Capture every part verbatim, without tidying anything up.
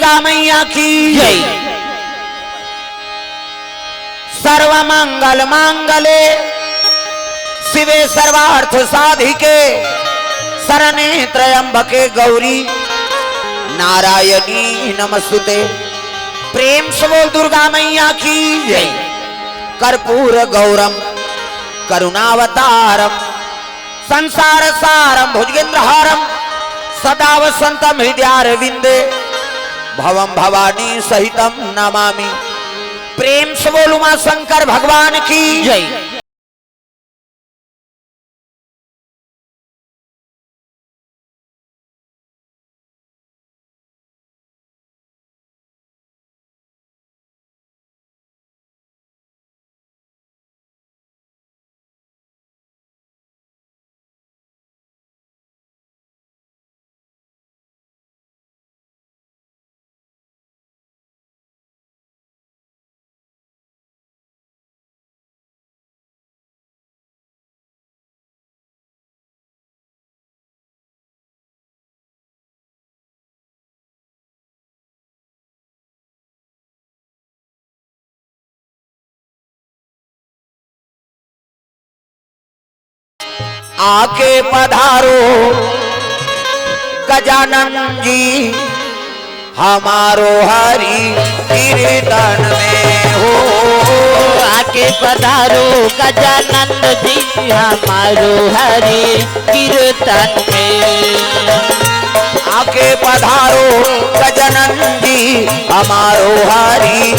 दुर्गा मैया की जय। सर्व मंगल मांगले शिवे सर्वार्थ साधिके शरणे त्र्यंबके गौरी नारायणी नमस्तुते। प्रेम से बोल दुर्गा मैया की जय। कर्पूर गौरम करुणावतारम संसार सारम भुजगेंद्र हारम सदा वसंतम हृदयारविंदे भवम भवानी सहितम नमामि। प्रेम से बोल उमा शंकर भगवान की जय। आके पधारो गजानन जी हमारो हरि कीर्तन में हो। आके पधारो गजानन जी हमारो हरि कीर्तन में। आके पधारो गजानन जी हमारो हरि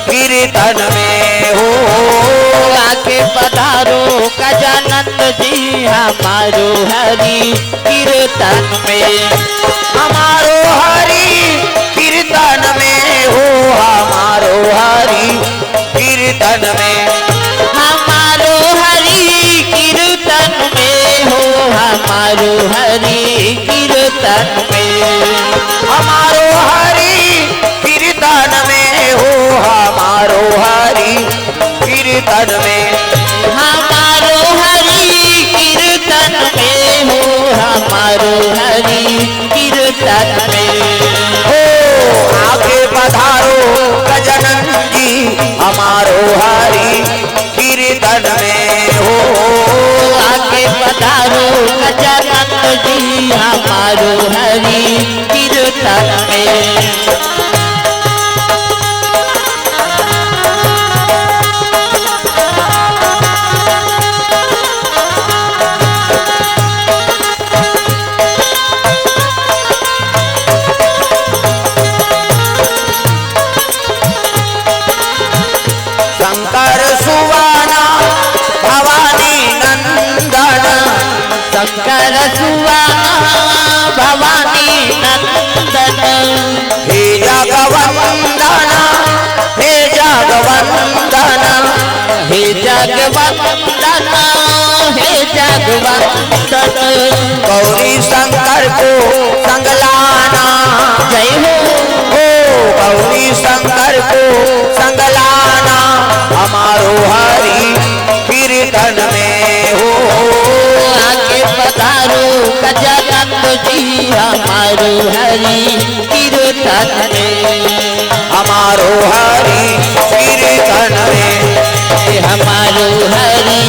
कीर्तन में हो। आके पधारो गजानंद जी हमारो हरि कीर्तन में। हमारो हरि कीर्तन में हो, हमारो हरि कीर्तन में। हमारो हरि कीर्तन में हो, हमारो हरि कीर्तन में। हमारो हरि कीर्तन में हो, हमारो हरि कीर्तन में। हमारो हरि कीर्तन में हो, हमारो हरि कीर्तन में। हो आके पधारो गजानन जी हमारो हरि कीर्तन में हो। आके पधारो गजानन जी हमारो हरि कीर्तन में। शंकर सुवाना भवानी नंदन। शंकर सुवाना भवानी नंदन। हे जगवंदना, हे जगवंदना। हे जगवंदना, हे जगवंदना। गौरी शंकर को संग लाना। जय हो। हो गौरी शंकर को संग लाना, हमारो हरि कीर्तन में हो। आके पधारो गजानंद जी हमारो हरि कीर्तन में। हमारो हरि कीर्तन में। हमारो हरि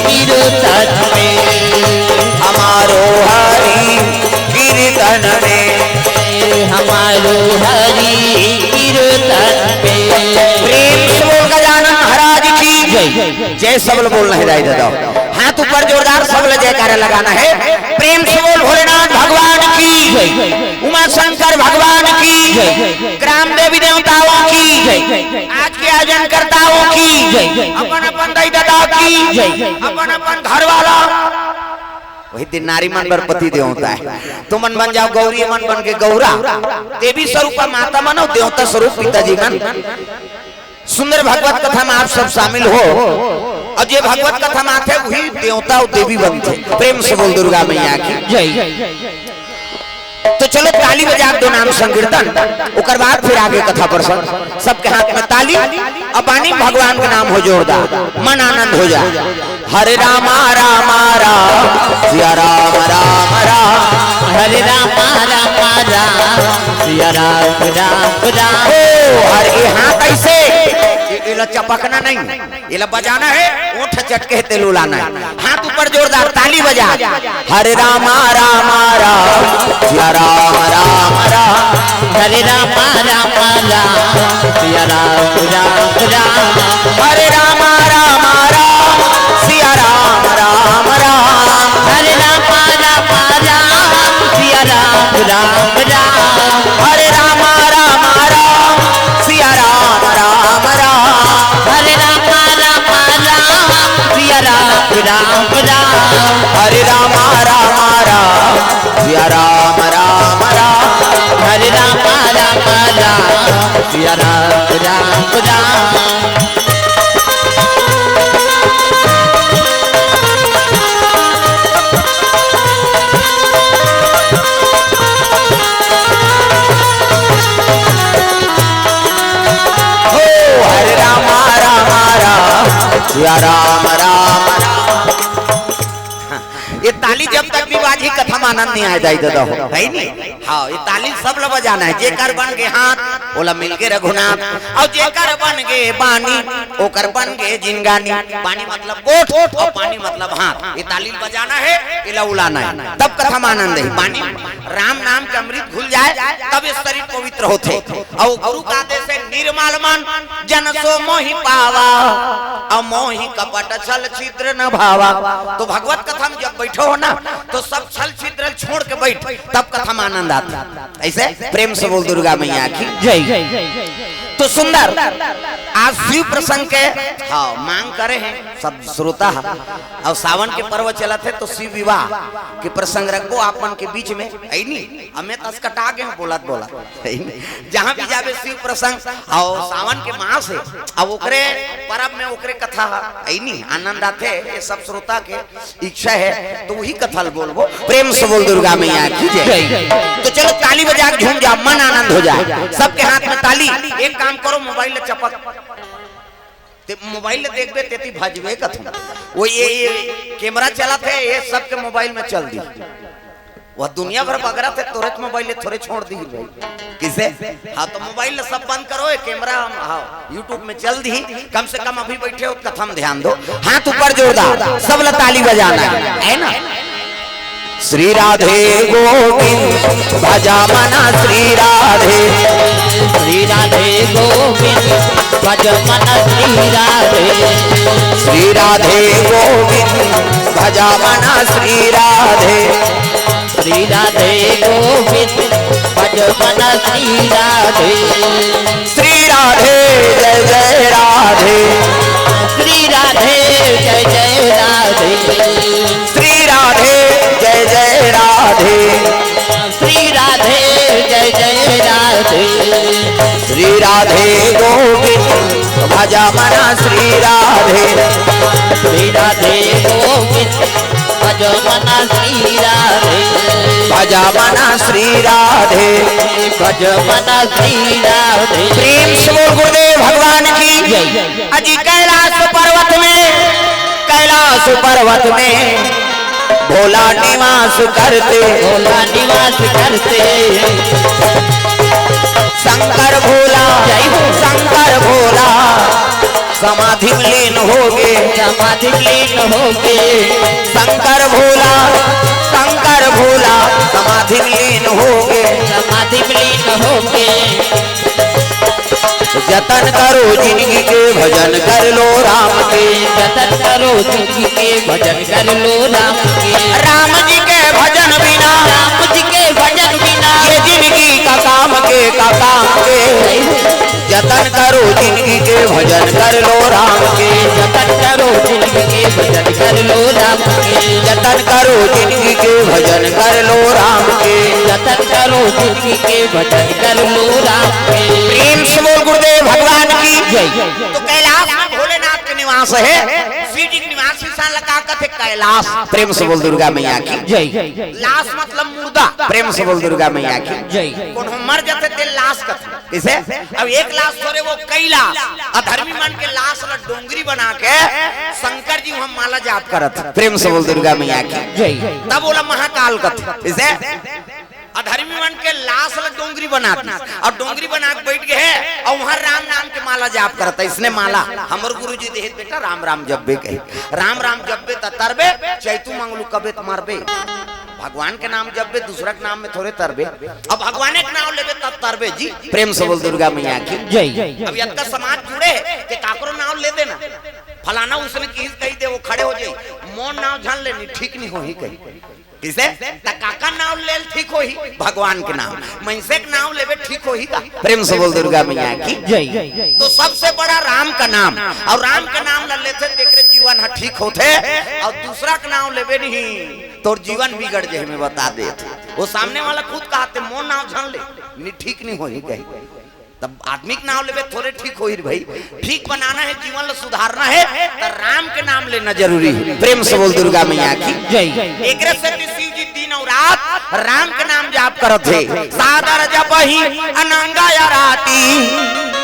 कीर्तन में। हमारो हरि कीर्तन में। हमारो हरि कीर्तन में। प्रेम से बोल गजानन महाराज की जय। जय सबल बोलना हे दाई ददा। हाथ ऊपर जोरदार सबल जयकारा लगाना हे। प्रेम से बोल भोलेनाथ भगवान की जय। उमा शंकर भगवान की जय। ग्राम देवी देवताओं की जय। आज के आयोजन कर्ताओं की जय। अपन अपन दाई ददा की जय। अपन अपन घर वाला। वही दिन नारी मन बर पति देवता हे। तुमन बन जाव गौरी, मन बन के गौरा। देवी स्वरूप माता मन अउ देवता स्वरूप पिताजी मन। सुंदर भगवत कथा में आप सब शामिल हो अउ जे भगवत कथा में आथे वही देवता अउ देवी बनथे। प्रेम से बोल दुर्गा मैया की जय। तो चलो ताली बजा दो, नाम संकीर्तन, ओकर बाद फिर आगे कथा प्रसंग। सबके हाथ में ताली, अब बानी भगवान के नाम हो जोरदार, मन आनंद हो जाए। हरे रामा रामा राम, सिया राम राम राम। हरे राम राम राम, सिया राम राम राम। ओ, हर ये हाथ ऐसे, ये, ये ला चपकना नहीं, ये ला बजाना है, ओठ चटके तेल उलाना है। हाथ ऊपर जोरदार, ताली बजा। हरे राम राम राम, सिया राम राम राम। हरे राम राम राम, सिया राम राम राम। हरे राम राम राम, सिया राम राम राम। हरे राम राम राम, सिया राम राम राम। हरे राम राम राम, सिया राम राम राम। हरे राम राम राम, सिया राम राम राम। हरे राम राम राम, सिया राम राम राम। हरे राम राम राम, सिया राम राम राम। हो, हरे राम राम राम, सिया राम राम राम। ये ताली जब तक भी बाजही, कथा म आनंद नहीं आय दाई ददा हो, है नी? हाँ, ये ताली सब ला बजाना है। जेकर बन के हाथ, ओला मिलके रघुनाथ, अउ जेकर बन के बानी, ओकर बन के जिनगानी। बानी मतलब गोठ अउ पानी मतलब हाथ। ये ताली बजाना है, ये ला उलाना है, तब कथा म आनंद है। बानी राम नाम के अमृत घुल जाए, तब ये शरीर पवित्र होथे। अउ गुरु का आदेश है, "निर्मल मन जन सो मोहि पावा, अउ मोहि कपट छल छिद्र न भावा।" तो भगवत कथा में जब बैठो हो ना, तो सब छल छिद्र छोड़ के बैठ, तब कथा में आनंद आता। ऐसे प्रेम से बोल दुर्गा मैया की जय। तो सुंदर, आज शिव प्रसंग के, हाँ, मांग करे हैं सब श्रोता। अउ सावन के पर्व चलत हे, तो शिव विवाह के प्रसंग रखबो आप मन के बीच में, है नी? अमे तस कटा के बोलत बोलत, है नी? जहाँ भी जाबे शिव प्रसंग, अउ सावन के मास हे, अब ओकरे परब में ओकरे कथा, है नी? आनंद आथे, ये सब श्रोता के इच्छा है, तो वही कथा ल बोलबो। प्रेम से बोल दुर्गा मैया की जय। जय। तो चलो ताली बजा के झूम जाओ, मन आनंद हो जाए। सबके हाथ में ताली। एक काम करो, मोबाइल ले चपक, ते मोबाइल ले देखबे, तेती भजबे कथम। वो ये, ये कैमरा चलत हे, ये सबके मोबाइल में चल दी। वह दुनिया भर बगरत हे, तोरे मोबाइल ले थोरे छोड़ दी भाई। किसे? हाँ, तो मोबाइल ले सब बंद करो, ये कैमरा हम, हाँ, YouTube में चल दी। कम से कम अभी बैठे हो, कथा म ध्यान दो। हाथ ऊपर जोरदार, सब ला ताली बजाना है, है ना? श्री राधे गोविंद भजा मना श्री राधे। श्री राधे गोविंद भज मन श्री राधे। श्री राधे गोविंद भजा मना श्री राधे। श्री राधे गोविंद भज मन श्री राधे। श्री राधे जय जय राधे। श्री राधे जय जय राधे। श्री राधे जय जय राधे। श्री राधे जय जय राधे। श्री राधे गोविंद भजा मना श्री राधे। श्री राधे गोविंद भज मन श्री राधे। भजा मना श्री राधे। भज मन श्री राधे। प्रेम से बोल गुरुदेव भगवान की जय। अजी कैलाश पर्वत में, कैलाश पर्वत में भोला निवास करते। भोला निवास करते। शंकर भोला, जय हो। शंकर भोला समाधि में लीन होगे। समाधि में लीन होगे। शंकर भोला, शंकर भोला समाधि में लीन होगे। समाधि में लीन होगे। जतन करो जिनगी के भजन कर लो राम के। जतन करो जिनगी के भजन कर लो राम के। राम जी के भजन बिना, राम जी के भजन बिना ये जिनगी का काम के, का काम के। जतन करो जिनगी के भजन कर लो राम के। जतन करो जिनगी के भजन कर लो राम के। जतन करो जिनगी के भजन कर लो राम के। जतन करो जिनगी के भजन कर लो राम के। प्रेम से बोल गुरुदेव भगवान की जय। तो कैलाश में भोलेनाथ के निवास है, शिव जी के निवास स्थान लगा कथे कैलाश। प्रेम से बोल दुर्गा मैया की। जय। लाश मतलब मुर्दा। प्रेम से बोल दुर्गा मैया की। जय। कोनो मर जाथे ते लाश कथे। किसे? अब एक लाश थोरे, वो कैलाश। अधर्मी मन के लाश ला डोंगरी बना के शंकर जी वहां माला जाप करत। प्रेम से बोल दुर्गा मैया की। जय। तब बोला महाकाल कथे। किसे? अधर्मी मन के लाश ला डोंगरी बना दी और डोंगरी बना के बैठ गए हैं और वहां राम नाम के माला जाप करता है। इसने माला हमर गुरु जी देहे, बेटा राम राम जब्बे कहे, राम राम जब्बे त तरबे, चैतू मंगलू कबे त मरबे। भगवान के नाम जब्बे, दूसरा के नाम में थोरे तरबे। अब भगवान के नाम लेबे तब तरबे जी। प्रेम से बोल दुर्गा मैया की। जय। अब यत्ता समाज जुड़े है कि काकरो नाम ले देना, फलाना उसने किस कही दे, वो खड़े हो जाई, मोर नाम जान लेनी ठीक नहीं हो ही कही। किसे? त काका नाव लेल ठीक होही? भगवान के नाम। मनसे के नाव लेबे ठीक होही का? प्रेम से बोल दुर्गा मैया की। जय। तो सबसे बड़ा राम का नाम, और राम का नाम ल लेथे तेकरे जीवन ह ठीक होथे, और दूसरा के नाव लेबे नहीं तोर जीवन बिगड़ जाही, मैं बता देत हूं। वो सामने वाला खुद कहते मोर नाव झन ले, नहीं ठीक नहीं होही कही। तब आदमी के नाव लेबे थोरे ठीक होही रे भाई। ठीक बनाना है, जीवन ला सुधारना है, त राम के नाम लेना जरूरी है। प्रेम से बोल दुर्गा मैया की। जय। एकरे सेती शिव जी दिन और रात राम के नाम जाप करत हे। सादर जपहि अनंग आराती,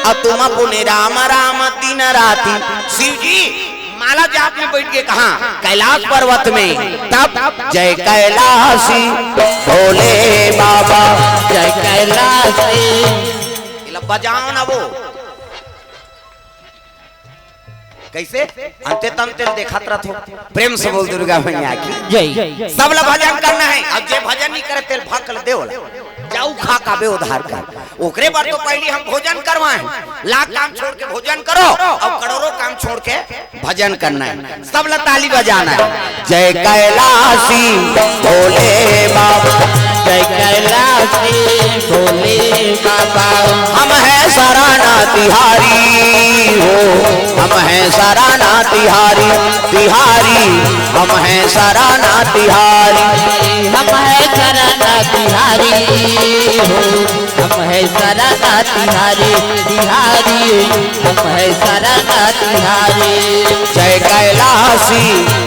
अतुम पुनि राम राम दिन राती। शिव जी माला जाप में बैठ के कहा कैलाश पर्वत में, तब जय कैलाशी भोले बाबा, जय कैलाशी। ये ला बजाओ ना वो। कैसे? अंते तंते देखत रथो। प्रेम से बोल दुर्गा मैया की। जय। सब ला भजन करना है। अब जे भजन नहीं करे तेल भकल देवला। जाऊ खा काबे उधार कर। ओकरे बर तो पहली हम भोजन करवाए। लाख काम छोड़ के भोजन करो और करोड़ों काम छोड़ के भजन करना है। सब ला ताली बजाना है। जय कैलाशी भोले बाबा, जय कैलाशी भोले बाबा। हम हैं शरण तिहारी हो, हम हैं शरण तिहारी, तिहारी, हम हैं शरण तिहारी। हम हैं शरण तिहारी हो, हम हैं शरण तिहारी, तिहारी, हम हैं शरण तिहारी। जय कैलाशी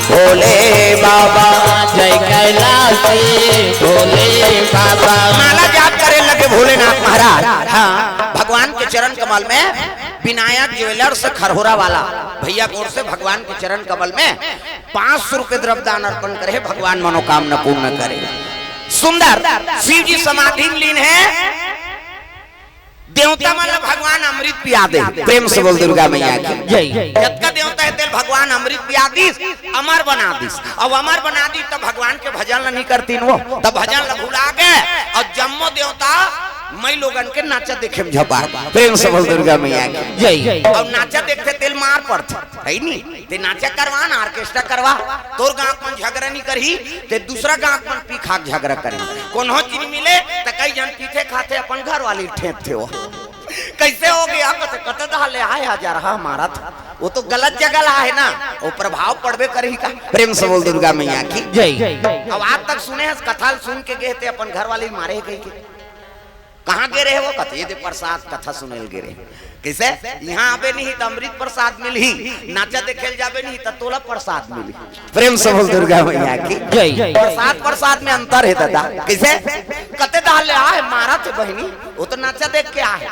भोले बाबा, जय कैलाशी भोले बाबा। माला जाप करे लगे भोलेनाथ महाराज। हाँ, भगवान के चरण कमल में विनायक ज्वेलर्स खरहोरा वाला भैया गोर से भगवान के चरण कमल में पांच सौ रुपए द्रव्य दान अर्पण करे, भगवान मनोकामना पूर्ण करे। सुंदर शिव जी समाधि में लीन है। देवता मन ला भगवान अमृत पिया दे। प्रेम से बोल दुर्गा मैया की। जय। जतका देवता है तेल भगवान अमृत पिया दीस, अमर बना दीस। अब अमर बना दी तब भगवान के भजन ला नहीं करतीन वो, तब भजन ला भुला गए और जम्मो देवता मई लोगन के नाचा देखे में झपाट। प्रेम से बोल दुर्गा मैया की। जय। और नाचा देखते तेल मार पड़ते, है नी? ते नाचा करवा ना, ऑर्केस्ट्रा करवा। तोर गांव मन झगड़ा नहीं करही, ते दूसरा गांव मन पी खा के झगड़ा करही। कोनो चीज मिले त कई जन पीथे खाथे, अपन घर वाली ठेंपथे हो। कैसे हो गया? कते, कते दहा ले आए हजार हा मारा था। वो तो गलत जगह ला है ना, वो प्रभाव पड़बे करही का। प्रेम से बोल दुर्गा मैया की। जय। अब आज तक सुने हैं कथा सुन के गए थे अपन घर वाली मारे कही के। कहाँ गे रहे वो? कथे, "ये दे प्रसाद कथा सुने ल गे रहे।" कैसे? यहाँ आबे नहीं त अमृत प्रसाद मिलही, नाचा देखे ल जाबे नहीं त तोला प्रसाद मिलही। प्रेम से बोल दुर्गा मैया की। जय। प्रसाद प्रसाद में अंतर है दादा। कैसे? कते दहा ले आए मारा थे बहिनी, वो तो नाचा देख के आए,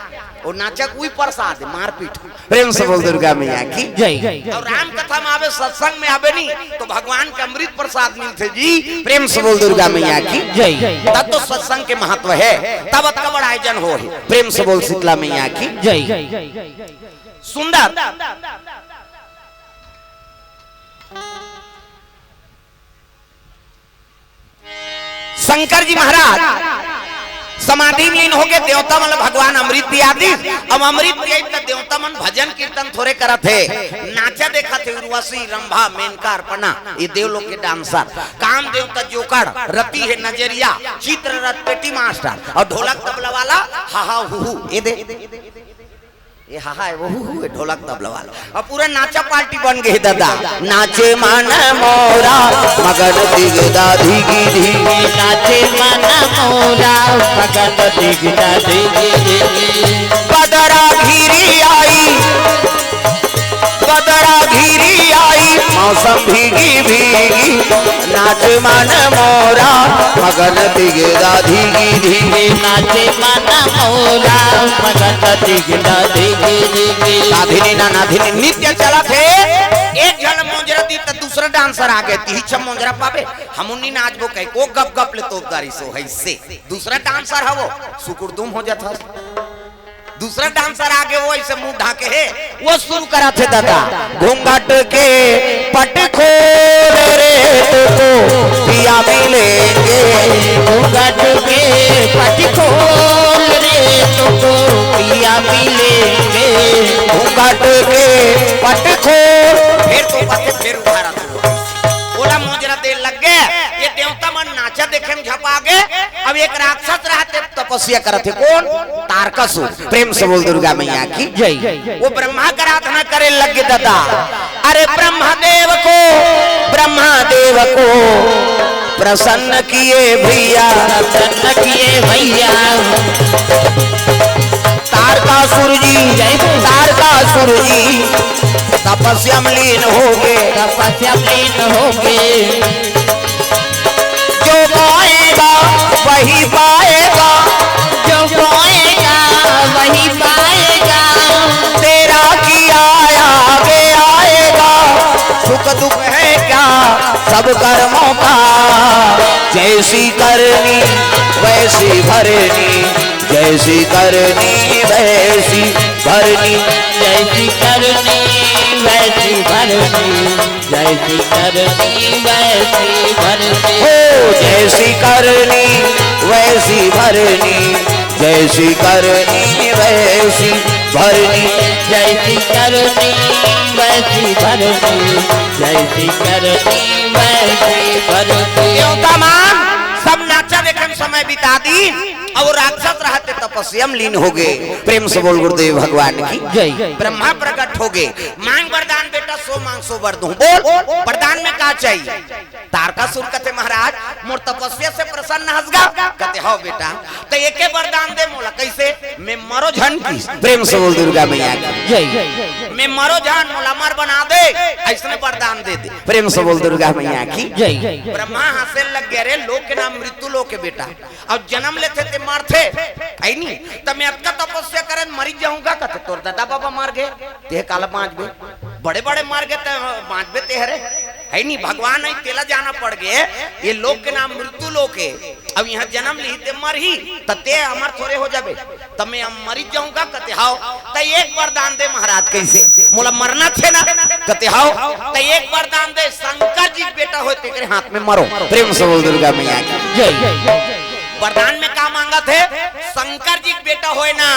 वो नाचा कोई प्रसाद है, मारपीट। प्रेम से बोल दुर्गा मैया की। जय। और राम कथा में आबे, सत्संग में आबे नहीं तो भगवान के अमृत प्रसाद मिलथे जी। प्रेम से बोल दुर्गा मैया की। जय। तब तो सत्संग के महत्व है, तब अतका बड़ा आयोजन हो है। प्रेम से बोल शीतला मैया की। जय। सुंदर शंकर जी महाराज समाधि में लीन हो गए, देवता मन ल भगवान अमृत पिया दीस। अब अमृत पिया त देवता मन भजन कीर्तन थोरे करत हे, नाचा देखत हे, उर्वशी, रंभा, मेनका, अर्पणा, ये देवलोक के डांसर, काम देवता जोकड़, रति हे नजरिया, चित्ररथ पेटी मास्टर और ढोलक तबला वाला हाहा हुहू। ये दे ये हाहा है, वो हु, हु है, ढोलक तबला वाला। अब पूरा नाचा पार्टी बन गई दादा। नाचे मन मोरा मगन दिगदा धिगी धी। नाचे मन मोरा मगन दिगदा धिगी धी। बदरा घिरी आई, बदरा घिरी आई, मौसम भीगी भीगी। नाचे मन मोरा मगन धिगे दा धिगी धिगी। नाचे मन मोरा मगन धिगे दा धिगी धिगी। साधिनी ना नाधिनी नृत्य चलत हे। एक झन मोजरा दी त दूसरा डांसर आगे, तिही छ मोजरा पाबे, हमू नी नाचबो कहिके ओ गप गप ले तोप डारिस ओ हइसे। दूसरा डांसर हवो, सुकुरदुम हो जात हस। दूसरा डांसर आगे, ओ अइसे मुंह ढांके हे, ओ सुरू करत हे दादा। घूंघट के पट खोल रे, तुझको पिया मिलेंगे। घूंघट के पट खोल रे, तुझको पिया मिलेंगे। घूंघट के पट खोल। फेर तो पथे, फेर उघारा तो। ओला मोजरा दे लग गे, ये देवता मन नाचा देखे म झपा गे। अब एक राक्षस रहते तपस्या करत हे, कोन? तारकासुर। प्रेम से बोल दुर्गा मैया की जय। वो ब्रह्मा का आराधना करे लग गे दादा। अरे ब्रह्मा देव को, ब्रह्मा देव को प्रसन्न किए भैया। प्रसन्न किए भैया। तारकासुर जी, जय बोल। तारकासुर जी तपस्या में लीन हो गे। तपस्या में लीन हो गे। जो पाएगा वही पाएगा। जो पाएगा वही पाएगा। तेरा किया आगे आएगा। सुख दुख है क्या सब कर्मों का। जैसी करनी वैसी भरनी। जैसी करनी वैसी भरनी। जैसी करनी वैसी भरनी। जैसी करनी वैसी भरनी। हो जैसी करनी वैसी भरनी। जैसी करनी वैसी भरनी। जैसी करनी वैसी भरनी। जैसी करनी वैसी भरनी। देवता मन सब नाचा देखे म समय बिता दीन। अउ राक्षस रहते तपस्या म लीन हो गे। प्रेम से बोल गुरुदेव भगवान की जय। ब्रह्मा प्रकट हो गे। मांग वरदान बेटा, सो मांग सो वर दूं। बोल, वरदान में का चाहिए? तारकासुर कथे, महाराज, मोर तपस्या से प्रसन्न हस गा? कथे, हव बेटा। त एके वरदान दे मोला। कइसे? मैं मरो झन की। प्रेम से बोल दुर्गा मैया की जय। मैं मरो झन, मोला अमर बना दे, अइसने वरदान दे दे। प्रेम से बोल दुर्गा मैया की जय। ब्रह्मा हंसे लग गे, अरे लोक के नाम मृत्यु लोक हे बेटा। अउ जनम लेथे ते मरथे, हे नी? त मैं अतका तपस्या करें, मरी जाहूं गा कथे, तोर दादा बाबा मर गे, तें काला बांचबे? बड़े बड़े मर गे त बांचबे तें हरे, हे नी? भगवान हे, तेला जाना पड़ गे। ये लोक के नाम मृत्यु लोक हे। अब इहां जनम लिही ते मरही, त तें अमर थोरे हो जाबे। त मैं अब मरी जाहूं गा कथे, हव। त एक वरदान दे महाराज। कइसे? मोला मरना हे ना? कथे, हव। त एक वरदान दे, शंकर जी के बेटा होय तेकरे हाथ में मरो। प्रेम से बोल दुर्गा मैया की जय। वरदान में का मांगत हे? शंकर जी के बेटा होय ना,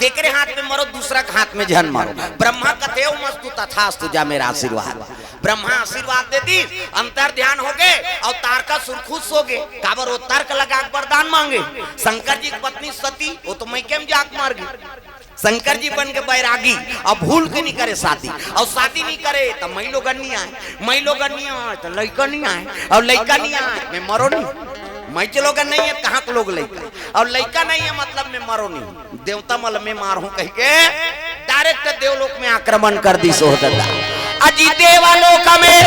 तेकरे हाथ में मरो, दूसरा के हाथ में झन मरो। ब्रह्मा कथे, ओम अस्तु तथास्तु, जा मेरा आशीर्वाद। ब्रह्मा आशीर्वाद दे दीस, अंतर ध्यान हो गे अउ तारकासुर खुश हो गे। काबर? ओ तर्क लगा के वरदान मांगे। शंकर जी की पत्नी सती, ओ तो मइके म जाके मर गे। शंकर जी बन के बैरागी, अब भूल के नी करे शादी, अउ शादी नी करे त मई लोगन नी आय, मई लोगन नी आय त लइका नी आय, अउ लइका नी आय, मैं मरो नी, मई के लोगन नहीं हे, कहां के लोग लइका, अउ लइका नहीं हे, मतलब मैं मरो नी, देवता मन ल मैं मारहूं कहिके direct देवलोक में आक्रमण कर दीस ओ दादा। अजी देवालोक में,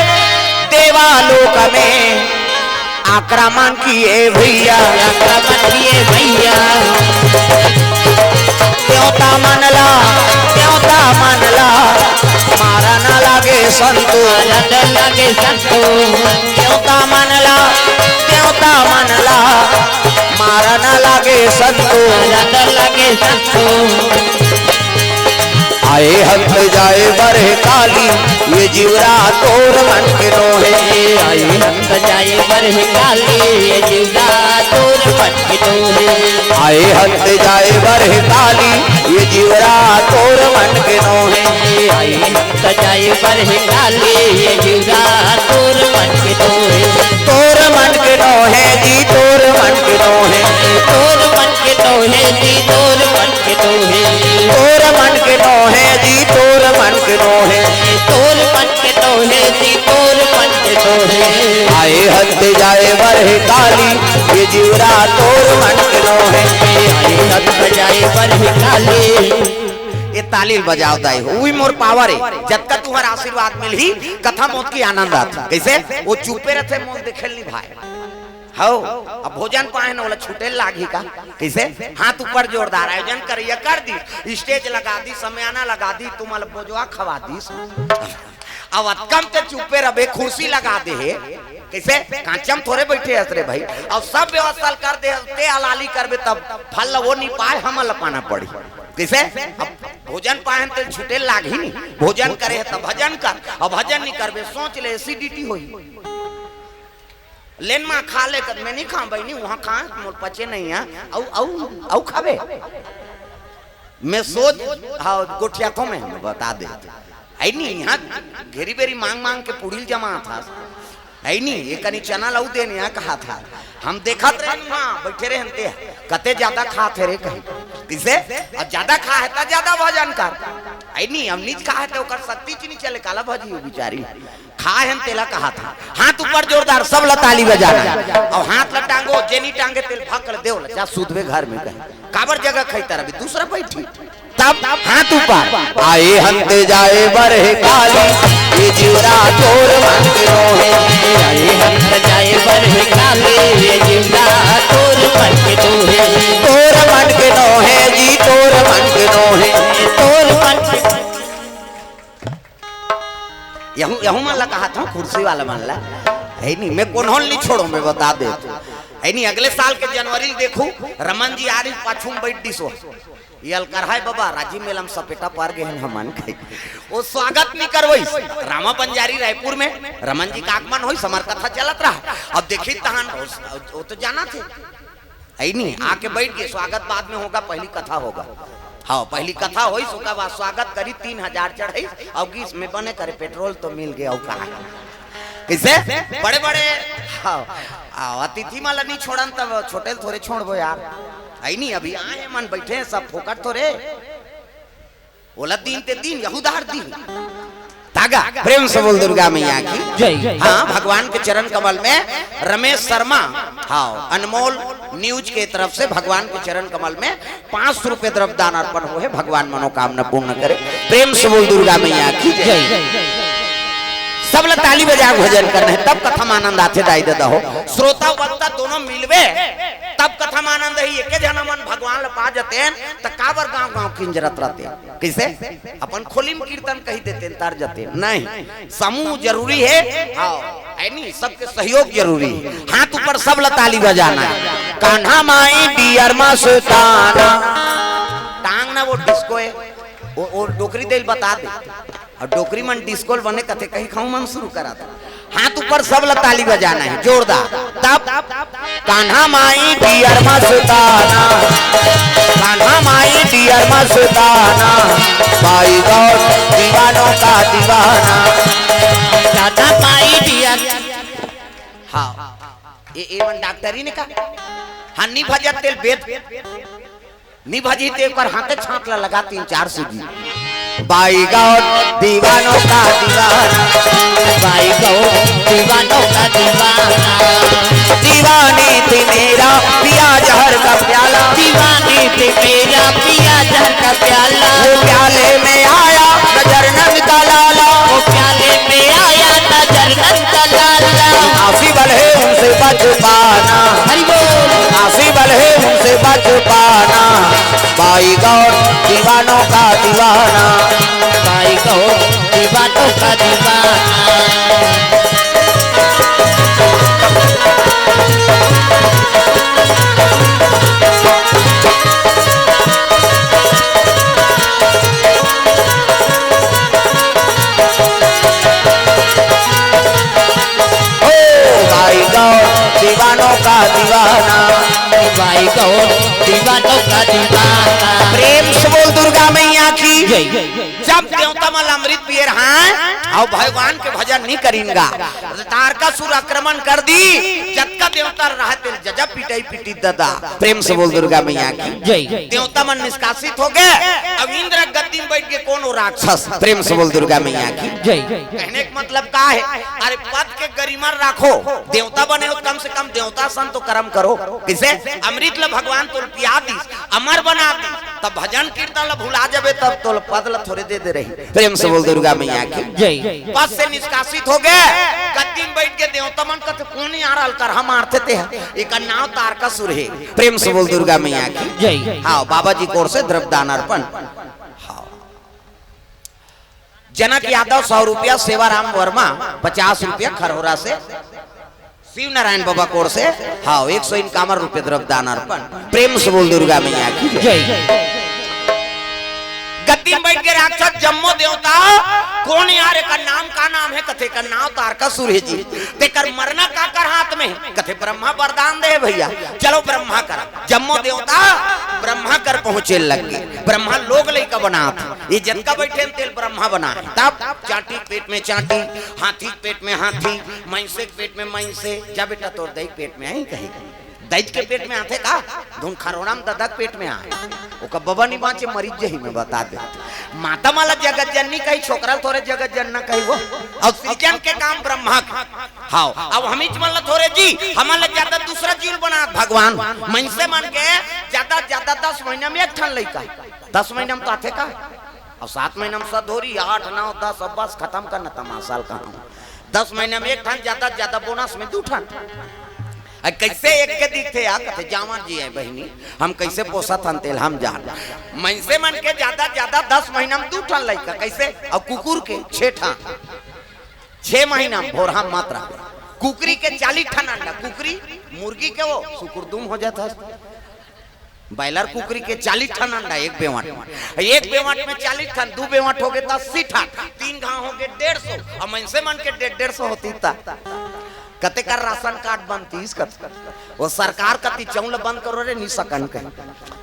देवालोक में आक्रमण किए भैया। आक्रमण किए भैया। देवता मन ला, देवता मन ला मारन लागे संतो। मारन लागे संतो। देवता मन ला, देवता मन ला मारन लागे संतो। मारन लागे संतो। आए हंत जाए बरह काली, ये जीवरा तोर मन के नोहे। आए हंत जाए बरह काली, ये जीवरा तोर मन के नोहे। आए हंत जाए बरह काली, ये जीवरा तोर मन के नोहे। आए हंत जाए बरह काली, ये जीवरा तोर मन के नोहे। तोर मन के नोहे जी, तोर मन के नोहे। तोर मन के नोहे जी, तोर मन के नोहे। तोर मन के नोहे जी, तोर मन के नोहे। तोर मन के नोहे जी, तोर मन के नोहे। आए हंत जाए बरह काली, ये जीवरा तोर मन के नोहे। आए हंत जाए बरह काली। ये ताली ल बजाव दाई हो, उही मोर पावर हे। जतका तुंहर आशीर्वाद मिलही, कथा मोत के आनंद आथे। कइसे? ओ चुप्पे रथे, मोल देखे ल नइ भाय। हव, अब भोजन पाहे न, ओला छूटे ल लागही का? कइसे? हाथ ऊपर जोरदार, आयोजन करइया कर दिस, stage लगा दिस, समियाना लगा दिस, तुमन ल बोजवा खवा दिस। अब अतका म ते चुप्पे रबे, कुर्सी लगा दे हे। कइसे? कांचा म थोरे बइठे हस रे भई। अब सब व्यवस्था ल कर दे, ते हलाली करबे तब फल ल ओ नइ पाय, हमन ल पाना पड़ही। कइसे? अब भोजन पाहे न तेल छूटे ल लागही नी। भोजन करे हे त भजन कर, अब भजन नइ करबे, सोच ले, acidity होही। लेन मां खा ले, कद मैं नइ खांव बहिनी, उहां खांव, मोर पचे नइ हे। अउ, अउ, अउ खाबे? मैं सोच, हां, गोठियाथंव मैं, मैं बता दे। अइ नी, इहां घेरी बेरी मांग मांग के पूड़ी ल जमाथस। अइ नी, ए कनी चना ल अउ दे न, इहां कहाथस। हम देखत रहेन उहां, बइठे रहेन ते, कते जादा खात हे रे कहिके। कइसे? अब जादा खाय हे त जादा भजन कर। अइ नी, अब नइ खाय हे त ओकर शक्ति च नइ चले, काला भजही ओ बिचारी। खाय हे न तेला कहाथंव। हाथ ऊपर जोरदार, सब ल ताली बजाना हे। अउ हाथ ल टांगो, जे नइ टांगे तेल भकल दे ओला, जा सुतबे घर में कहे। काबर जगह खइता रबे, दूसरा बइठही। तब हाथ ऊपर। आए हंते जाए बर हे काली, ये जीवरा तोर मन के नोहे। आए हंते जाए बर हे काली, ये जीवरा तोर मन के नोहे। तोर मन के नोहे जी, तोर मन के नोहे। तोर मन के यहू, यहू मन ला कहाथंव, कुर्सी वाला मन ला। हे नी, मैं कोनो ल नइ छोड़ों, मैं बता देथंव। हे नी, अगले साल के जनवरी ल देखहू, रमन जी आ रहिस, पाछू म बइठ दिस ओ। ये अलकरहा हे बबा, राजीव मेला म सपेटा पर गे हन हमन कहिके। ओ स्वागत नइ करवइस। रामा बंजारी रायपुर में, रमन जी के आगमन होइस, हमर कथा चलत रहा। अब देखही तहन, ओ, ओ तो जानथे। हे नी, आके बइठ गे, स्वागत बाद में होगा, पहिली कथा होगा। हां, पहिली कथा होइस, ओकर बाद स्वागत करिस, तीन हजार चढ़इस, अउ गिस में बने करे, पेट्रोल तो मिल गे, अउ का हे? कइसे? बड़े-बड़े, हां, हां, अतिथि मन ल नइ छोड़न, तब छोटे ल थोरे छोड़बो यार। हे नी, अभी आए मन बइठे हें, सब फोकट थोरे। ओला दीन ते दीन, यहू डहर दीन। त गा, प्रेम से बोल दुर्गा मैया की जय। हां, भगवान के चरण कमल में रमेश शर्मा, हां, अनमोल न्यूज के तरफ से भगवान के चरण कमल में पांच सौ रुपए द्रव्य दान अर्पण होहे, भगवान मनोकामना पूर्ण करे। प्रेम से बोल दुर्गा मैया की जय। सब ल ताली बजा के भजन करना हे, तब कथा म आनंद आथे दाई ददा हो। श्रोता वक्ता दोनों मिलबे, तब कथा म आनंद आही। एके झन हमन भगवान ल पा जतेन, त काबर गांव-गांव किंजरत रहितेन? कइसे? अपन खोली म कीर्तन कहि देतेन, तर जतेन। नहीं, समूह जरूरी हे। हां, हे नी, सबके सहयोग जरूरी हे। हाथ ऊपर, सब ल ताली बजाना हे। कान्हा माई डियर मस्ताना। टांग ना वो डिस्को हे, वो, वो डोकरी दे ल बता दे। अउ डोकरी मन डिस्को ल बने कथे, कहीं खाऊं मन शुरू करा था। हाथ ऊपर, सब ल ताली बजाना हे, जोरदार। तब कान्हा माई डियर मस्ताना, कान्हा माई डियर मस्ताना, भाई गौर दीवानों का दीवाना। दादा माई डियर। हां, ए, ए मन डॉक्टरी ने का? हां, नइ भजत तेल बेद। नइ भजही ते ओकर हाथे छांट ला लगा तीन चार सूजी। भाई गौर दीवानों का दीवाना, भाई गौर दीवानों का दीवाना। दीवानी थी मेरा पिया जहर का प्याला, दीवानी थी मेरा पिया जहर का प्याला। वो प्याले में आया नजर नंद का लाला, वो प्याले में आया नजर नंद का लाला। आसी बल है उनसे बच पाना, हरि बोल। आसी बल है उनसे बच पाना। भाई गौर दीवानों का दीवाना, भाई गौर दीवानों का दीवाना। ओ भाई गौर दीवानों का दीवाना, भाई गौर दीवानों का दीवाना। प्रेम से बोल दुर्गा मैया की जय। जब देवता मन अमृत पिए रहय, अउ भगवान के भजन नइ करिन गा, तारकासुर आक्रमण कर दिस, जतका देवता रहय तेला जजा पिटाई पीटिस ददा। प्रेम से बोल दुर्गा मैया की जय। देवता मन निष्कासित हो गे। अब इंद्र गद्दी बइठ गे कोन ओ राक्षस? प्रेम से बोल दुर्गा मैया की। जय। कहने के मतलब का हे? अरे पद के गरिमा राखो, देवता बने हो, कम से कम देवता सन तो करम करो। कइसे? अमृत ल भगवान तोल पिया दिस, अमर बना दिस, तब भजन कीर्तन ल भुला जबे, तब तोल पद ल थोरे दे दे रही। प्रेम से बोल दुर्गा मैया की। जय। पद से निष्कासित हो गे, कतका दिन बइठ गे, देवता मन कथे कोन यार अलकरहा मारथे ते ह, एकर नाव तारकासुर हे। प्रेम से बोल दुर्गा मैया की। जय। हाँ, बाबा जी कोर से द्रव्यदान अर्पण। हाँ। जनक यादव सौ रुपया, सेवाराम वर्मा पचास रुपया खरहोरा से, शिव नारायण बाबा कोर से, हाँ, एक सौ इनकामर रुपया द्रव्यदान अर्पण। प्रेम से बोल दुर्गा मैया की। जय। गद्दी में बइठ गे राक्षस जम्मो देवता, कोन यार एकर नाम, का नाम हे? कथे एकर नाव तारकासुर हे जी। तेकर मरना काकर हाथ में हे? कथे ब्रह्मा वरदान दे भइया, चलो ब्रह्मा कर। जम्मो देवता ब्रह्मा कर पहुंचे लग गे। ब्रह्मा लोग लइका बनात, ये जतका बइठे हे तेल ब्रह्मा बनाए। तब चांटी के पेट में चांटी, हाथी के पेट में हाथी, मइनसे के पेट में मइनसे। जा बेटा तोर दई के पेट में आही कही। दई के पेट में आथे का? धुन खरोड़ा में ददा के पेट में आए। ओकर बबा नहीं बाँचे, मरिच जही में बता दे। माता मन ला जगत जननी कही, छोकरा ल थोरे जगत जनना कही वो। अउ सृजन के काम ब्रह्मा के। हाँ, अब हमीच मन ला थोरे जी, हमन ला ज्यादा दूसरा जीव बनात भगवान। मइनसे मन के ज्यादा, ज्यादा दस महीना में एक ठन लइका। दस महीना में तो आथे का? अउ सात महीना में सधोरी, आठ, नौ, दस, अब बस खतम करना तमाशा ल कहा। दस महीना में एक ठन, ज्यादा, ज्यादा बोनस में दू ठन। अ, कइसे एक के दिखथे यार? कथे जांवर जी हे बहिनी, हम कइसे पोसत हन तेल हम जान। मइनसे मन के ज्यादा, ज्यादा दस महीना में दू ठन लइका, कइसे? अउ कुकुर के छे ठन, छे महीना में भोरहा मात्रा। कुकरी के चालीस ठन अंडा, कुकरी, मुर्गी के वो सुकुरदुम हो जात हे। बॉयलर कुकरी के चालीस ठन अंडा एक बेवट में, एक बेवट में चालीस ठन, दू बेवट हो गे त अस्सी ठन, तीन घांव हो गे डेढ़ सौ। अउ मइनसे मन के डेढ़, डेढ़ सौ होतिस त कते कर राशन कार्ड बनतिस कथे। वो सरकार कति चउल बंद करो रे, नी सकन कही।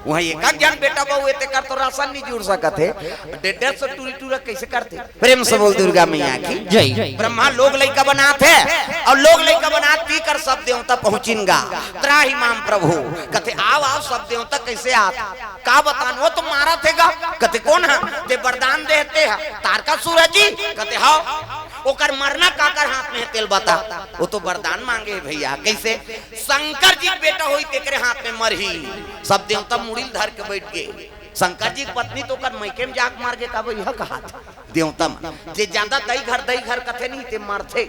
उहाँ एक एक झन बेटा बहू हे तेकर तो राशन नी जुड़ सकत हे, डेढ़, डेढ़ सौ टूरी टूरा कइसे करथे? प्रेम से बोल दुर्गा मैया की। जय। ब्रह्मा लोग लइका बनात हे अउ लोग लइका बनात तेकर सब देवता पहुंचिन गा। त्राहि माम प्रभु। कथे आव, आव, सब देवता कइसे आत? का बतान, वो तो मारत हे गा। कथे कोन हे? ते वरदान दे हे ते ह तारकासुर हे जी। कथे हव। ओकर मरना काकर हाथ में हे तेल बता। वो तो वरदान मांगे हे भइया। कइसे? शंकर जी के बेटा होही तेकरे हाथ में मरही। सब देवता मुड़ी ल धर के बइठ गे। शंकर जी के पत्नी तो ओकर मइके में जाके मर गे, का भइया कहात देवता मन। जे ज्यादा दई घर, दई घर कथे नहीं, ते मरथे।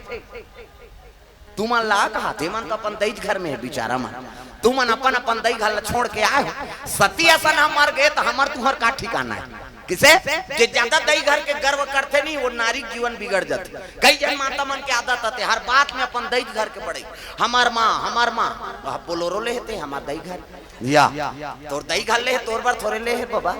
तुमन ला कहात हे, मन तो अपन दई घर में हे बिचारा मन। तुमन अपन, अपन दई घर ला छोड़ के आए हो। सती असन हम मर गे त हमर तुहर का ठिकाना हे? कइसे? जे ज्यादा दई घर के गर्व करथे नहीं, वो नारी के जीवन बिगड़ जाथे। कई झन माता मन के आदत आथे, हर बात में अपन दई घर के बड़ई। हमर माँ, हमर माँ, अब बोलोरो ले हे ते, हमर दई घर। या, तोर दई घर ले हे, तोर बर थोरे ले हे बबा।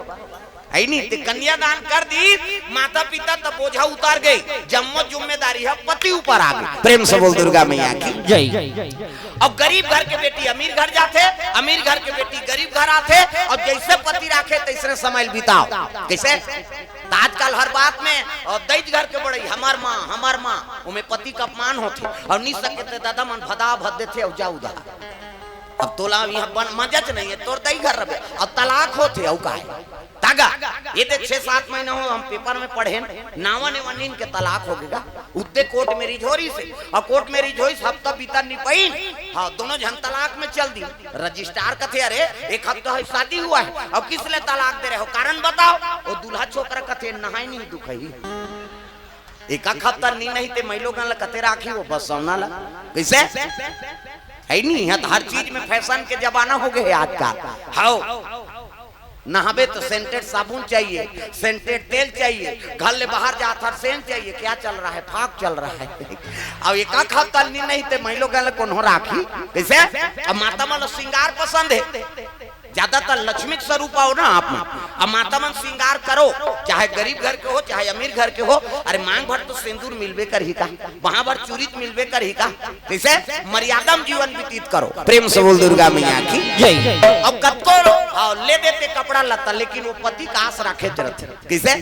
हे नहीं, ते कन्यादान कर दिस, माता पिता त बोझा उतर गे, जम्मो जिम्मेदारी ह पति ऊपर आ गे। प्रेम से बोल दुर्गा मैया की। जय। अब गरीब घर के बेटी अमीर घर जाथे, अमीर घर के बेटी गरीब घर आथे, अउ जइसे पति राखे तइसने समय ल बिताव। कइसे? त आजकल हर बात में, अउ दई घर के बड़ई, हमर माँ, हमर माँ, ओमे पति के अपमान होथे, अउ नी सके ते ददा मन भदा भद देथे, अउ जा उदा। अब तोला इहाँ बन मजच नहीं हे, तोर दई घर रबे। अब तलाक होथे, अउ का हे? तागा, ये दे छह सात महीना हो, हम पेपर में पढ़ेन, नावा नेवा नीन के तलाक हो गे गा। उत्ते कोर्ट में रिझोरिस हे, अउ कोर्ट में रिझोरिस, हफ्ता बीता नी पइन, हाँ, दोनों झन तलाक में चल दिस। रजिस्ट्रार कथे, "अरे, एक हफ्ता हे शादी हुआ है, अब किस लिए तलाक दे रहे हो, कारण बताओ।" वो दूल्हा छोकरा कथे, "नहाय नहीं दुखही।" एक आध हफ्ता नी नहीं ते मइलोगन ला कते राखही वो बसौना ला। कइसे? हे नहीं, इहाँ त हर चीज में फैशन के जमाना हो गे हे आजकल। हव, नहाबे त सेंटेड साबुन चाहिए, सेंटेड तेल चाहिए, घर ले बाहर जात हर सेंट चाहिए, क्या चल रहा है? फाग चल रहा है। अब एक आध हफ्ता नी नहीं ते मइलोगन ला कोनो राखही। कइसे? अब माता मन ला श्रृंगार पसंद हे। ज्यादातर लक्ष्मी के स्वरूप आओ ना आप मन। अब माता मन श्रृंगार करो, चाहे गरीब घर के हो, चाहे अमीर घर के हो, अरे मांग भर तो सिंदूर मिलबे करही का, वहां भर चूरी तो मिलबे करही का। कइसे? मर्यादा में जीवन व्यतीत करो। प्रेम से बोल दुर्गा मैया की। जय। अब कतको, हाँ, ले देते कपड़ा लत्ता, लेकिन वो पति का आस राखे रथे। कइसे?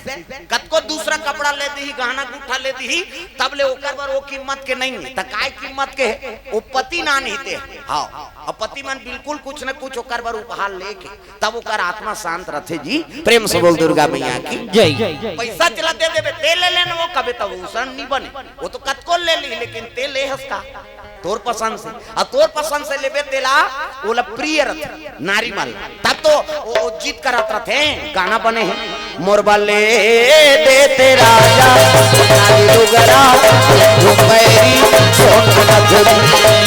कतको दूसरा कपड़ा ले दिही, गहना गुट्ठा ले दिही, तब ले ओकर बर वो कीमत के नहीं हे। त काय कीमत के हे? वो पति ना नहीं ते। हाँ, अब पति मन बिल्कुल कुछ न कुछ ओकर बर उपहार लेके, तब ओकर आत्मा शांत रथे जी। प्रेम से बोल दुर्गा मैया की जय। पैसा चला दे देबे, तेल ले लेना, वो कबे तब उसन नहीं बने, वो तो कतको ले ली, लेकिन तेल ले हंसता तोर पसंद से, और तोर पसंद से लेबे तेला, ओला प्रिय रथे नारी मन। तब तो वो, वो जीत करत रथे, गाना बने है, मोर बले दे ते राजा, लाली लुगरा, घुमैरी, सोन नथुनी,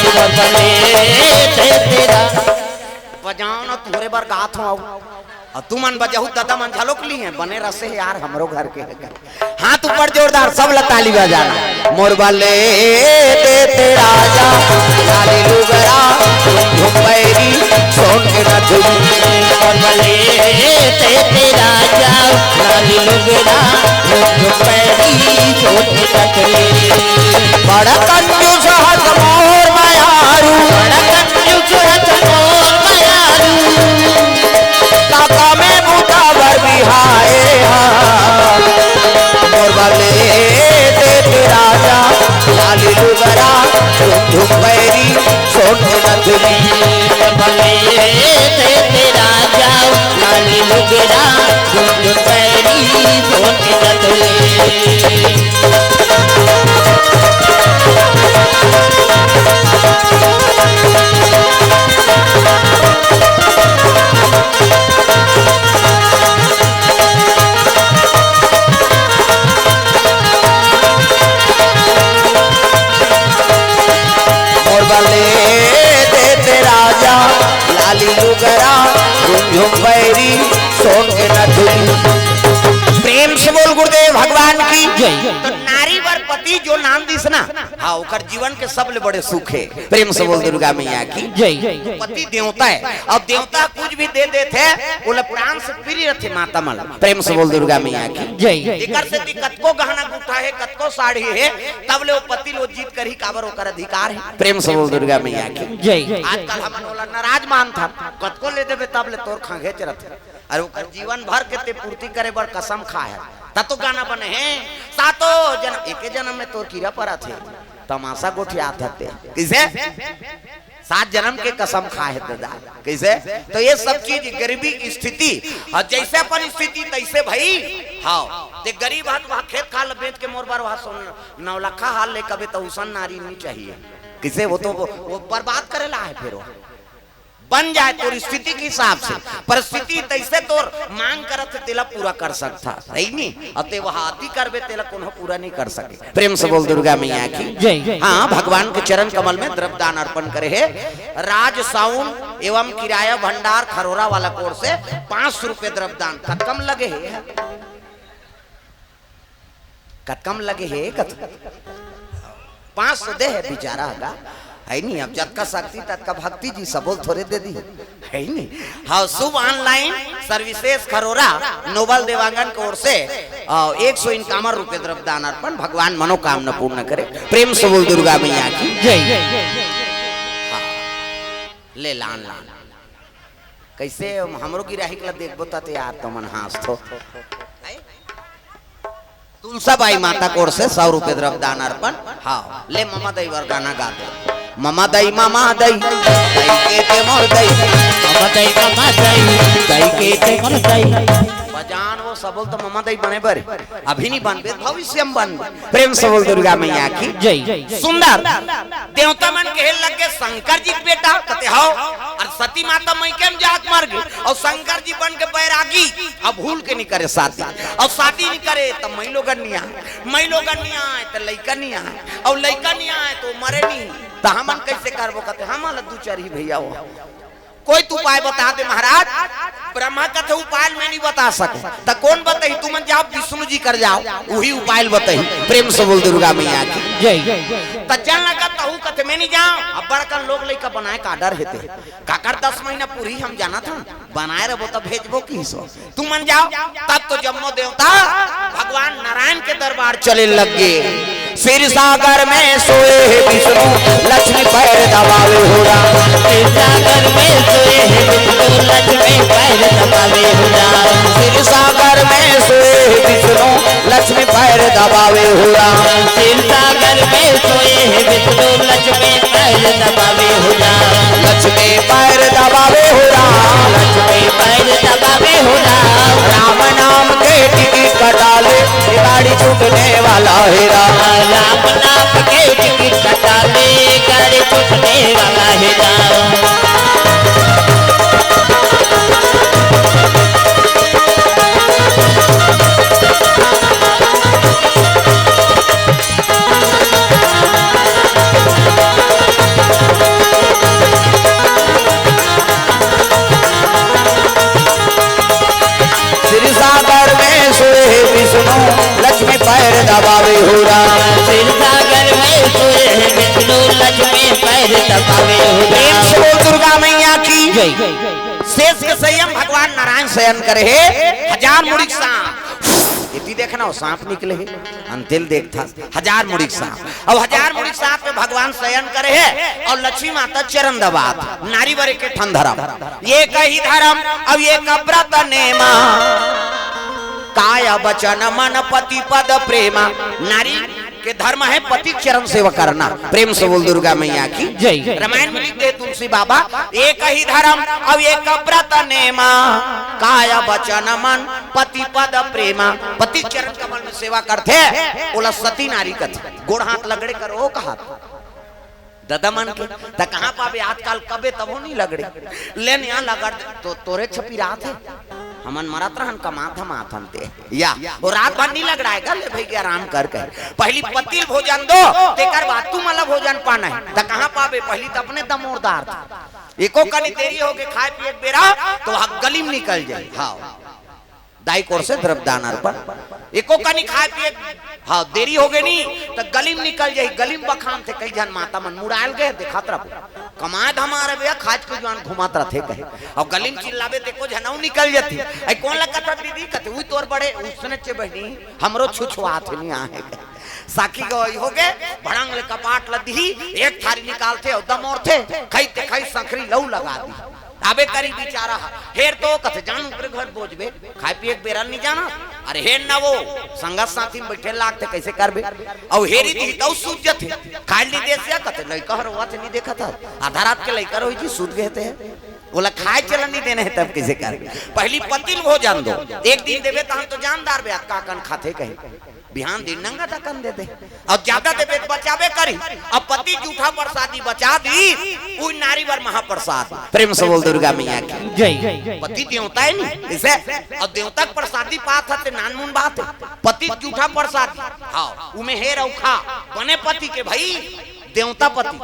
मोर बले दे ते राजा। बजाओ ना, तोरे बर गात हूँ, आओ। और तुमन बजाहू, दादा मन झलोक ली हैं, बने रसे यार, हमरो घर के है। हाथ ऊपर जोरदार, सब ला ताली बजाना। मोर बले दे ते राजा, लाली लुगरा, घुमैरी, सोन के नथुनी। मोर बले दे ते राजा, लाली लुगरा, घुमैरी, सोन के नथुनी। बड़ा कंजूस हस मोर मयारू, बड़ा कंजूस हस मोर मयारू। काका में बूता बर बिहाए हा। मोर बले दे ते राजा, लाली लुगरा, झुम झुम पैरी, सोन नथुनी। मोर बले दे ते राजा, लाली लुगरा, झुम झुम पैरी, सोन नथुनी। मोर बले दे ते राजा, लाली लुगरा, झुम झुम पैरी, सोन के नथुनी। प्रेम से बोल गुरुदेव भगवान की जय। तो नारी बर पति जो नाम दिस ना, हाँ, ओकर जीवन के सबले बड़े सुख है। प्रेम से बोल दुर्गा मैया की जय। पति देवता है, और देवता कुछ भी दे देथे, ओला प्राण से प्रिय रथे माता मन। प्रेम से बोल दुर्गा मैया की जय। एकर से ती कतको गहना गुठा है, कतको साड़ी है, तब ले वो पति लो जीत करही, काबर ओकर अधिकार है। प्रेम से बोल दुर्गा मैया की जय। आजकल हमन ओला नाराज मानथन, कतको ले देबे तब ले तोर खंघेच रथे। अरे ओकर जीवन भर के ते पूर्ति करे बर कसम खा है, त तो गाना बने है, सातो जन्म, एके जन्म में तोर कीरा परा थे, तमाशा गोठियात हते। किसे? सात जन्म के कसम खा है दादा। कैसे? तो ये सब चीज गरीबी की स्थिति, और जैसे अपन स्थिति तैसे भाई। हाँ, ते गरीब हाथ वहाँ खेत खाल बेच के मोर बार वहाँ सोन नौलखा हाल ले कबे तो उसन नारी नहीं चाहिए। किसे? वो तो वो, वो बर्बाद करे ला है फिर वो। बन जाए तोर स्थिति के हिसाब से, परिस्थिति तैसे तोर मांग करत है, तेला पूरा कर सकता, सही नहीं? और ते वह अति करबे, तेला कोनो पूरा नहीं कर सके। प्रेम से बोल दुर्गा मैया की जय। हाँ, भगवान के चरण कमल में द्रव्यदान अर्पण करे है। राज साउंड एवं किराया भंडार खरोरा वाला कोर से पाँच सौ रुपये द्रव्यदान। कतकम लगे है? कतकम लगे है? कत पाँच सौ दे है बेचारा हगा, है नहीं? अब जतका शक्ति ततका भक्ति जी, सबोल थोड़े दे दी, है नहीं? हाँ, शुभ ऑनलाइन सर्विसेज खरोरा नोबल देवांगन की ओर से, आ, एक सौ इक्यावन रुपये द्रव्यदान अर्पण। भगवान मनोकामना पूर्ण करे। प्रेम से बोल दुर्गा मैया की जय। हाँ, ले लान लान। कैसे हम, हमरो गिराहिक ला देखबो त यार, तुमन हाँस थो। तुलसा बाई माता कोर से सौ रुपये द्रव्यदान अर्पण। हाँ, ले ममा दई बर गाना गा दे। ममा दई, ममा दई, दई के ते मोर दई। ममा दई, ममा दई, दई के ते मोर दई। बजान वो सबोल तो ममा दई बने बर। अभी नहीं बनबे, भविष्य में बनबे। प्रेम से बोल दुर्गा मैया की जय। सुंदर। देवता मन कहे लग गे, "शंकर जी के बेटा कते हव?" और सती माता मइके में जाके मर गे, और शंकर जी बन के बैरागी, अब भूल के नहीं करे शादी, और शादी नहीं करे तो मई लोगन नहीं आए, मई लोगन नहीं आए तो लइका नहीं आए, और लइका नहीं आए तो मरे नहीं, तो हमन कैसे करबो? कहते, "हम अलग दू चार ही भैया हो।" कोई तो उपाय बता दे महाराज। ब्रह्मा कथे उपाय मैं नहीं बता सकूं, त कौन बताही? तुमन जाओ विष्णु जी कर जाओ, वही उपाय बताही। प्रेम से बोल दुर्गा मैया की जय। त जन लगा तहू कथे मैं नहीं जाओ। अब बड़कन लोग लइका बनाए का डर हेते, काकर दस महीना पूरी हम जाना था, बनाए रहबो तब भेजबो की सो। तुमन जाओ। तब तो जम्मो देवता भगवान नारायण के दरबार चले लग गे। क्षीर सागर में सोए है विष्णु, लक्ष्मी पैर दबावे हो राम। क्षीर सागर में सोए है विष्णु, लक्ष्मी पैर दबावे हो राम। क्षीर सागर में सोए है विष्णु, लक्ष्मी पैर दबावे हो राम। क्षीर सागर में सोए है विष्णु, लक्ष्मी पैर दबावे हो राम। में पैर दबावे हो राम, लक्ष्मी पैर दबावे हो राम। राम नाम के टिकट कटा ले, ये गाड़ी छूटने वाला है राम। राम नाम के टिकट कटा ले, गाड़ी छूटने वाला है राम। क्षीर सागर में सोए विष्णु, लक्ष्मी पैर दबावे हो राम। क्षीर सागर में सोए विष्णु, लक्ष्मी पैर दबावे हो राम। प्रेम से बोल दुर्गा मैया की जय। शेष के संयम भगवान नारायण शयन करे हे, हजार मुड़ी के सांप। इति देखना हो, सांप निकले हे, अंतिल देखता। हजार मुड़ी के सांप। अब हजार मुड़ी के सांप में भगवान शयन करे हे और लक्ष्मी माता चरण दबात। नारी बर एक ठन धरम, एक ही धरम, अब एक व्रत नेमा। काय वचन मन पति पद प्रेमा। नारी के धर्म है पति के चरण सेवा करना। प्रेम से बोल दुर्गा मैया की जय। रामायण में लिख दे तुलसी बाबा, एक ही धर्म अब एक व्रत नेमा, काय वचन मन पति पद प्रेमा। पति के चरण कमल में सेवा करथे, ओला सती नारी कथे। गोड़ हाथ लगड़े करो कहा ददा मन के, त कहाँ पाबे आजकल, कबे तभो नहीं लगड़े। लेन यहाँ लगड़ दे, तो तोरे छपी रात है। हमन मरत रहन, कमात हम आथन ते। या, वो रात भर नहीं लगड़ाएगा, ले भाई के आराम कर कहे। पहली पतिल भोजन दो, तेकर बाद तू मला भोजन पाना है। त कहाँ पाबे, पहली त अपने दमोरदार था। एको कनी देरी हो के खाए पिए के बेरा, तो वहाँ गली में निकल जाए। हाँ। दाई कोर से द्रव्य दान अर्पण। एको कनी खाए पिए, हाँ, देरी हो गई नी, त गली में निकल जाही, गली में बखान थे, कई झन माता मन मुड़ायल गए, देखत रहो। कमाए धमाए भैया, खाज के जुआन घुमात रथे कहे। और गली में चिल्लाबे, ते को झनऊ निकल जाती। "ऐ कोन ला कथस दीदी?" कथे, "उई तोर बड़े उसने चे बहिनी, हमरो छुछुआत हे नी आहे।" साखी गवई हो गए, भड़ंग ले कपाट ल दिही, एक थारी निकालथे और दमोरथे, खई ते खई संखरी लऊ लगा दी। आबे करी बिचारा ह, हेर तो कथे, "जान ओकरे घर बोझबे, खाए पिए के बेरा ल नहीं जाना।" अरे हेर ना वो, संगत साथी में बैठे लागथे, कैसे करबे? अउ हेरी दी तउ सूझ जथे, खाए ल नहीं देस या कथे, "लइका ह रोवत हे, नहीं देखत ह, आधा रात के लइका रोही जी, सूत गए थे।" ओला खाए चला नहीं देना है, तब कैसे करबे? पहली पतिल भोजन दो, एक दिन देबे तहन तो जानदार बे, अतका कन खाथे कहे। बिहान दिन नंगा टकन दे दे। अउ ज्यादा देबे त बचाबे करी। अब पति जूठा प्रसादी बचा दी, उ नारी बर महाप्रसाद। प्रेम से बोल दुर्गा मैया की जय। पति देवता है नी, इसे, अउ देवता के प्रसादी पात हते नानमुन बात है। पति जूठा प्रसादी, हाँ, उमे हेर अउ खा, बने पति के भाई, देवता पति।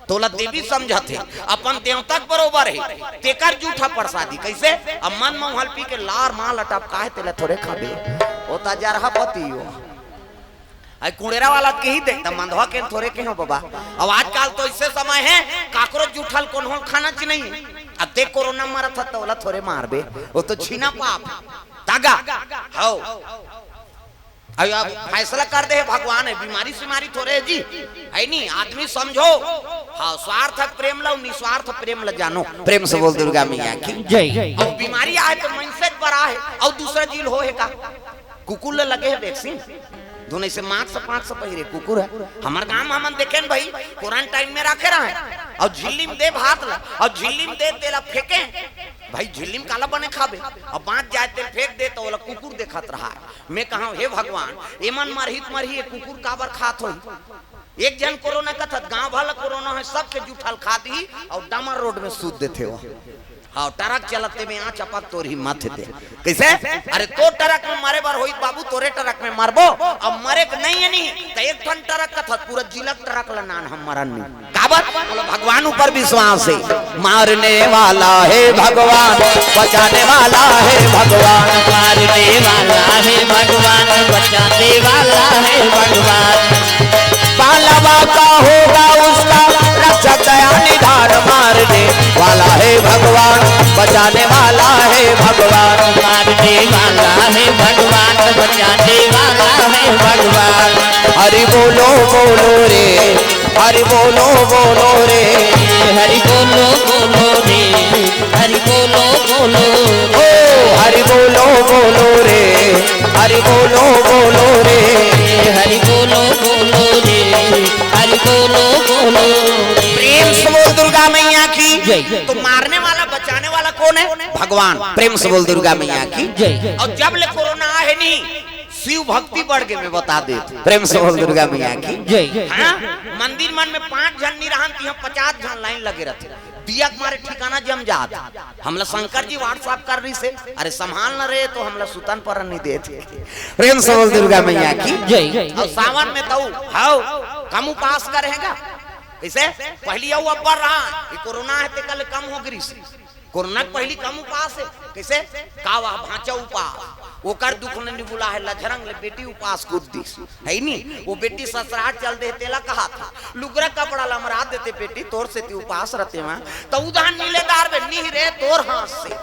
तोला देवी समझत हे, अपन देवता के बरोबर हे, तेकर जूठा प्रसादी। कैसे? अब मन म हल्पी के लार माल अटपका हे, तेला थोरे खाबे। ओ त जरहा पति हो। आई कुड़ेरा वाला के ही दे, त मंदवा के थोरे के हो बाबा। अब आजकल तो ऐसे समय हे, काकरो जूठल कोन्हो ल खाना च नहीं। अब देख कोरोना मरत ह, त ओला थोरे मारबे। वो तो छीना पाप। तागा। हौ। अब, अब फैसला कर दे हे भगवान, है बीमारी सिमारी थोरे है जी, है नी? आदमी समझो, हाँ, स्वार्थ प्रेम ला, निस्वार्थ प्रेम ला जानो। प्रेम से बोल दुर्गा मैया की जय। अब बीमारी आए तो मनसे बर आहे, अउ दूसरा झिन ल होहे का? कुकुर ला लगे हे वैक्सीन, दोनों से मास्क पाँच सौ पहिरे कुकुर है। हमर गांव में हमन देखेन भाई, क्वारंटाइन में रखे रहे, अउ झिल्ली में दे भात ला, अउ झिल्ली में दे तेला फेंके। भाई झिल्ली में काला बने खाबे, अब बाँच जाए तेल फेंक दे त ओला कुकुर देखत रहा है। मैं कहा, "हे भगवान, एमन मरही त मरही, ये कुकुर काबर खात होही?" एक झन कोरोना कथस, गांव भर ल कोरोना हे, सबके जूठा ल खा दिही अउ डामर रोड में सूत देथे वो। हाँ, ट्रक चलत हे में आ चपक तोर हिम्मत हे ते। कैसे? अरे तोर ट्रक में मरे बर होही बाबू, तोरे ट्रक में मरबो। अब मरे के नहीं हे नी, त एक ठन ट्रक कथस, पूरा जिला के ट्रक ल नान हम मरन नी। काबर? बोलो, भगवान ऊपर विश्वास है। मारने वाला है भगवान, बचाने वाला है भगवान। मारने वाला है भगवान, बचाने वाला है भगवान। बालवा का होगा उसका रक्षक दया निधान। मारने वाला है भगवान, बचाने वाला है भगवान। मारने वाला है भगवान, बचाने वाला है भगवान। हरि बोलो बोलो रे, हरि बोलो बोलो रे। हरि बोलो बोलो रे, हरि बोलो बोलो। ओ हरि बोलो बोलो रे, हरि बोलो बोलो रे। हरि बोलो बोलो रे, हरि बोलो बोलो। प्रेम से बोल दुर्गा मैया की। भगवान, प्रेम से बोल दुर्गा मैया की। जय। अउ जब ले कोरोना आहे नहीं, शिव भक्ति बढ़ गे, मैं बता देत हँव। प्रेम से बोल दुर्गा मैया की। जय। हाँ, मंदिर मन में पाँच झन नहीं रहन, तिहाँ पचास झन लाइन लगे रहिथे। दिया के मारे ठिकाना जम जात। हमला शंकर जी WhatsApp कर रहिसे, अरे संभाल न रे, तो हमला सुतन परन नहीं देत। प्रेम से बोल दुर्गा मैया की। जय। अउ सावन में तउ हव, कम उपास करेगा। कइसे? पहिली अउ अब्बड़ रहा, ये कोरोना हे तेकर ले कम हो गिस। कोरोना के पहिली कम उपास हे। कइसे? कावा भाँचा उपास। ओकर दुख ल निबुला हे, लझरंग ले बेटी उपास कूद दिस। हे नी? ओ बेटी ससुरार चल दे, तेला कहाथे, लुगरा कपड़ा ल मरा देते बेटी, तोर सेती उपास रहितेंव। त उधान मिले दार बे, नहीं रे, तोर हाथ से।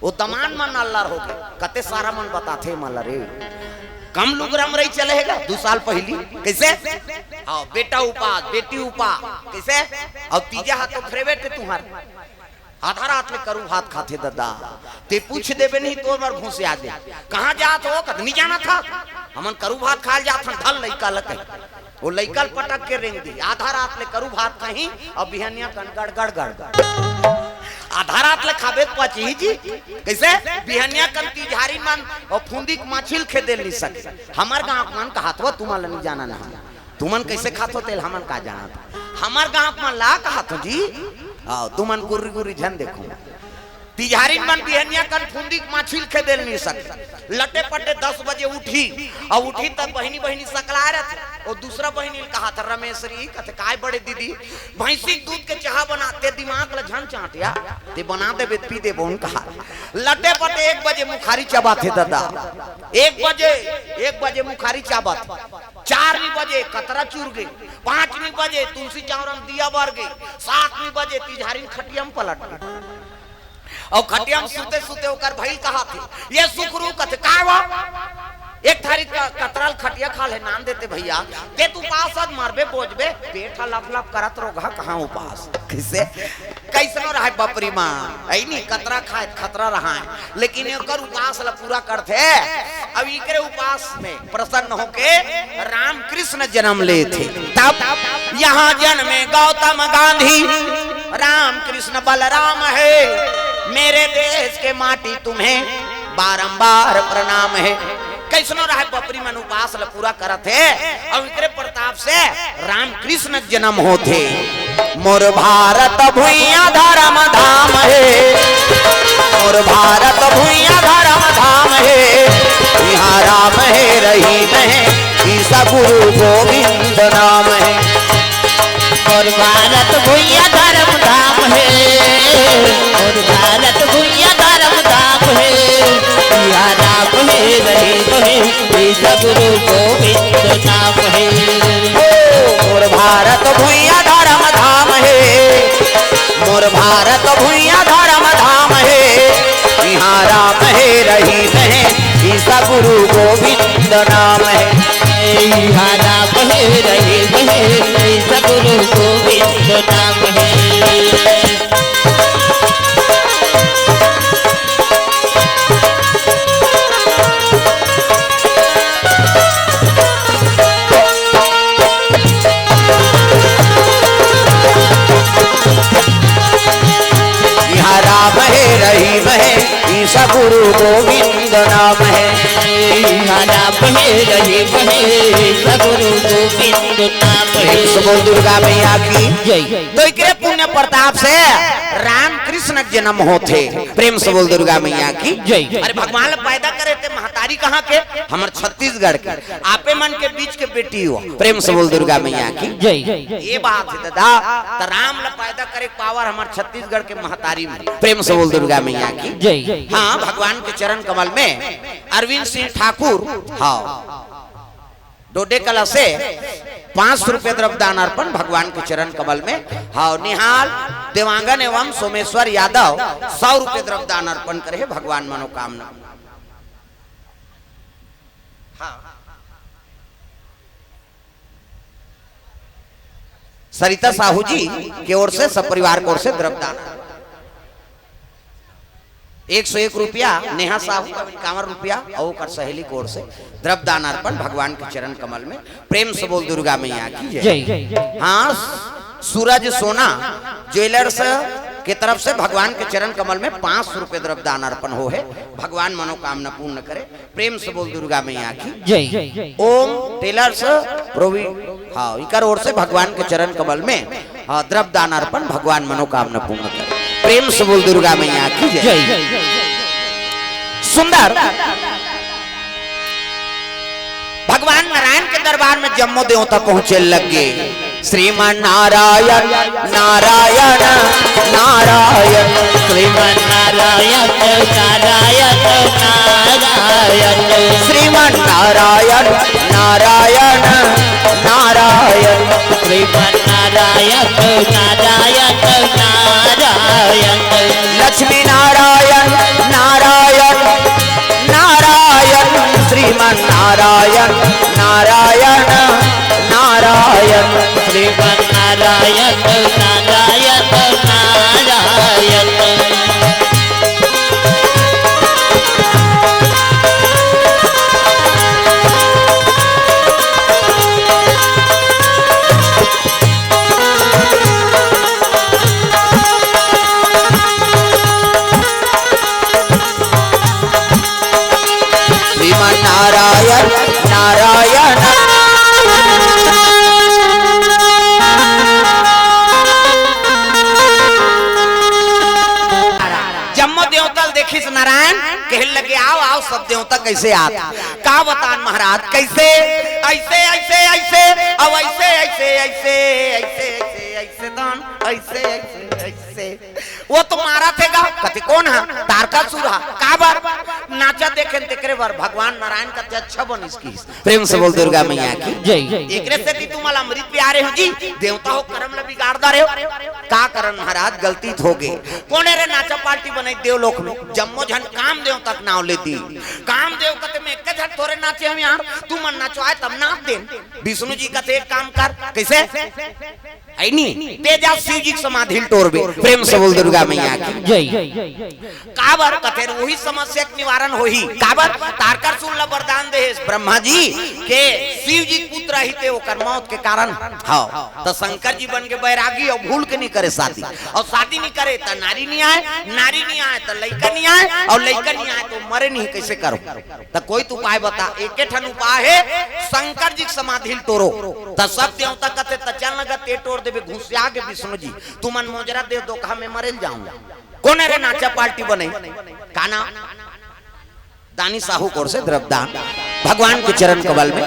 ओ दमांद मन अल्लर हो गे, कते सारा मन बताथे मला रे। कम लुगरा म रही चले हे गा, दू साल पहिली। कइसे? हाँ, बेटा उपास, बेटी उपास। कइसे? अउ तीजा हा तो फेवरेट हे तुँहर। आधा रात ले करू भात खाथे ददा। ते पूछ देबे नहीं, तोर बर घुसिया दे। कहाँ जात हो? कथे नहीं जानत हँव। हमन करू भात खाय ल जात हन, धर लइका ल कहि। ओ लइका ल पटक के रेंग दिस। आधा रात ले करू भात खाही, अउ बिहनिया कन गड़, गड़, गड़, गड़। आधा रात ले खाबे त पचही जी। कइसे? बिहनिया कन तिजहारी मन अउ फुंदी के माछी ल खेदे ल नहीं सकय। हमर गाँव के मन कहाथों, तुमन ल नहीं जानन हे। तुमन कइसे खाथो तेला हमन का जानत? हमर गाँव के मन ला कहाथों जी। आओ, तुमन गुर्री गुर्री झन देखो। तिजहारी मन बिहनिया कन फुंदी के माछी ल खेदे ल नहीं सकय। लटे पटे दस बजे उठही, अउ उठही त बहिनी बहिनी सकलाय रहिथे। ओ दूसरा बहिनी ल कहाथे रमेसरी, कथे काय बड़े दीदी, भैंसी के दूध के चाहा बना, ते दिमाग ल झन चाटिया, ते बना देबे त पी देबो न कहा। लटे पटे एक बजे मुखारी चबाथे ददा। एक बजे, एक बजे मुखारी चाबत। चार नी बजे कतरा चुर गे, पाँच नी बजे तुलसी चौरा म दिया बर गे, सात नी बजे तिजहारी म खटिया म पलट गे। अउ खटिया म सुते सुते ओकर भई ल कहाथे, ये सुकरू, कथे काय वो? एक थारी क-, कतरा ल खटिया खा ले नान देते भइया, ते त उपास अस, मरबे बोजबे, पेट ह लप लप करत, रोगहा कहाँ उपास। कइसे? कइसनो रहय बपरी मन, अइ नी, कतरा खाय त खतरा रहय, लेकिन एकर उपास ल पूरा करथे। अब इकरे उपास में प्रसन्न होके राम कृष्ण जनम लेथे। तब यहाँ जन्मे गौतम गांधी, राम कृष्ण बलराम हे, मेरे देश के माटी तुम्हें बारंबार प्रणाम हे। कइसनो रहय बपरी मन उपास ल पूरा करत हे, अउ इकरे प्रताप से राम कृष्ण जनम होथे। मोर भारत भुइयां धरम धाम हे, मोर भारत भुइयां धरम धाम हे, इहाँ राम हे रहीम हे, ईसा गुरु गोविंद नाम हे। मोर भारत भुइयां धरम धाम हे, मोर भारत भुइयां धरम धाम हे, इहाँ राम हे रहीम हे, ईसा गुरु गोविंद नाम हे। ओ, मोर भारत भुइयां धरम धाम हे, मोर भारत भुइयां धरम धाम हे, इहाँ राम हे रहीम हे, ईसा गुरु गोविंद नाम हे। इहाँ राम हे रहीम हे, ईसा गुरु गोविंद नाम हे। इहाँ राम हे रहीम हे, ईसा गुरु गोविंद नाम हे। इहाँ राम हे रहीम हे, ईसा गुरु गोविंद नाम हे। प्रेम से बोल दुर्गा मैया की। जय। तो एकरे पुण्य प्रताप से राम कृष्ण के जन्म होथे। प्रेम से बोल दुर्गा मैया की। जय। अरे भगवान ल पैदा करे ते महतारी कहाँ के? हमर छत्तीसगढ़ के। आपे मन के बीच के बेटी हो। प्रेम से बोल दुर्गा मैया की। जय। ये बात हे दादा, त राम ल पैदा करे के power हमर छत्तीसगढ़ के महतारी में। प्रेम से बोल दुर्गा मैया की। जय। हाँ, भगवान के चरण कमल में अरविंद सिंह ठाकुर, हाँ, डोडेकला से पाँच सौ रुपये द्रव्य दान अर्पण भगवान के चरण कमल में। हाँ, निहाल देवांगन एवं सोमेश्वर यादव सौ रुपये द्रव्य दान अर्पण करे हे, भगवान मनोकामना। हाँ। सरिता साहू जी के ओर से, सब परिवार के ओर से द्रव्य दान। एक सौ एक रुपया नेहा साहू, इक्यावन रुपया अउ ओकर सहेली के ओर से द्रव्य दान अर्पण भगवान के चरण कमल में। प्रेम से बोल दुर्गा मैया की जय। जय। हाँ, सूरज सोना ज्वेलर्स के तरफ से भगवान के चरण कमल में पाँच सौ रुपये द्रव्य दान अर्पण हो हे। भगवान मनोकामना पूर्ण करे। प्रेम से बोल दुर्गा मैया की जय। ओम टेलर्स प्रोवी, हाँ, इकर ओर से भगवान के चरण कमल में, हाँ, द्रव्य दान अर्पण, भगवान मनोकामना पूर्ण करे। प्रेम से बोल दुर्गा मैया की जय। जय। सुंदर भगवान नारायण के दरबार में जम्मो देवता पहुंचे लगे। श्रीमन नारायण, नारायण, नारायण। श्रीमन नारायण, नारायण, नारायण। श्रीमन नारायण, नारायण, नारायण। श्रीमन नारायण, नारायण, नारायण। लक्ष्मी नारायण, नारायण, नारायण। श्रीमन नारायण, नारायण, नारायण। श्रीमन नारायण, नारायण, नारायण। श्रीमन नारायण, नारायण। जम्मो देवता ल देखिस नारायण, कहे लगे, "आओ, आओ, सब देवता कैसे आत?" का बतान महाराज, कैसे? ऐसे, ऐसे, ऐसे, अब ऐसे, ऐसे, ऐसे, ऐसे, ऐसे, ऐसे, ऐसे, दान, ऐसे, ऐसे, ऐसे। वो तो मारा थे गा, कथे कोन हा? तारकासुर हा। काबर? नाचा देखेन तेकरे बर भगवान नारायण कथे अच्छा बनिस किहिस। प्रेम से बोल दुर्गा मैया की जय। एकरे सेती तुमन ल अमृत पिया रहे हो जी, देवता हो करम ल बिगाड़ डारे हो। का करन महाराज, गलती त होगे। कोने रे नाचा पार्टी बनई देवलोक में, जम्मो झन कामदेव तक नाव ले दी। कामदेव कथे में एक झन थोरे नाचे हम यार, तुमन नचवाए तब नाच देन। विष्णु जी कथे एक काम कर, कैसे? है नी? ते जा शिव जी के समाधि ल टोरबे। प्रेम से बोल दुर्गा मैया की जय। काबर कथे उही समस्या के निवारण होही। काबर तारकासुर ल वरदान दे हे ब्रह्मा जी के शिव जी के पुत्र ही ते ओकर मौत के कारण। हाँ, तो शंकर जी बन के बैरागी अउ भूल के नहीं करे शादी, अउ शादी नहीं करे त नारी नहीं आए, नारी नहीं आए त लइका नहीं आए, अउ लइका नहीं आए तो मरे नहीं, कैसे करो? त कोई तो उपाय बता। एके ठन उपाय हे, शंकर जी के समाधि ल टोरो। त सब देवता कथे, "त चल न गा, ते टोर देबे घुसिया के विष्णु जी, तुमन मोजरा दे दोखा में मरे ल जाऊंगा।" कोन रे नाचा पार्टी बनई? का नाम? दानी साहू कोर से द्रव्यदान, भगवान के चरण कमल में।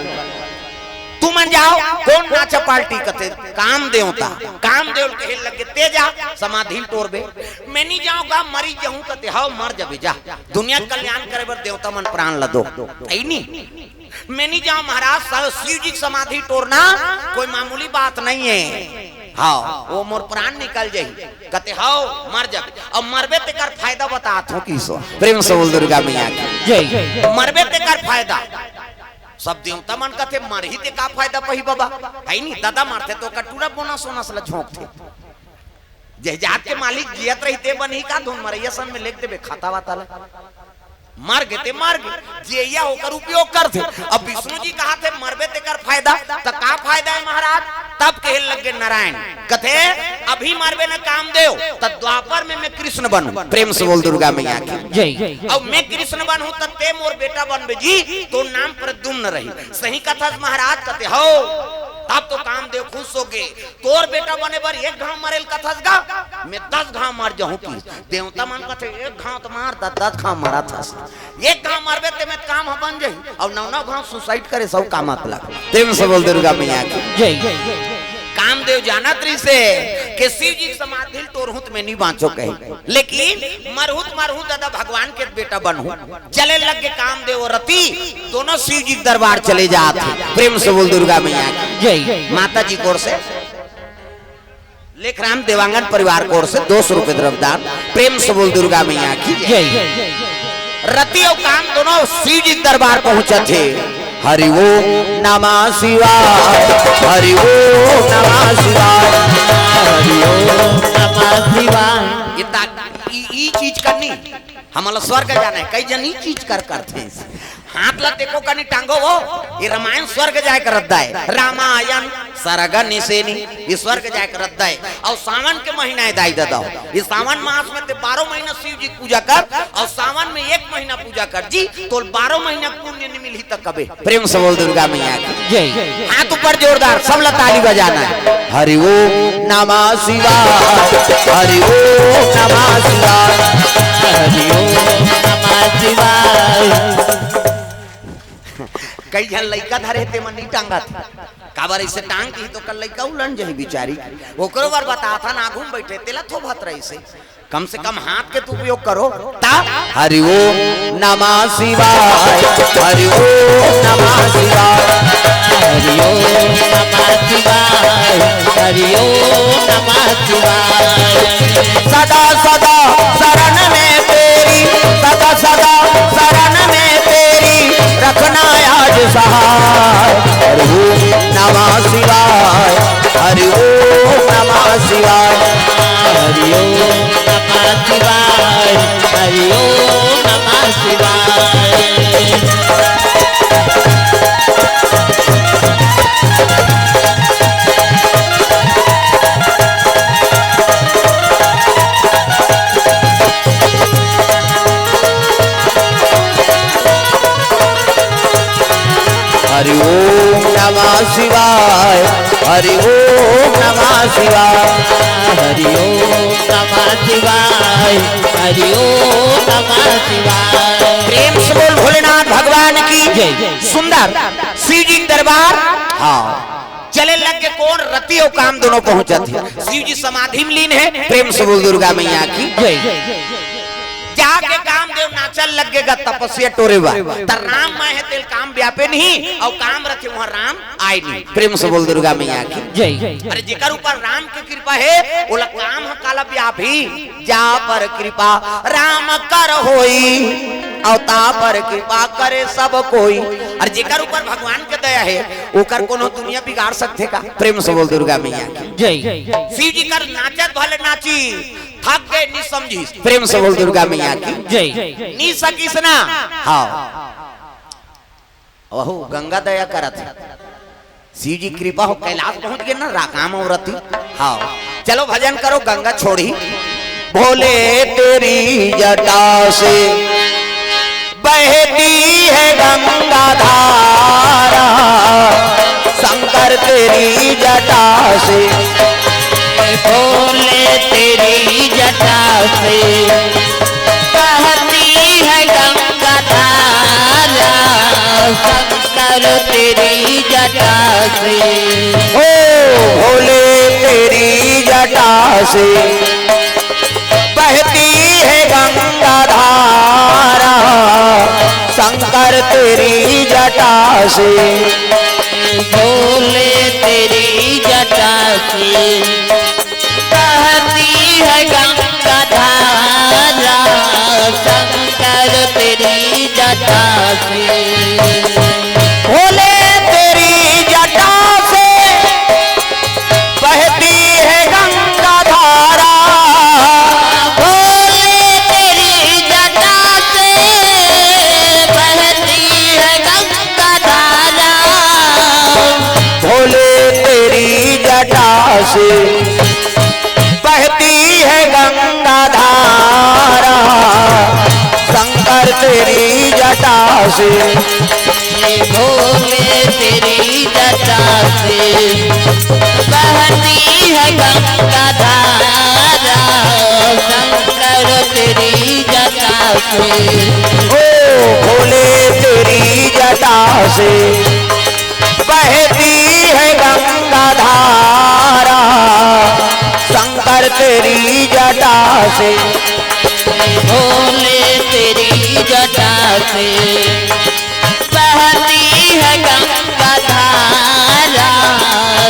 तुमन जाओ, कोन नाचा पार्टी कथे? काम देवता। काम देव कहे लगे, "ते जा, समाधि ल टोरबे।" "मैं नहीं जाऊंगा, मरी जाऊं," कथे। "हव, मर जबे, जा। दुनिया के कल्याण करे बर देवता मन प्राण ल दो।" ऐ नी? "मैं नहीं जाऊं महाराज, स-, शिव जी के समाधि टोरना कोई मामूली बात नहीं है। हाँ, वो मोर प्राण निकल जाही।" कथे, "हव, मर जाबे।" अब मरबे तेकर फायदा बतात हो किसो। प्रेम से बोल दुर्गा मैया की जय। मरबे तेकर फायदा। सब देवता मन कथे, "मरही ते का फायदा पही बाबा?" है नी, दादा मरथे तो कटूरा बोनस वोनस ल झोंकथे। जे जात के मालिक जियत रही ते बनही का धुन, मरैया सन में लेख देबे खाता वाता ल। मर गे ते मर गे, जियैया ओकर उपयोग करथे। अब विष्णु जी कहा थे, "मरबे तेकर फायदा," त का फायदा है महाराज? तब कहे लगे नारायण, कथे, "अभी मरबे न कामदेव, त द्वापर में मैं कृष्ण बनूं।" प्रेम से बोल दुर्गा मैया की जय। अब मैं कृष्ण बनूं त ते मोर बेटा बनबे जी, तो नाम प्रद्युम्न रही। सही कथस महाराज? कथे, "हव।" तब तो कामदेव खुश हो गे। "तोर बेटा बने बर एक घाव मरेल कथस गा, मैं दस घाव मर जाहूं।" कि देवता मन कथे, "एक घाव तो मार, द-, दस घाव मरत हस। एक घाव मरबे ते में काम ह बन जाही, अउ नौ नौ घाव suicide करे, सब काम आत लग।" प्रेम से बोल दुर्गा मैया की जय। कामदेव जानत रहिसे के शिव जी के समाधि ल टोरहूं त मैं नहीं बांचो कहे, लेकिन मरहूं त मरहूं दादा, भगवान के बेटा बनहूं। चले लग गे कामदेव अउ रति, दोनों शिव जी के दरबार चले जात हे। प्रेम से बोल दुर्गा मैया की जय। माता जी कोर से, लेखराम देवांगन परिवार कोर से दो सौ रुपये द्रव्यदान। प्रेम से बोल दुर्गा मैया की जय। रति अउ काम दोनों शिव जी के दरबार पहुंचत हे। हरि ओम नमः शिवाय, हरि ओम नमः शिवाय, हरि ओम नमः शिवाय। ये ता-, ई, ई चीज करनी। हमला स्वर्ग जाना हे, कई जन ई चीज कर करथे। हाथ ला देखो कनी टांगो वो, ये रामायण स्वर्ग जाए कर रद्दा है, रामायण सरग निसेनी, ये स्वर्ग जाए कर रद्दा है। अउ सावन के महीना है दाई ददा हो, ये सावन मास में ते बारह महीना शिव जी के पूजा कर, अउ सावन में एक महीना पूजा कर जी, तोल बारह महीना पुण्य नहीं मिलही त कबे। प्रेम से बोल दुर्गा मैया की। जय। हाथ ऊपर जोरदार, सब ला ताली बजाना है। हरि ओम नमः शिवाय, हरि ओम नमः शिवाय। हरि ओम नमः शिवाय। कई झन लइका धरे ते मन नहीं टांगत, काबर ऐसे टांग की तो कल लइका उलन जही बिचारी। ओकरो बर बताथन, आगू में बैठे तेला थोभत रहिसे। कम से कम हाथ के तो उपयोग करो। ता हरि ओम नमः शिवाय, हरि ओम नमः शिवाय। हरि ओम नमः शिवाय, हरि ओम नमः शिवाय। सदा सदा शरण में तेरी, सदा सदा शरण में तेरी, रखना आज सहाय। हरि ओम नमः शिवाय, हरि ओम नमः शिवाय। हरि ओम नमः शिवाय, हरि ओम नमः शिवाय। हरि ओम नमः शिवाय, हरि ओम नमः शिवाय। हरि ओम नमः शिवाय, हरि ओम नमः शिवाय। प्रेम से बोल भोलेनाथ भगवान की। जय। सुंदर शिव जी के दरबार। हाँ, चले लग के कोन, रति अउ काम दोनों पहुंचत हे। शिव जी समाधि में लीन हे। प्रेम से बोल दुर्गा मैया की। जय। जाके कामदेव नाचल लग गे गा तपस्या टोरे बा। त राम मैं हे तेल काम व्यापे नहीं, अउ काम रथे वहां राम आय नहीं। प्रेम से बोल दुर्गा मैया की। जय। अरे जेकर ऊपर राम के कृपा हे, ओला काम ह काला व्यापही। जा पर कृपा राम कर होई, अउ ता पर कृपा करे सब कोई। अरे जेकर ऊपर भगवान के दया हे, ओकर कोनो दुनिया बिगाड़ सकथे का? प्रेम से बोल दुर्गा मैया की। जय। शिव जी कर नाचत भले नाची, थक गे, नी समझिस। प्रेम से बोल दुर्गा मैया की। जय। नी सकिस ना। हाँ। ओहो, गंगा दया करत हे। शिव जी कृपा हो, कैलाश पहुंच गे ना, राकाम औरत ही। हाँ, चलो भजन करो, गंगा छोड़ी। भोले तेरी जटा से बहती है गंगा धारा, शंकर तेरी जटा से। भोले तेरी जटा से बहती है गंगा धारा, शंकर तेरी जटा से। ओ भोले तेरी जटा से बहती है गंगा धारा, शंकर तेरी जटा से। भोले तेरी जटा से बहती है गंगा धारा, शंकर तेरी जटा से। भोले तेरी जटा से बहती है गंगा धारा। भोले तेरी जटा से बहती है गंगा धारा। भोले तेरी जटा से बहती है गंगा धारा, शंकर तेरी जटा से। भोले तेरी जटा से बहती है गंगा धारा, शंकर तेरी जटा से। ओ भोले तेरी जटा से बहती है गंगा धारा, शंकर तेरी जटा से। भोले तेरी जटा से बहती है गंगा धारा,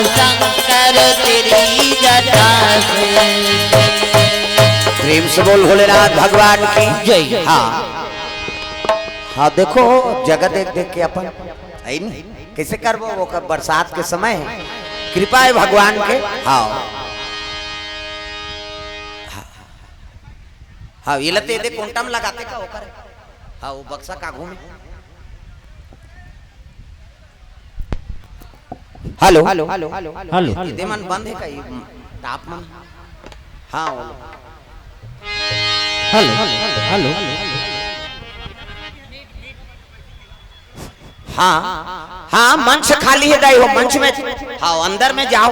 शंकर तेरी जटा से। प्रेम से बोल भोलेनाथ भगवान की। जय। हाँ, हाँ, देखो, जगह देख देख के अपन, है नी? कैसे करबो? ओकर बरसात के समय हे, कृपा हे भगवान के। हाँ, हाँ, हाँ, ये लते दे कोंटा में लगाते का ओकर? हाँ, वो बक्सा का घूमे। Hello hello hello hello hello. ये मन बंद है का, ये तापमान? हाँ। Hello hello. हाँ हाँ, मंच खाली है दाई हो, मंच में। हाँ, अंदर में जाओ।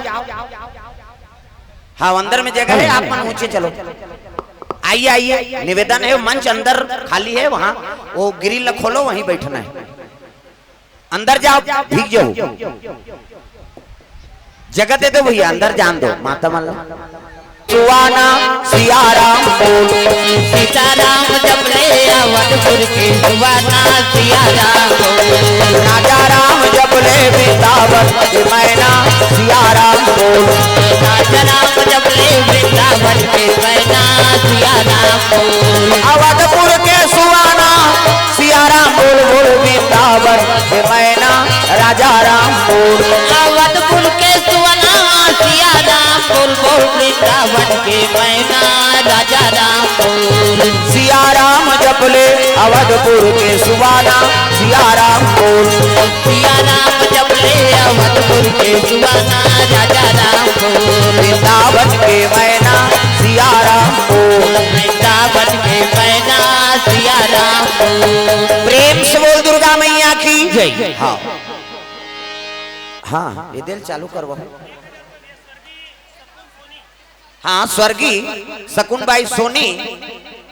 हाँ, अंदर में जगह है, आप मन ऊंचे चलो। आइए आइए, निवेदन है, मंच अंदर खाली है, वहाँ वो ग्रिल खोलो, वहीं बैठना है। अंदर जाओ, भीग जाओ, जगह दे दो भैया, अंदर जान दो। माता मन ला सुहाना सिया राम बोल। सीताराम जब ले अवधपुर के सुहाना सिया राम बोल। राजा राम जब ले वृंदावन के मैना सिया राम बोल। राजा राम जब ले वृंदावन के मैना सिया राम बोल। अवधपुर के सुहाना सिया राम बोल बोल, वृंदावन के मैना राजा राम बोल। अवधपुर के सुहाना सिया राम बोल बोल, वृंदावन के मैना राजा राम बोल। सिया राम जप ले अवधपुर के सुहाना सिया राम बोल। सिया राम जप ले अवधपुर के सुहाना राजा राम बोल। वृंदावन के मैना सिया राम बोल। वृंदावन के मैना सिया राम बोल। प्रेम से बोल दुर्गा मैया की जय। हाँ हाँ, ये दिल चालू करवाओ। हाँ, स्वर्गीय शकुन बाई सोनी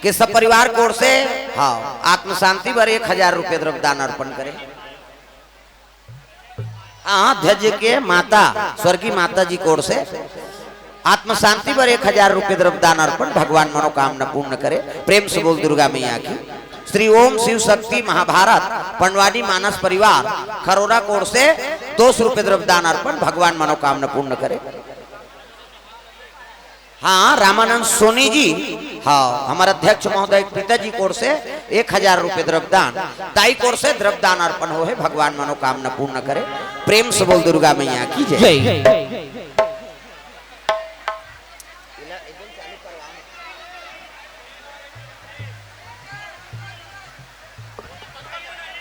के सपरिवार कोर से, हाँ, आत्म शांति बर एक हजार रुपये द्रव्य दान अर्पण करे। हाँ, ध्वज के माता, स्वर्गीय माता जी कोर से आत्म शांति बर एक हजार रुपये द्रव्य दान अर्पण, भगवान मनोकामना पूर्ण करे। प्रेम से बोल दुर्गा मैया की। श्री ओम शिव शक्ति महाभारत पंडवानी मानस परिवार खरोरा कोर से दो सौ रुपये द्रव्य दान अर्पण, भगवान मनोकामना पूर्ण करे। हाँ, रामानंद सोनी जी, हाँ, हमारे अध्यक्ष महोदय के पिताजी कोर से एक हजार रुपये द्रव्यदान, दाई कोर से द्रव्यदान अर्पण हो है, भगवान मनोकामना पूर्ण करे। प्रेम से बोल दुर्गा मैया की जय। जय।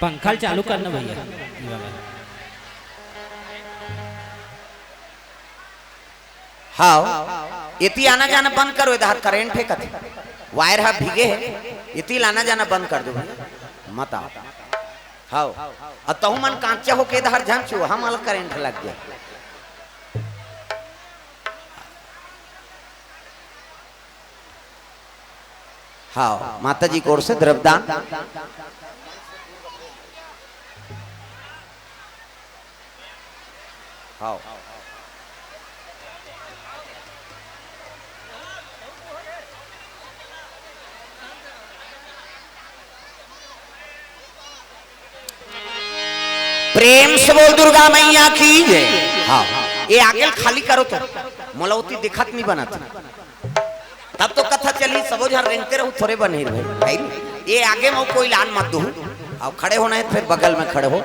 पंखा चालू करना भैया। हाँ, एती आना जाना बंद करो, इधर करंट है कथे, वायर हा भीगे है, एती आना जाना बंद कर दो भैया, मत आओ। हाँ, अउ तहु मन कांचा होके इधर झन छू, हमला करंट लग गया। हाँ, माता जी कोर से द्रव्यदान। हाँ। प्रेम से बोल दुर्गा मैया की जय। हाँ, ये आगे खाली करो तो, मोला ओती दिखत नहीं बनत। तब तो कथा चली, सबो झन रेंगते रहू, थोरे बने रहो, है नी? ये आगे में कोई लान मत दू, अउ खड़े होना है, फिर बगल में खड़े हो।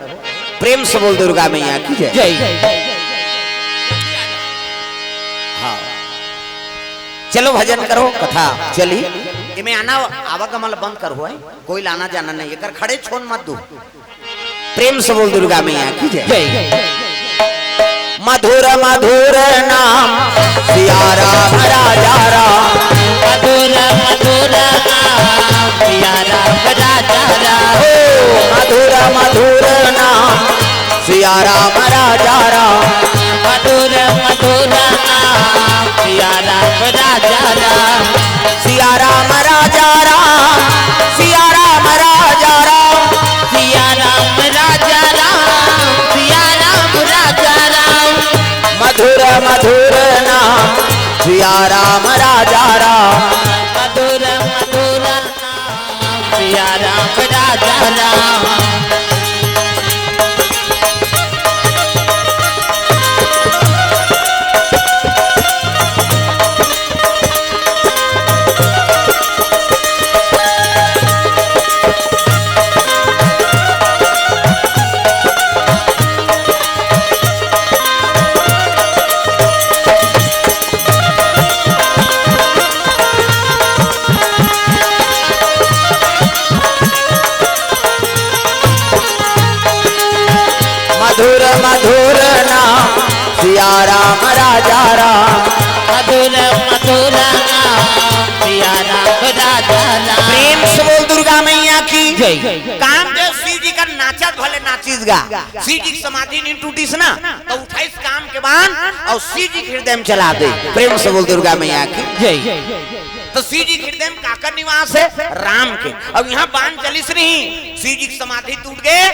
प्रेम से बोल दुर्गा मैया की जय। जय। हाँ, चलो भजन करो, कथा चली। एमे आना आवागमन बंद करो, है? कोई लाना जाना नहीं, एकर खड़े छोन मत दू। प्रेम से बोल दुर्गा मैया की जय। जय। मधुर मधुर नाम सिया राम राजा राम। मधुर मधुर नाम सिया राम राजा राम। हो, मधुर मधुर नाम सिया राम राजा राम। मधुर मधुर नाम सिया राम राजा राम। सिया राम राजा राम, सिया राम राजा राम। सिया राम राजा राम, सिया राम राजा राम। मधुर मधुर नाम सिया राम राजा राम। मधुर मधुर नाम सिया राम राजा राम। मधुर मधुर नाम सिया राम राजा राम। मधुर मधुर नाम सिया राम राजा राम। प्रेम से बोल दुर्गा मैया की जय। कामदेव शिव जी का नाचत भले नाचिस गा, शिव जी की समाधि नहीं टूटिस ना, तो उठाइस काम के बाण अउ शिव जी के हृदय में चला दे। प्रेम से बोल दुर्गा मैया की जय। तो शिव जी के हृदय में काकर निवास है? राम के। अब यहाँ बाण चलिस नहीं, शिव जी की समाधि टूट गए,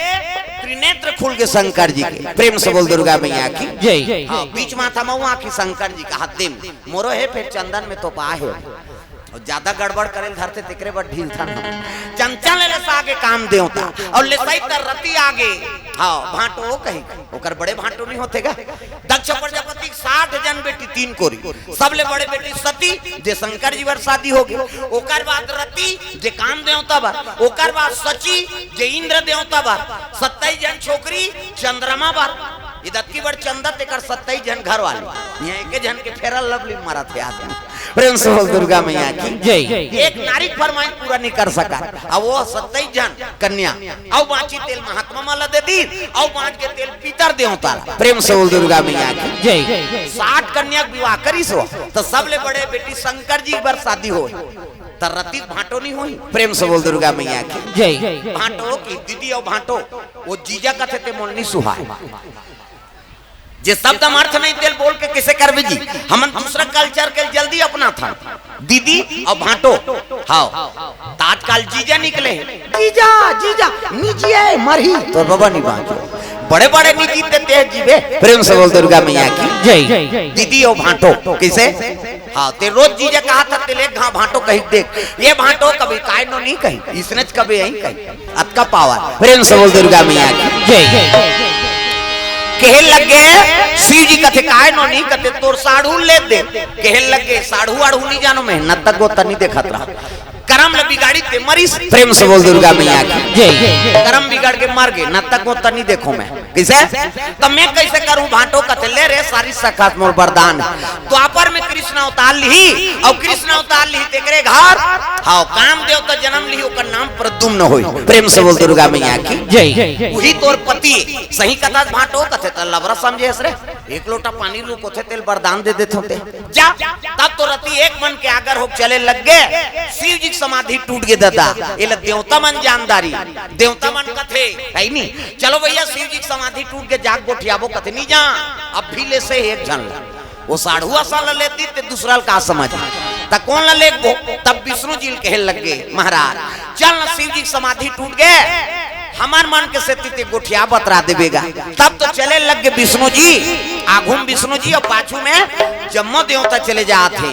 त्रिनेत्र खुल के शंकर जी के। प्रेम से बोल दुर्गा मैया की जय। हाँ, बीच माथा में वो आँखी शंकर जी का हाथ दे में मोरो है, फिर चंदन में तो पा है। अउ ज्यादा गड़बड़ करे ल धरथे तेकरे बर ढील थन। चंचल रस आगे काम देवता अउ लेसई त रति आगे। हाँ, भांटो कही, ओकर बड़े भांटो नहीं होथे गा। दक्ष प्रजापति के साठ जन बेटी तीन कोरी, सबले बड़े बेटी सती, जे शंकर जी बर शादी हो गई। ओकर बाद रति, जे काम देवता बर, ओकर बाद सची, जे इंद्र देवता बर, सत्ताईस जन छोकरी चंद्रमा बर। इदतकी बड़ चंदा तेकर सत्ताईस जन घर वाले, यहाँ एक जन के फेरा लवली मारत है आदमी। प्रेम से बोल दुर्गा मैया की जय। एक नारी के फरमाइश पूरा नहीं कर सका, अब वो सत्ताईस जन कन्या, अउ बाँची तेल महात्मा मन ला दे दी, अउ बाँच के तेल पितर देवता ला। प्रेम से बोल दुर्गा मैया की जय। साठ कन्या के विवाह करिस हो, तो सबले बड़े बेटी शंकर जी बर शादी हो, त रति भांटो नहीं होई। प्रेम से बोल दुर्गा मैया की जय। भांटो की दीदी अउ भांटो, वो जीजा कथे ते मोल नहीं सुहाय। जे शब्द हम अर्थ नहीं तेल बोल के किसे करबे जी? हमन दूसरा कल्चर के जल्दी अपनाथन। दीदी अउ भांटो, हाँ, त आजकल जीजा निकले हैं। जीजा, जीजा, निजिए मरही। तोर बाबा नहीं बाँचो। बड़े बड़े निजी ते तेह जीवे। प्रेम से बोल दुर्गा मैया की जय। दीदी अउ भांटो, किसे? हाँ, ते रोज जीजा कहा था, तेल एक घाव भांटो कही देख। ये भांटो कभी काय नो नहीं कही, इसने कभी यही कही। अतका पावर। प्रेम से बोल दुर्गा मैया की जय। कहे लग गए, शिव जी कथे काय नो नहीं कथे, तोर साढ़ू ले दे। कहे लग गए, साढ़ू आढ़ू नहीं जानो, मेहनत तक गोता नहीं देखत रहा। करम ले बिगाड़ी ते मरिस। प्रेम से बोल दुर्गा मैया की जय। करम बिगड़ के मर गए, न तक गोता नहीं देखो मैं। किसे? तो मैं कैसे करूं? भांटो कथे ले रे, सारी सखात मोर वरदान है। द्वापर में कृष्ण अवतार लिही, अउ कृष्ण अवतार लिही तेकरे घर, हाँ, काम देवता जन्म लिही, ओकर नाम प्रद्युम्न होई। प्रेम से बोल दुर्गा मैया की जय। वही तोर पति, सही कथा भांटो कथे त लबरा समझे हस रे, एक लोटा पानी रुकोथे तेल वरदान दे देथों ते। जा, तब तो रति एक मन के आगर होके चले लग गए। शिव जी के समाधि टूट गए दादा, ये लग देवता मन जानदारी, देवता मन कथे, है नी? चलो भैया, शिव जी के समाधि टूट के जाग गोठियाबो कथे, नहीं जा, अब भी ले से एक झन ला। वो साढ़ुआ सा ला लेती ते दूसरा ला का समझ? त कौन ला लेगबो? तब विष्णु जी ल कहे लग गए, महाराज, चल ना, शिव जी के समाधि टूट गए, हमर मन के सेती ते गोठिया बतरा देबे गा। तब तो चले लग गए विष्णु जी, आघू में विष्णु जी अउ पाछू में जम्मो देवता चले जात हे।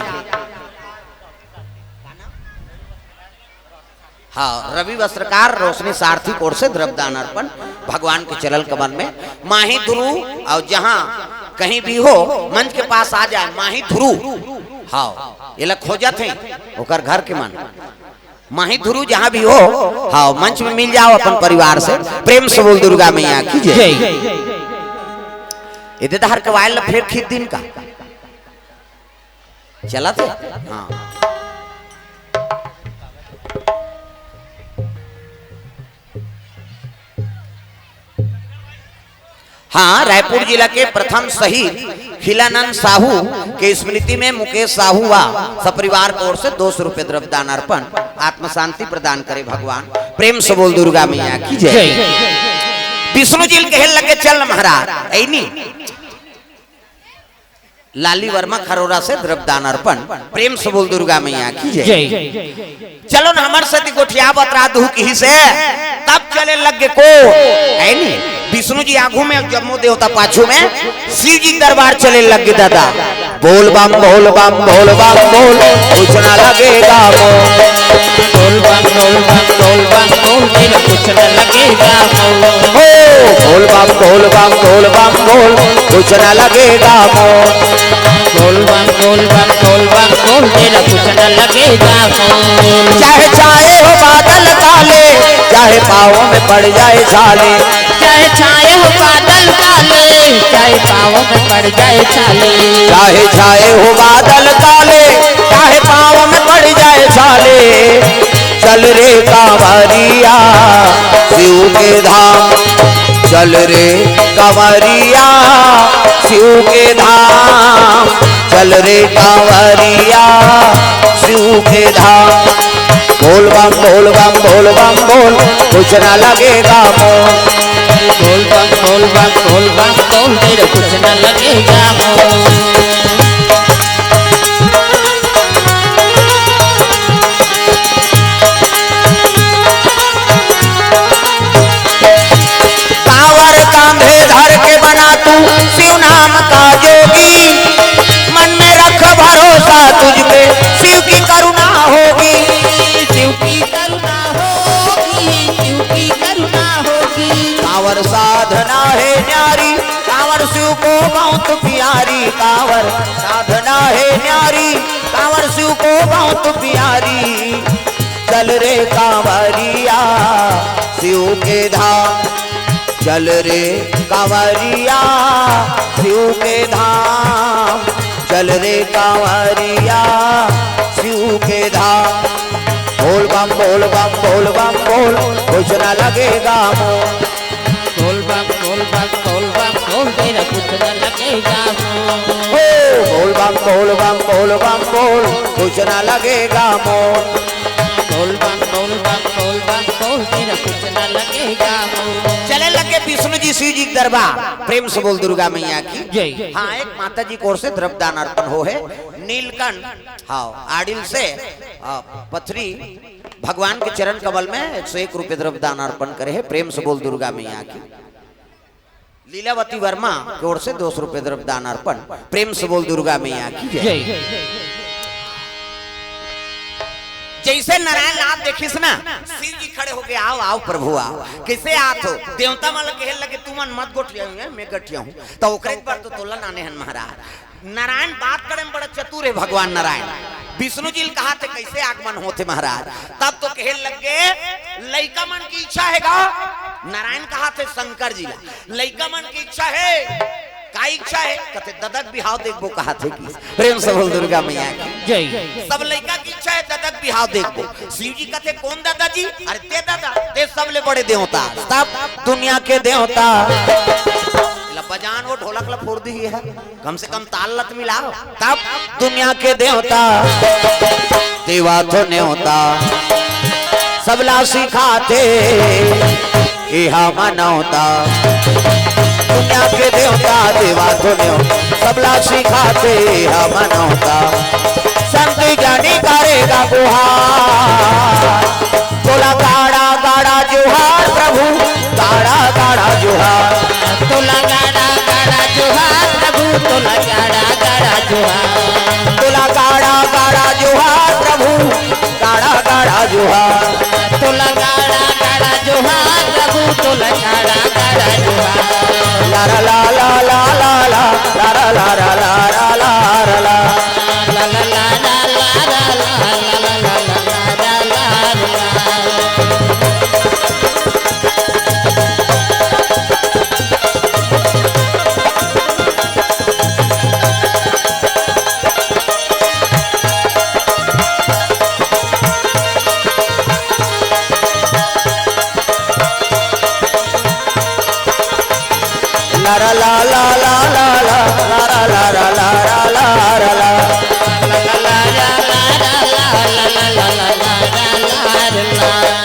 हाँ, रवि वस्त्रकार रोशनी सारथी कोर से द्रव्यदान अर्पण भगवान के चरण कमल में। माही ध्रुव अउ जहाँ कहीं भी हो, मंच के पास आ जाए, माही ध्रुव। हाँ, ये ला खोजत हे, ओकर घर के मन। माही ध्रुव जहाँ भी हो, हाँ, मंच में मिल जाओ अपन परिवार से। प्रेम से बोल दुर्गा मैया की जय। जय। ये दे दहर कवायल ला फेर खींच दिन का। चलत हे? हाँ। हाँ, रायपुर जिला के प्रथम शहीद खिलानंद साहू के स्मृति में मुकेश साहू व सपरिवार की ओर से दो सौ रुपये द्रव्य दान अर्पण, आत्म शांति प्रदान करे भगवान। प्रेम से बोल दुर्गा मैया की जय। जय। विष्णु जी कहे लगे, चल महाराज, ऐनी लाली वर्मा खरोरा से द्रव्यदान अर्पण। प्रेम से बोल दुर्गा मैया की जय। जय। चलो न हमर सती गोठिया बतरा दू कही से, तब चले लग गे को, है नी? विष्णु जी आगू में, जम्मो देवता पाछू में, शिव जी दरबार चले लग गे दादा। बोल बम बोल बम बोल बम बोल, कुछ ना लगेगा मोल। बोल बम बोल बम बोल बम बोल, तेरा कुछ न लगेगा मोल। हो, बोल बम बोल बम बोल बम बोल, कुछ ना लगेगा मोल। बोल बम बोल बम बोल बम बोल, तेरा कुछ न लगेगा मोल। चाहे छाए हो बादल काले, चाहे पाँव में पड़ जाए छाले। चाहे छाए हो बादल काले, चाहे पाँव में पड़ जाए छाले। चाहे छाए हो बादल काले, चाहे पाँव में पड़ जाए छाले। चल रे कांवरिया शिव के धाम, चल रे कांवरिया शिव के धाम, चल रे कांवरिया शिव के धाम। बोल बम, बोल बम, बोल बम, बोल, कुछ ना लगेगा मोल। बोल बम, बोल बम, बोल बम, बोल, तेरे कुछ ना लगेगा मोल। कांवर कांधे धर के बना तू शिव नाम का जोगी, मन में रख भरोसा तुझ पे, शिव की करुणा होगी। शिव की करुणा होगी, शिव की करुणा होगी। कांवर साधना है न्यारी, कांवर शिव को बहुत प्यारी, कांवर साधना है न्यारी, कांवर शिव को बहुत प्यारी। चल रे कांवरिया शिव के धाम, चल रे कांवरिया शिव के धाम, चल रे कांवरिया शिव के धाम। बोल बम, बोल बम, बोल बम, बोल, कुछ ना लगेगा मोल। बोल बम, बोल बम, बोल बम, बोल, तेरा कुछ ना लगेगा मोल। हो, बोल बम, बोल बम, बोल बम, बोल, कुछ ना लगेगा मोल। बोल बम, बोल बम, बोल बम, बोल, तेरा कुछ ना लगेगा मोल। चले लगे विष्णु जी शिव जी के दरबार। प्रेम से बोल दुर्गा मैया की जय। हाँ, एक माता जी की ओर से द्रव्य दान अर्पण हो है। नीलकंठ, हाँ, आडिल से, आ, पथरी भगवान के चरण कमल में एक सौ एक रुपये द्रव्य दान अर्पण करे है। प्रेम से बोल दुर्गा मैया की। लीलावती वर्मा की ओर से दो सौ रुपये द्रव्य दान अर्पण। प्रेम से बोल दुर्गा मैया की जय। जय। जैसे नारायण नाथ देखिस ना, शिव जी खड़े हो गए, "आओ, आओ प्रभु, आओ।" कैसे आत हो? देवता मन कहे लगे, "तुमन मत गोठिया हुए, मैं गठिया हूँ।" तो ओकरे पर तो तोला नाने हन महाराज। नारायण बात करे में बड़ा चतुर है भगवान नारायण। विष्णु जी ल कहा थे, "कैसे आगमन होथे महाराज?" तब तो कहे लग गए, "लइका मन की इच्छा है गा।" नारायण कहा थे शंकर जी ला, "लइका मन की इच्छा है।" "का इच्छा है?" कथे, "ददा के बिहाव देखबो," कहा थे कि। प्रेम से बोल दुर्गा मैया की जय। सब लइका की इच्छा है, "ददा के बिहाव देखबो।" शिव जी कथे, "कौन ददा जी?" "अरे ते ददा, ते सबले बड़े देवता, सब दुनिया के देवता।" ला बजान वो ढोलक ला फोड़ दी है। कम से कम ताल लत मिलाओ। तब दुनिया के देवता, देवा तो न्योता, सबला सिखाथे, एहा मनौता। दुनिया के देवता, देवा तो न्योता, सबला सिखाथे, एहा मनौता। संत ज्ञानी करेगा गुहार। तोला गाड़ा गाड़ा जोहार प्रभु, गाड़ा गाड़ा जोहार। तोला गाड़ा गाड़ा जोहार प्रभु, तोला गाड़ा गाड़ा जोहार। तोला गाड़ा गाड़ा जोहार प्रभु, गाड़ा गाड़ा जोहार। तोला गाड़ा गाड़ा जोहार प्रभु, तोला गाड़ा गाड़ा जोहार। ला ला ला ला ला ला ला।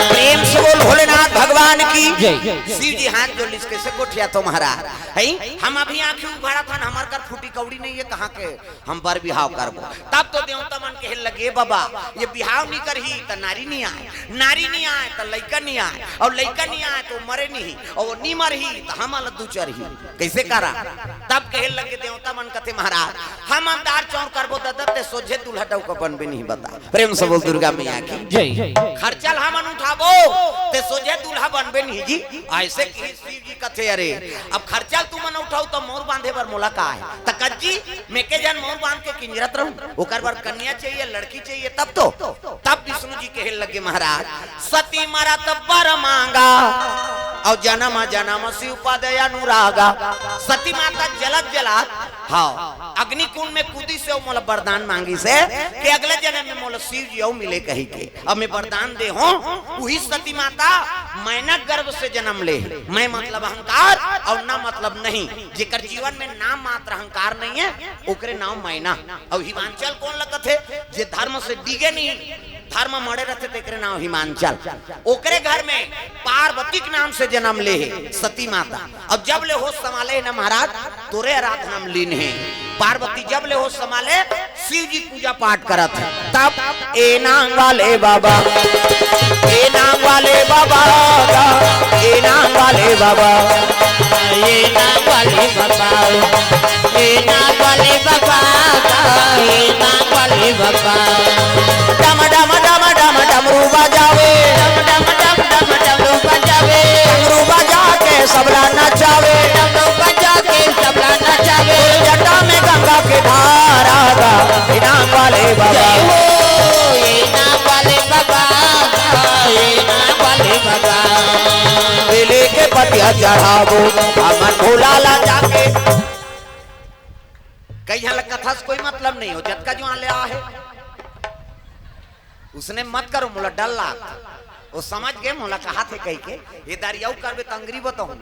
प्रेम से बोल भोलेनाथ भगवान की जय। शिव जी हाथ जोड़ लिस, कैसे गोठिया तो महाराज है। हम अभी आंखी उघाड़ा थन, हमार कर फूटी कौड़ी नहीं है, कहाँ के हम बर बिहाव करबो। तब तो देवता मन कहे लगे, "बाबा, ये बिहाव नहीं करही त नारी नहीं आए, नारी नहीं आए त लइका नहीं आए, और लइका नहीं आए तो मरे नहीं, और वो नहीं मरही त हम अलग दू चरही।" कैसे करा? तब कहे लगे देवता मन, कथे, "महाराज, हम अंधार चौर करबो ददा, ते सोझे दूल्हा डौका बनबे नहीं।" बता, प्रेम से बोल दुर्गा मैया की जय। खर्चा ल हमन उठाबो, ते सोझे दूल्हा बनबे नहीं जी। ऐसे कही शिव जी कथे, "अरे, अब खर्चा ल तुमन उठाओ तो मोर बांधे बर मोला का है?" त कज्जी, मैं के जन मोर बांध के किंजरत रहूं, ओकर बर कन्या चाहिए, लड़की चाहिए, तब तो। तब विष्णु जी कहे लगे, "महाराज, सती मरत बर मांगा, और जन्म जन्म शिव पद अनुरागा।" सती माता जलत जलत हाँ, अग्नि कुंड में कूदिस हे, मोला वरदान मांगिस हे कि अगला जन्म में मोला शिव जी अउ मिले कहिके। अब मैं वरदान दे हूँ, उही सती माता मैना गर्भ से जन्म ले। मैं मतलब अहंकार अउ ना मतलब नहीं। जेकर जीवन में नाम मात्र अहंकार नहीं हे, ओकरे नाम मैना। अउ हिमांचल कोन लगथे? जे धर्म से डिगे नहीं, धर्म मड़े रथे, तेकरे नाम हिमांचल। ओकरे घर में पार्वती के नाम से जन्म ले हे सती माता। अब जब ले होश संभाले हे ना महाराज, तोरे आराधना में लीन हे। पार्वती जब ले होश संभाले, शिव जी पूजा पाठ करत हे। तब ए नांग वाले बाबा, ए नांग वाले बाबा, ए नांग वाले बाबा, ए नांग वाले बाबा, ए नांग वाले बाबा, ए नांग वाले बाबा। डम डम डम डम डमरू बजावे, डम डम डम डम डमरू बजावे, डमरू बजा के सबला नचावे, डमरू बजा के सबला नचावे। जटा में गंगा के धारा गा, ए नांग वाले बाबा। जय हो, ए नांग वाले बाबा, ए नांग वाले बाबा। बेले के पतिया चढ़ाबो, हमन भोला ला जाके। कई झन ला कथा से कोई मतलब नहीं हो, जतका जुआन ले आहे, उसने मत करो, मोला डर लाग। वो समझ गए, मोला कहा थे कह के, ये दारी अउ करबे त अंगरी बताऊं।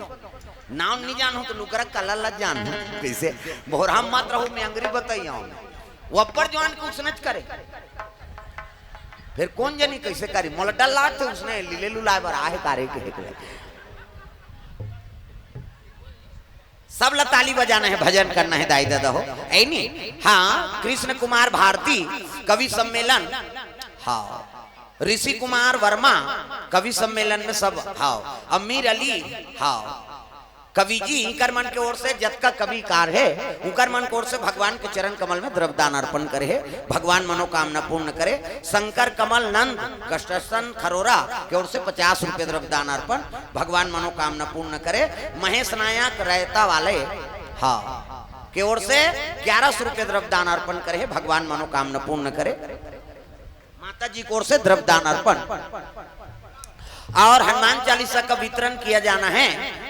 नाम नहीं जानहूं त लुकरा कलर ला जानहूं। कैसे? भोरहा मत रहू, मैं अंगरी बताई आऊं। वो अब्बड़ जुआन के उसने च करे। फिर कोन जनी कैसे करी? मोला डर लाग थे, उसने लीले लुलाए बर आहे कारे के हेकले। सब ला ताली बजाना हे, भजन करना हे दाई दादा हो, ऐ नी? हाँ, कृष्ण कुमार भारती कवि सम्मेलन, हाँ, ऋषि कुमार वर्मा कवि सम्मेलन में सब, हाँ, अमीर अली, हाँ, कवि जी, इकर मन के ओर से जतका कविकार हे, उकर मन के ओर से भगवान के चरण कमल में द्रव्य दान अर्पण करे हे। भगवान मनोकामना पूर्ण करे। शंकर कमल नंद, construction खरोरा के ओर से पचास रुपये द्रव्य दान अर्पण, भगवान मनोकामना पूर्ण करे। महेश नायक रैता वाले, हाँ, के ओर से ग्यारह सौ रुपये द्रव्य दान अर्पण करे हे, भगवान मनोकामना पूर्ण करे। माता जी की ओर से द्रव्य दान अर्पण और हनुमान चालीसा का वितरण किया जाना है।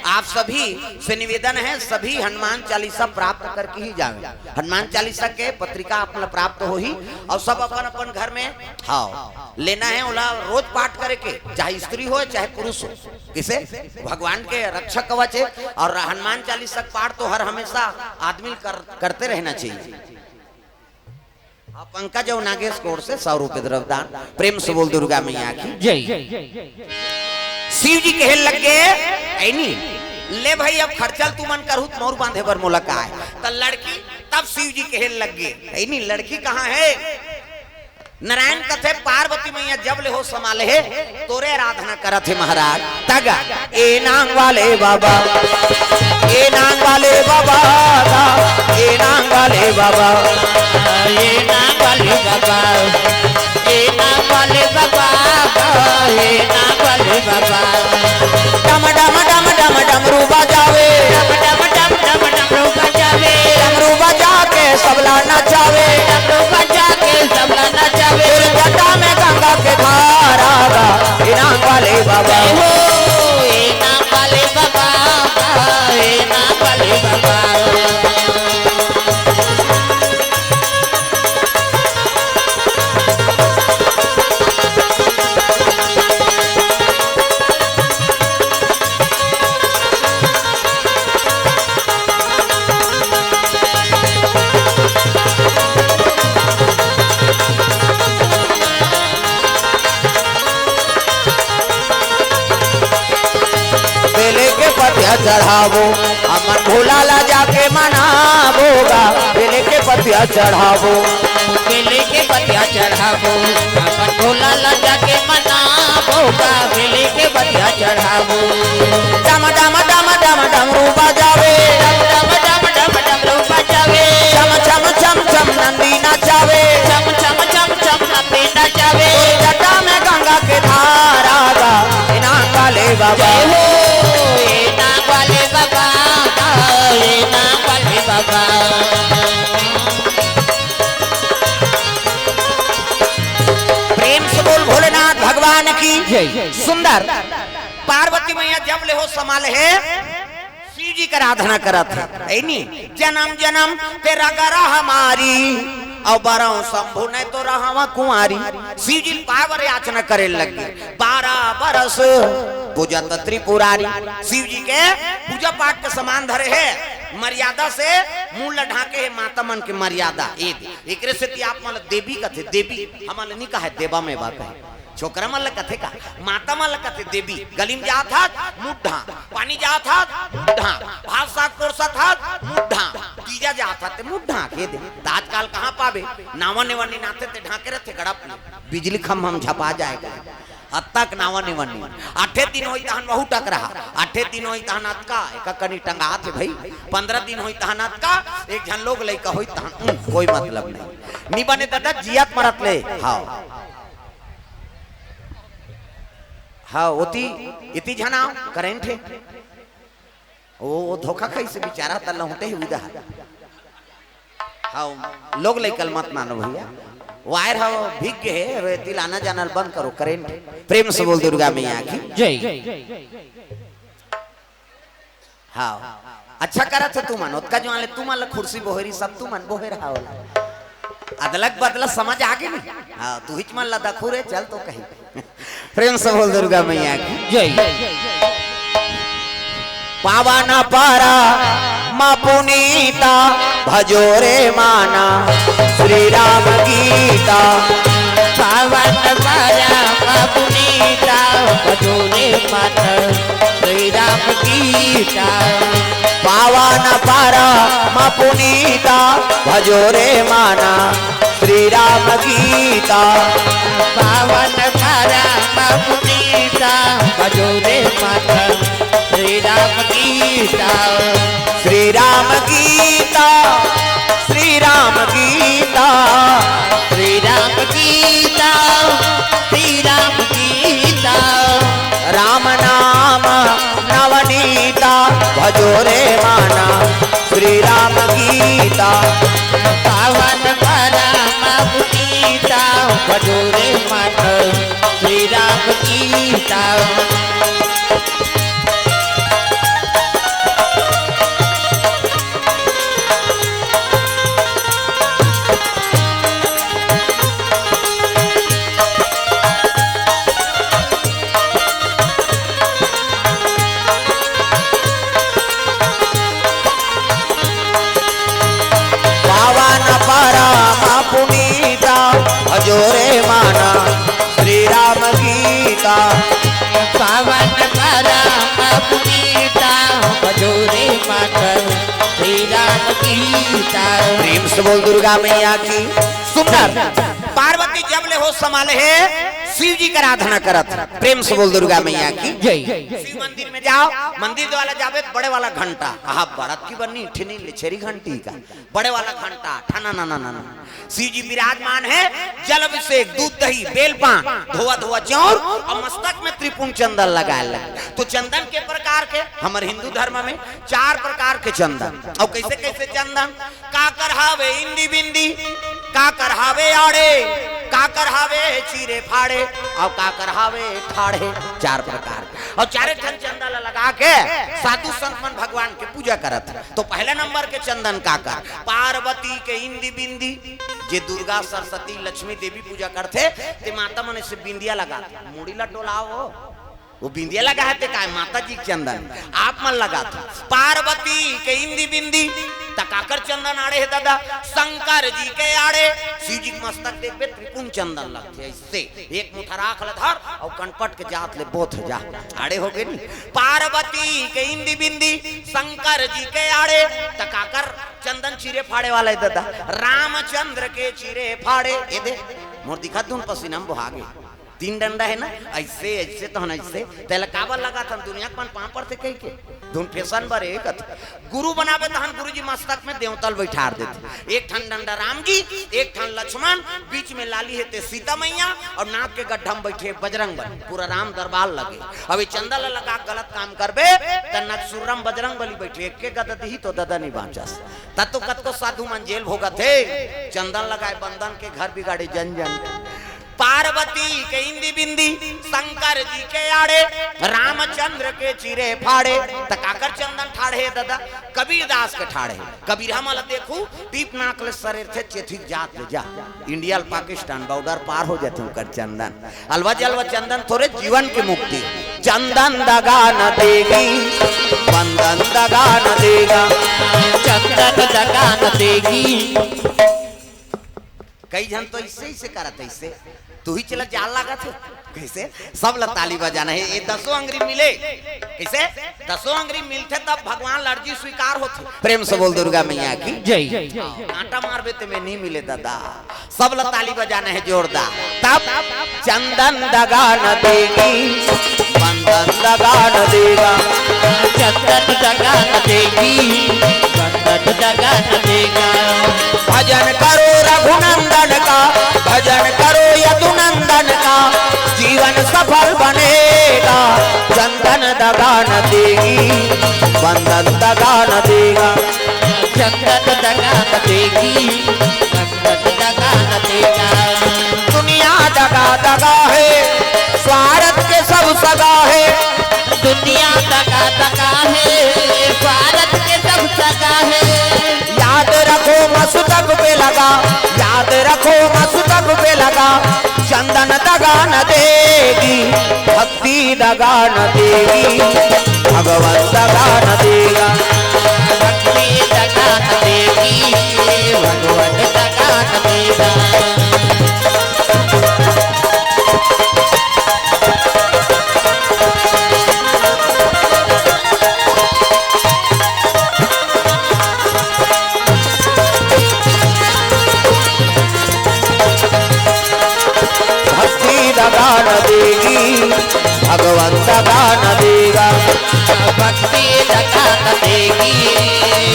आप सभी से निवेदन है, सभी हनुमान चालीसा प्राप्त करके ही जावे। हनुमान चालीसा के पत्रिका आप ला प्राप्त होही और सब अपन अपन घर में, हाँ, लेना है। ओला रोज पाठ करे के, चाहे स्त्री हो चाहे पुरुष हो। किसे? भगवान के रक्षा कवच है। और हनुमान चालीसा का पाठ तो हर हमेशा आदमी कर, करते रहना चाहिए। हाँ, पंकज और नागेश की ओर से सौ रुपये द्रव्य दान। प्रेम से बोल दुर्गा मैया की। जय। शिव जी कहे लग गए, "ऐ नी, ले भाई, अब खर्चा ल तुमन करहू त मउर बांधे बर मोला का हे?" त लड़की तब शिव जी कहे लग गए, "ऐ नी, लड़की कहाँ है?" नारायण कथे, "पार्वती मैया जब ले होश संभाले हे, तोरे आराधना करत हे महाराज।" तगा ए नांग वाले बाबा, ए नांग वाले बाबा, ए नांग वाले बाबा, ए नांग वाले बाबा, ए नांग वाले बाबा, ए नांग वाले बाबा। डम डम डम डम डमरू बजावे, डम डम डम डम डमरू बजावे, डमरू बजा के सबला नचावे, डमरू बजा के सबला नचावे। फिर जटा में गंगा के धारा गा, ए नांग वाले बाबा। जय हो, ए नांग वाले बाबा, ए नांग वाले बाबा। बेले के पतिया चढ़ाबो, हमन भोला ला जाके मनाबो गा। बेले के पतिया चढ़ाबो, बेले के पतिया चढ़ाबो, हमन भोला ला जाके मनाबो गा। बेले के पतिया चढ़ाबो। डम डम डम डम डमरू बजावे, डम डम डम डम डमरू बजावे, छम छम छम छम नंदी नचावे, छम छम छम छम नंदी नचावे। जटा में गंगा के धारा गा, ए नांग वाले बाबा। जय हो, ए नांग वाले बाबा, ए नांग वाले बाबा। प्रेम से बोल भोलेनाथ भगवान की। जय। सुंदर। पार्वती मैया जब ले होश संभाले हे, शिव जी कर आराधना करत हे, हे नी? "जनम जनम ते रग रह मारी, अउ बरंव शंभु नहीं तो रहंव कुंवारी।" शिव जी पाय बर याचना करे लगे। बारह बरस पूजत त्रिपुरारी, शिव जी के पूजा पाठ के सामान धरे हे, मर्यादा से मुंह ल ढांके हे, माता मन के मर्यादा। ए दे, एकरे सेती आप मन ल देवी कथे, देवी, हमन ल नी कहे, देवा में बा कहे। छोकरा मन ल कथे का, माता मन ल कथे देवी। गली में जात हस, मुंह ढांक, पानी जात हस, मुंह ढांक, भात साग परोसत हस, मुंह ढांक, तीजा जात हस ते मुंह ढांक, ए दे। त आजकल कहां पाबे, नावा नेवा नी नाथे ते ढांके रथे गड़प ले। बिजली खंभा में झपा जाय गा। अतका नावा नेवा नी। आठे दिन होई तहन वहू टकरहा, आठे दिन होई तहन अतका, एका कनी टंगात हे भई, पंद्रह दिन होई तहन अतका, एक झन लोग लइका होई तहन, उम, कोई मतलब नहीं। नी बने ददा, जियत मरत ले। हाव। हाव, ओती, इती झन आव, करंट हे। ओ, ओ धोखा खाइस बिचारा, त लहुंटे हे उदहा। हाव, लोग लइका ल मत नानो भइया। वायर हाव, भीग गे हे, अबे एती ल आना जाना ल बंद करो, करंट। प्रेम से बोल दुर्गा मैया की। जय। हाव। अच्छा करत हो तुमन, ओतका जुवान ले तुमन ल खुर्सी बोहेरी, सब तुमन बोहेर हाव। अदलक बदलक समझ आगे नी? हाव, तुहिच मन ल दखू रे, चल तो कही। प्रेम से बोल दुर्गा मैया की। जय। पावन परम पुनीता भजो रे माना श्री राम गीता। पावन परम पुनीता भजो रे माना श्री राम गीता। पावन परम पुनीता भजो रे माना श्री राम गीता। पावन परम पुनीता भजो रे माना श्री राम गीता। श्री राम गीता, श्री राम गीता। श्री राम गीता, श्री राम गीता। राम नाम नवनीता भजो रे माना श्री राम गीता। पावन परम पुनीता भजो रे माना श्री राम गीता। पावन परम पुनीता भजो रे माना श्री राम गीता। पावन परम पुनीता भजो रे माना श्री राम गीता। प्रेम से बोल दुर्गा मैया की। सुंदर। पार्वती जब ले होश संभाले हे, शिव जी के आराधना करत। प्रेम से बोल दुर्गा मैया की। जय। शिव मंदिर में जाव, मंदिर वाला जाबे त बड़े वाला घंटा, आहा, बड़त की बनी, ठिनी ले छेरी घंटी का, बड़े वाला घंटा, ठना ना ना ना ना। शिव जी विराजमान हे, जल अभिषेक, दूध दही, बेल पान, धोवा धोवा चाउर अउ मस्तक में त्रिपुंड चंदन लगाय लगे। तो चंदन के प्रकार के, हमर हिंदू धर्म में चार प्रकार के चंदन। अउ कइसे कइसे चंदन? काकर हावे इंदी बिंदी, काकर हावे आड़े, काकर हावे चीरे फाड़े, अउ काकर हावे ठाड़े। चार प्रकार के। अउ चारे ठन चंदन ल लगा के साधु संत मन भगवान के पूजा करत हे। तो पहला नंबर के चंदन काकर? पार्वती के इंदी बिंदी, जे दुर्गा, सरस्वती, लक्ष्मी देवी पूजा करथे, ते माता मन अइसे बिंदिया लगाथे, मुड़ी ला डोलाव, ओ बिंदिया लगा हे ते काय, माता जी के चंदन आप मन लगाथव। पार्वती के इंदी बिंदी, त काकर चंदन आड़े हे ददा? शंकर जी के आड़े। शिव जी के मस्तक देखबे, त्रिपुंड चंदन लगथे, अइसे एक मुठा राख ल धर अउ कनपट के जात ले बोथ जा, आड़े होगे नी। पार्वती के इंदी बिंदी, शंकर जी के आड़े, त काकर चंदन चीरे फाड़े वाला हे ददा? रामचंद्र के चीरे फाड़े। ए दे, मोर दिखत धुन पसीना म बोहा गे। तीन डंडा हे ना, अइसे, अइसे तहन अइसे, तेला काबर लगाथन? दुनिया के मन पांव परथे कहिके, धुन फैशन बर हे कथे। गुरु बनाबे तहन गुरु जी मस्तक में देवता ल बइठार देथे। एक ठन डंडा राम जी, एक ठन लक्ष्मण, बीच में लाली हे ते सीता मैया, अउ नाक के गड्ढा में बइठे बजरंग बली, पूरा राम दरबार लगे। अब ये चंदा ल लगा के गलत काम करबे, त नकसुर्रा में बजरंग बली बइठे, एक के गदा दिही तो ददा नी बांचस। त तो कतको साधु मन जेल भोगत हे, चंदन लगाय बंदन के घर बिगाड़े जन जन। पार्वती के इंदी बिंदी, शंकर जी के आड़े, रामचंद्र के चिरे फाड़े। त काकर चंदन ठाढ़े हे ददा? कबीरदास के ठाढ़े हे। कबीरहा मन ला देखू, टीप नाक ले सरेरथे, चेथिक जात ले जा। इंडिया ल पाकिस्तान बॉर्डर पार हो जाथे उनकर चंदन। अलवा जलवा चंदन थोरे जीवन के मुक्ति। चंदन दगा न देगी, बंदन दगा न देगा। चंदन दगा न देगी। कई झन तो ऐसे ही से करत, ऐसे तू ही चला जाल लागत हे। कैसे? सब ला ताली बजाना हे। ये दसों अंगरी मिले, कैसे? दसों अंगरी मिलथे तब भगवान लड़जी स्वीकार होथे। प्रेम से बोल दुर्गा मैया की जय। कांटा मारबे ते में नहीं मिले दादा। सब ला ताली बजाना हे जोरदार। तब चंदन दगा न देगी, बंदन दगा न देगा। चंदन दगा न देगी, बंदन दगा न देगा। भजन करो रघुनंदन का, भजन करो यदुनंदन का, जीवन सफल बनेगा। चंदन दगा न देगी, बंदन दगा न देगा। चंदन दगा न देगी, बंदन दगा न देगा। दुनिया दगा दगा है, स्वार्थ के सब सगा है। दुनिया दगा दगा है, स्वार्थ के सब सगा है। याद रखो मस्तक पे लगा, याद रखो मस्तक पे लगा। चंदन दगा न देगी, भक्ति दगा न देगी, भगवंत दगा न देगा। भक्ति दगा न देगी, भगवंत दगा न देगा। भक्ति दगा न देगी, भगवंत दगा न देगा। भक्ति दगा न देगी,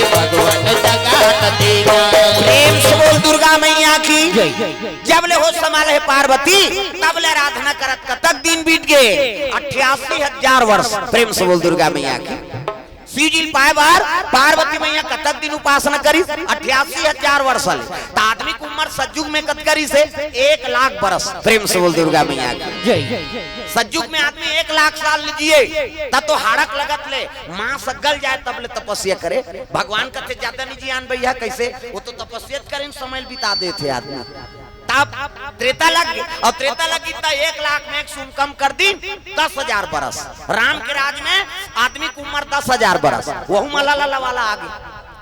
भगवंत दगा न देगा। प्रेम से बोल दुर्गा मैया की जय। जब ले होश संभाले हे पार्वती, तब ले आराधना करत कतक दिन बीत गे? अट्ठासी हजार वर्ष। प्रेम से बोल दुर्गा मैया की। शिव जी ल पाए बर पार्वती मैया कतक दिन उपासना करिस? अट्ठासी हजार वर्ष ले। त आदमी के उम्र सतयुग में कतका रिहिसे? एक लाख बरस। प्रेम से बोल दुर्गा मैया की जय। सतयुग में आदमी एक लाख साल ले जिए, त तो हाड़क लगत ले मांस गल जाए तब ले तपस्या करे। भगवान कथे ज्यादा नहीं जियान भैया, कैसे? वो तो तपस्या करे, समय बिता देथे आदमी। तब त्रेता लग गे, अउ त्रेता लग गे त एक लाख में एक सुन कम कर दिन, दस हजार बरस। राम के राज में आदमी के उम्र दस हजार बरस, वहू म लला लवाला आ गे।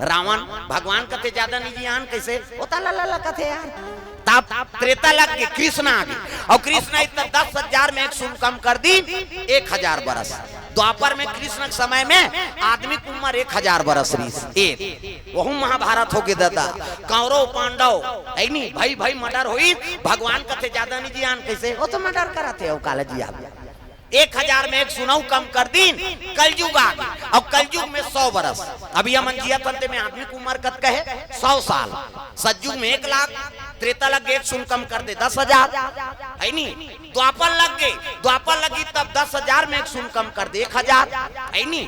रावण भगवान कथे ज्यादा नहीं जियान, कैसे? वो त लला लला कथे यार। तब त्रेता लग गे, कृष्ण आ गे, अउ कृष्ण आई त दस हजार में एक सुन कम कर दिन, एक हजार बरस। द्वापर में कृष्ण के समय में आदमी के उम्र एक हजार बरस रिहिस। एक वहू महाभारत हो गे दादा, कौरव पांडव, है नी, भाई भाई मर्डर होई। भगवान कथे ज्यादा नहीं जियान, कैसे? वो तो मर्डर करत हे, वो काला जियान। एक हजार में एक सुनऊ कम कर दिन, कलयुग आ गे। अउ कलयुग में सौ बरस। अभी हमन जियत हन ते में आदमी के उम्र कतका हे? सौ साल। सतयुग में एक लाख, त्रेता लग गे एक सुन कम कर दे दस हजार, है नी? द्वापर लग गे, द्वापर लगी तब दस हजार में एक सुन कम कर दे एक हजार, है नी?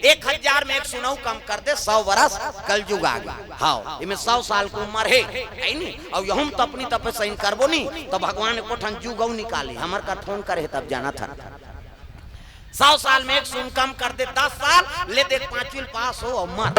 एक हजार में एक सुनऊ कम कर दे, सौ बरस कलयुग आ गे। हाँ, इमे सौ साल के उम्र हे, है नी? अउ यहू म त अपनी तपस्या करबो नी, त भगवान एको ठन जुग अउ निकाली, हमर कर फोन करे हे तब जानत हन। सौ साल में एक सुन कम कर दे, दस साल ले देख, पांचवी ल पास हो अउ मर।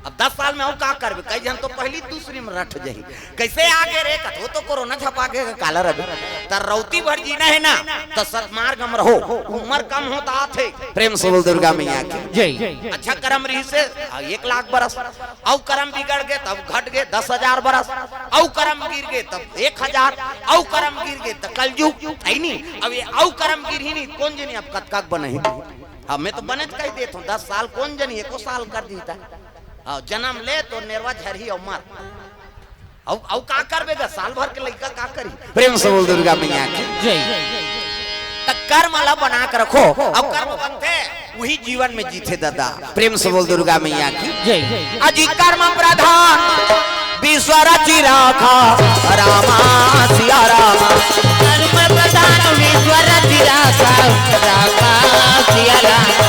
अब दस साल में अउ का करबे? कई झन तो पहली दूसरी में रट जाही। कैसे आ गे रे? कथो तो कोरोना झपा गे काला रवि। त रौती भर जीना हे ना, त सतमार्ग म रहो। उम्र कम होत आथे। प्रेम से बोल दुर्गा मैया की जय। अच्छा करम रिहिसे, आ, एक लाख बरस। अउ करम बिगड़ गे, तब घट गे दस हजार बरस। अउ करम गिर गे, तब एक हजार। अउ करम गिर गे, त कलयुग, है नी? अब ये अउ करम गिरही नी, कोन जनी अब कतका बनही? अब मैं तो बने कहि देत हूँ, दस साल कोन जनी एको साल कर दीता। अउ जनम ले त नेरवा झरही अउ मर। अउ, अउ का करबे गा, साल भर के लइका का करी? प्रेम से बोल दुर्गा मैया की जय। त कर्म ला बना के रखो, अउ कर्म बनथे, उही जीवन में जीथे दादा। प्रेम से बोल दुर्गा मैया की जय। अजी कर्म प्रधान विश्व रचि राखा, रामा सिया रामा। कर्म प्रधान विश्व रचि राखा, रामा सिया रामा।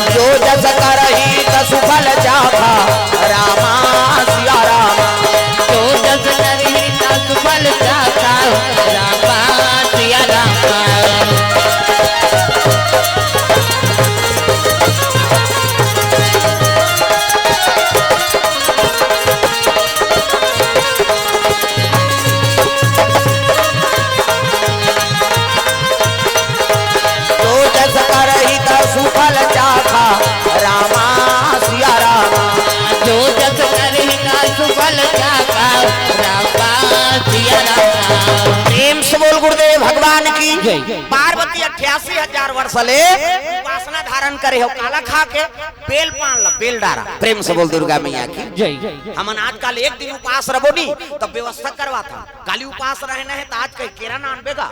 जो जस करही तसु फल चाखा, रामा सिया रामा। जो जस करही तसु फल चाखा, रामा सुबल जागा, रागा जिया रागा। प्रेम से बोल गुरुदेव भगवान की। जय। पार्वती अट्ठासी हजार वर्ष ले उपासना धारण करे हो, काला खा के बेल पान ल, बेल डारा। प्रेम से बोल दुर्गा मैया की। जय। हमन आजकल एक दिन उपास रबो नी, तब व्यवस्था करवाथन। काली उपास रहना है, त आज कहीं केरा ना आनबे गा।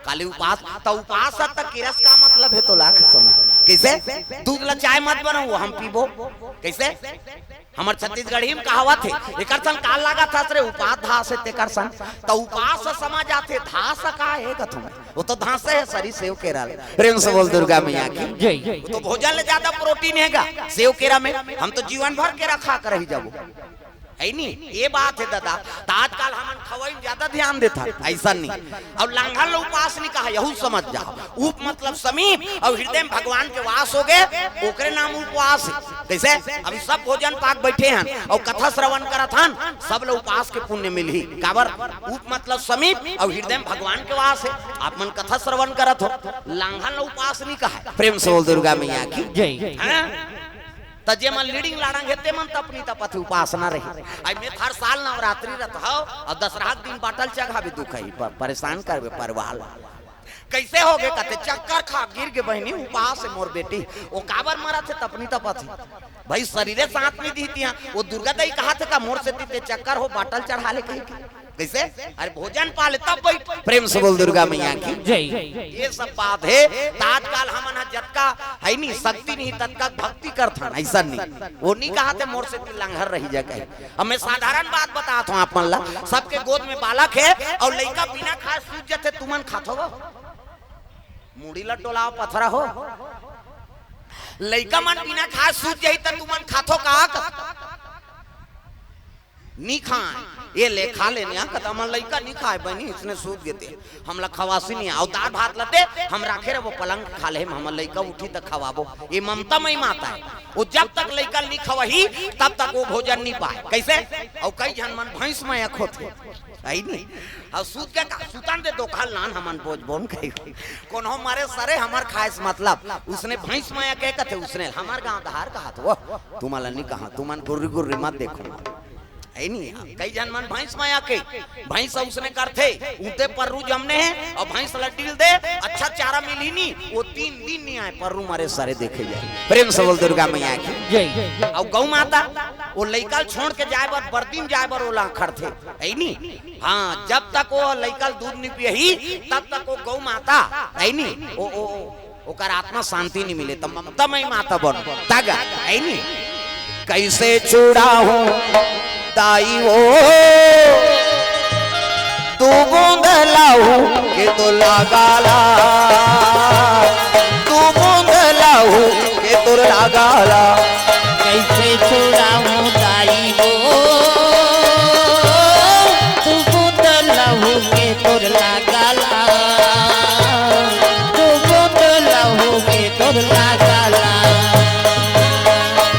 काली उपास, त उपास ह त केरा से का मतलब है, तो लाख समय। कैसे? दूध ला चाय मत बनाओ, हम पीबो। कैसे? हमर छत्तीसगढ़ी में कहावत है, एकर सन काल लागत हस रे, उपास धास है तेकर सन। त उपास समझ आथे, धास का है कथों? वो तो धासे है सरी सेव केरा ले। प्रेम से बोल दुर्गा मैया की। जय। वो तो भोजन ले ज्यादा प्रोटीन है गा सेव केरा में। हम तो जीवन भर केरा खा कर रही जाबो, है नी? ये बात है दादा। त आजकल हमन खवाई में ज्यादा ध्यान देथन, ऐसा नहीं। और लांघन ल उपास नहीं कहा, यहू समझ जा। उप मतलब समीप, और हृदय में भगवान के वास हो गए, ओकरे नाम उपवास है। कैसे? अभी सब भोजन पाक बैठे हैं और कथा श्रवण करत हन, सब ल उपास के पुण्य मिलही। काबर? उप मतलब समीप और हृदय में भगवान के वास है। आप मन कथा श्रवण करत हो, लांघन ल उपास नहीं कहा। प्रेम से बोल दुर्गा मैया की। जय। हाँ? त जे मन लीडिंग लाड़ंग हे, ते मन तपनी तपत उपासना रही। आई में हर साल नवरात्रि रत हो और दसरहा के दिन बाटल चघाबे दुख ही, प-, परेशान करबे परिवार। कैसे हो गए? कहते, "चक्कर खा गिर गे बहनी, उपास है मोर बेटी।" वो काबर मरत है? तपनी तपत है। भाई, शरीरे साथ नहीं दी थी। वो दुर्गा दाई कहा थे का, "मोर से ते चक्कर हो, बाटल चढ़ा ले," कही। कैसे? अरे, भोजन पा ले तब बैठ। प्रेम से बोल दुर्गा मैया की। जय। ये सब बात है। त आजकल हमन ह जतका है नी, शक्ति नहीं, ततका भक्ति करथन, ऐसा नहीं। वो नहीं कहा थे, "मोर से ते लंगर रही जा," कहे। अब मैं साधारण बात बतात हूँ आप मन ला। सबके गोद में बालक है और लइका बिना खाए सूत जाथे, तुमन खाथो वो? मुड़ी ला टोलाव पथरा हो। लइका मन बिना खाए सूत जाही त तुमन खाथो का? नी खाए। ये ले खा ले, नहीं कत हमर लइका नी खाए बनी, इसने सूत गे ते। हमला खवासी नहीं आओ, दार भात ला दे, हम राखे रहो पलंग खा ले, हमर लइका उठी त खवाबो। ये ममता मई माता है। वो जब तक लइका नी खवाही, तब तक वो भोजन नी पाए। कैसे? और कई झन मन भैंस मया होथे, है नी? और सूत के का? सुतन दे, दोखल नान हमन बोझ बोन कही। कोनो मरे सरे हमर खाए से मतलब, उसने भैंस मया के कथे, उसने हमर गांव धार कहा तो, तुमला नी कहा, तुमन गुर्री गुर्री मत देखो। है नी? कई झन मन भैंस मया के, भैंस उसने करथे, उते पर्रू जमने हैं और भैंस लड्डील दे, अच्छा चारा मिली नी, वो तीन दिन नी आए, पर्रू मरे सरे देखे जाए। प्रेम से बोल दुर्गा मैया की। जय। और गौ माता, वो लइका ल छोड़ के जाए बर, बरदी में जाए बर ओला खड़थे, है नी? हाँ, जब तक वो लइका ल दूध नी पियही, तब तक वो गौ माता, है नी? ओ, ओ, ओ, ओकर आत्मा शांति नी मिले, त ममता मई माता बन, तग, है नी? कैसे छुड़ाहूँ दाई वो, तू बूंद लाहू के तो लागाला, तू बूंद लाहू के तोर लागाला। कैसे छुड़ाहूँ दाई वो, तू बूंद लाहू के तोर लागाला, तू बूंद लाहू के तोर लागाला।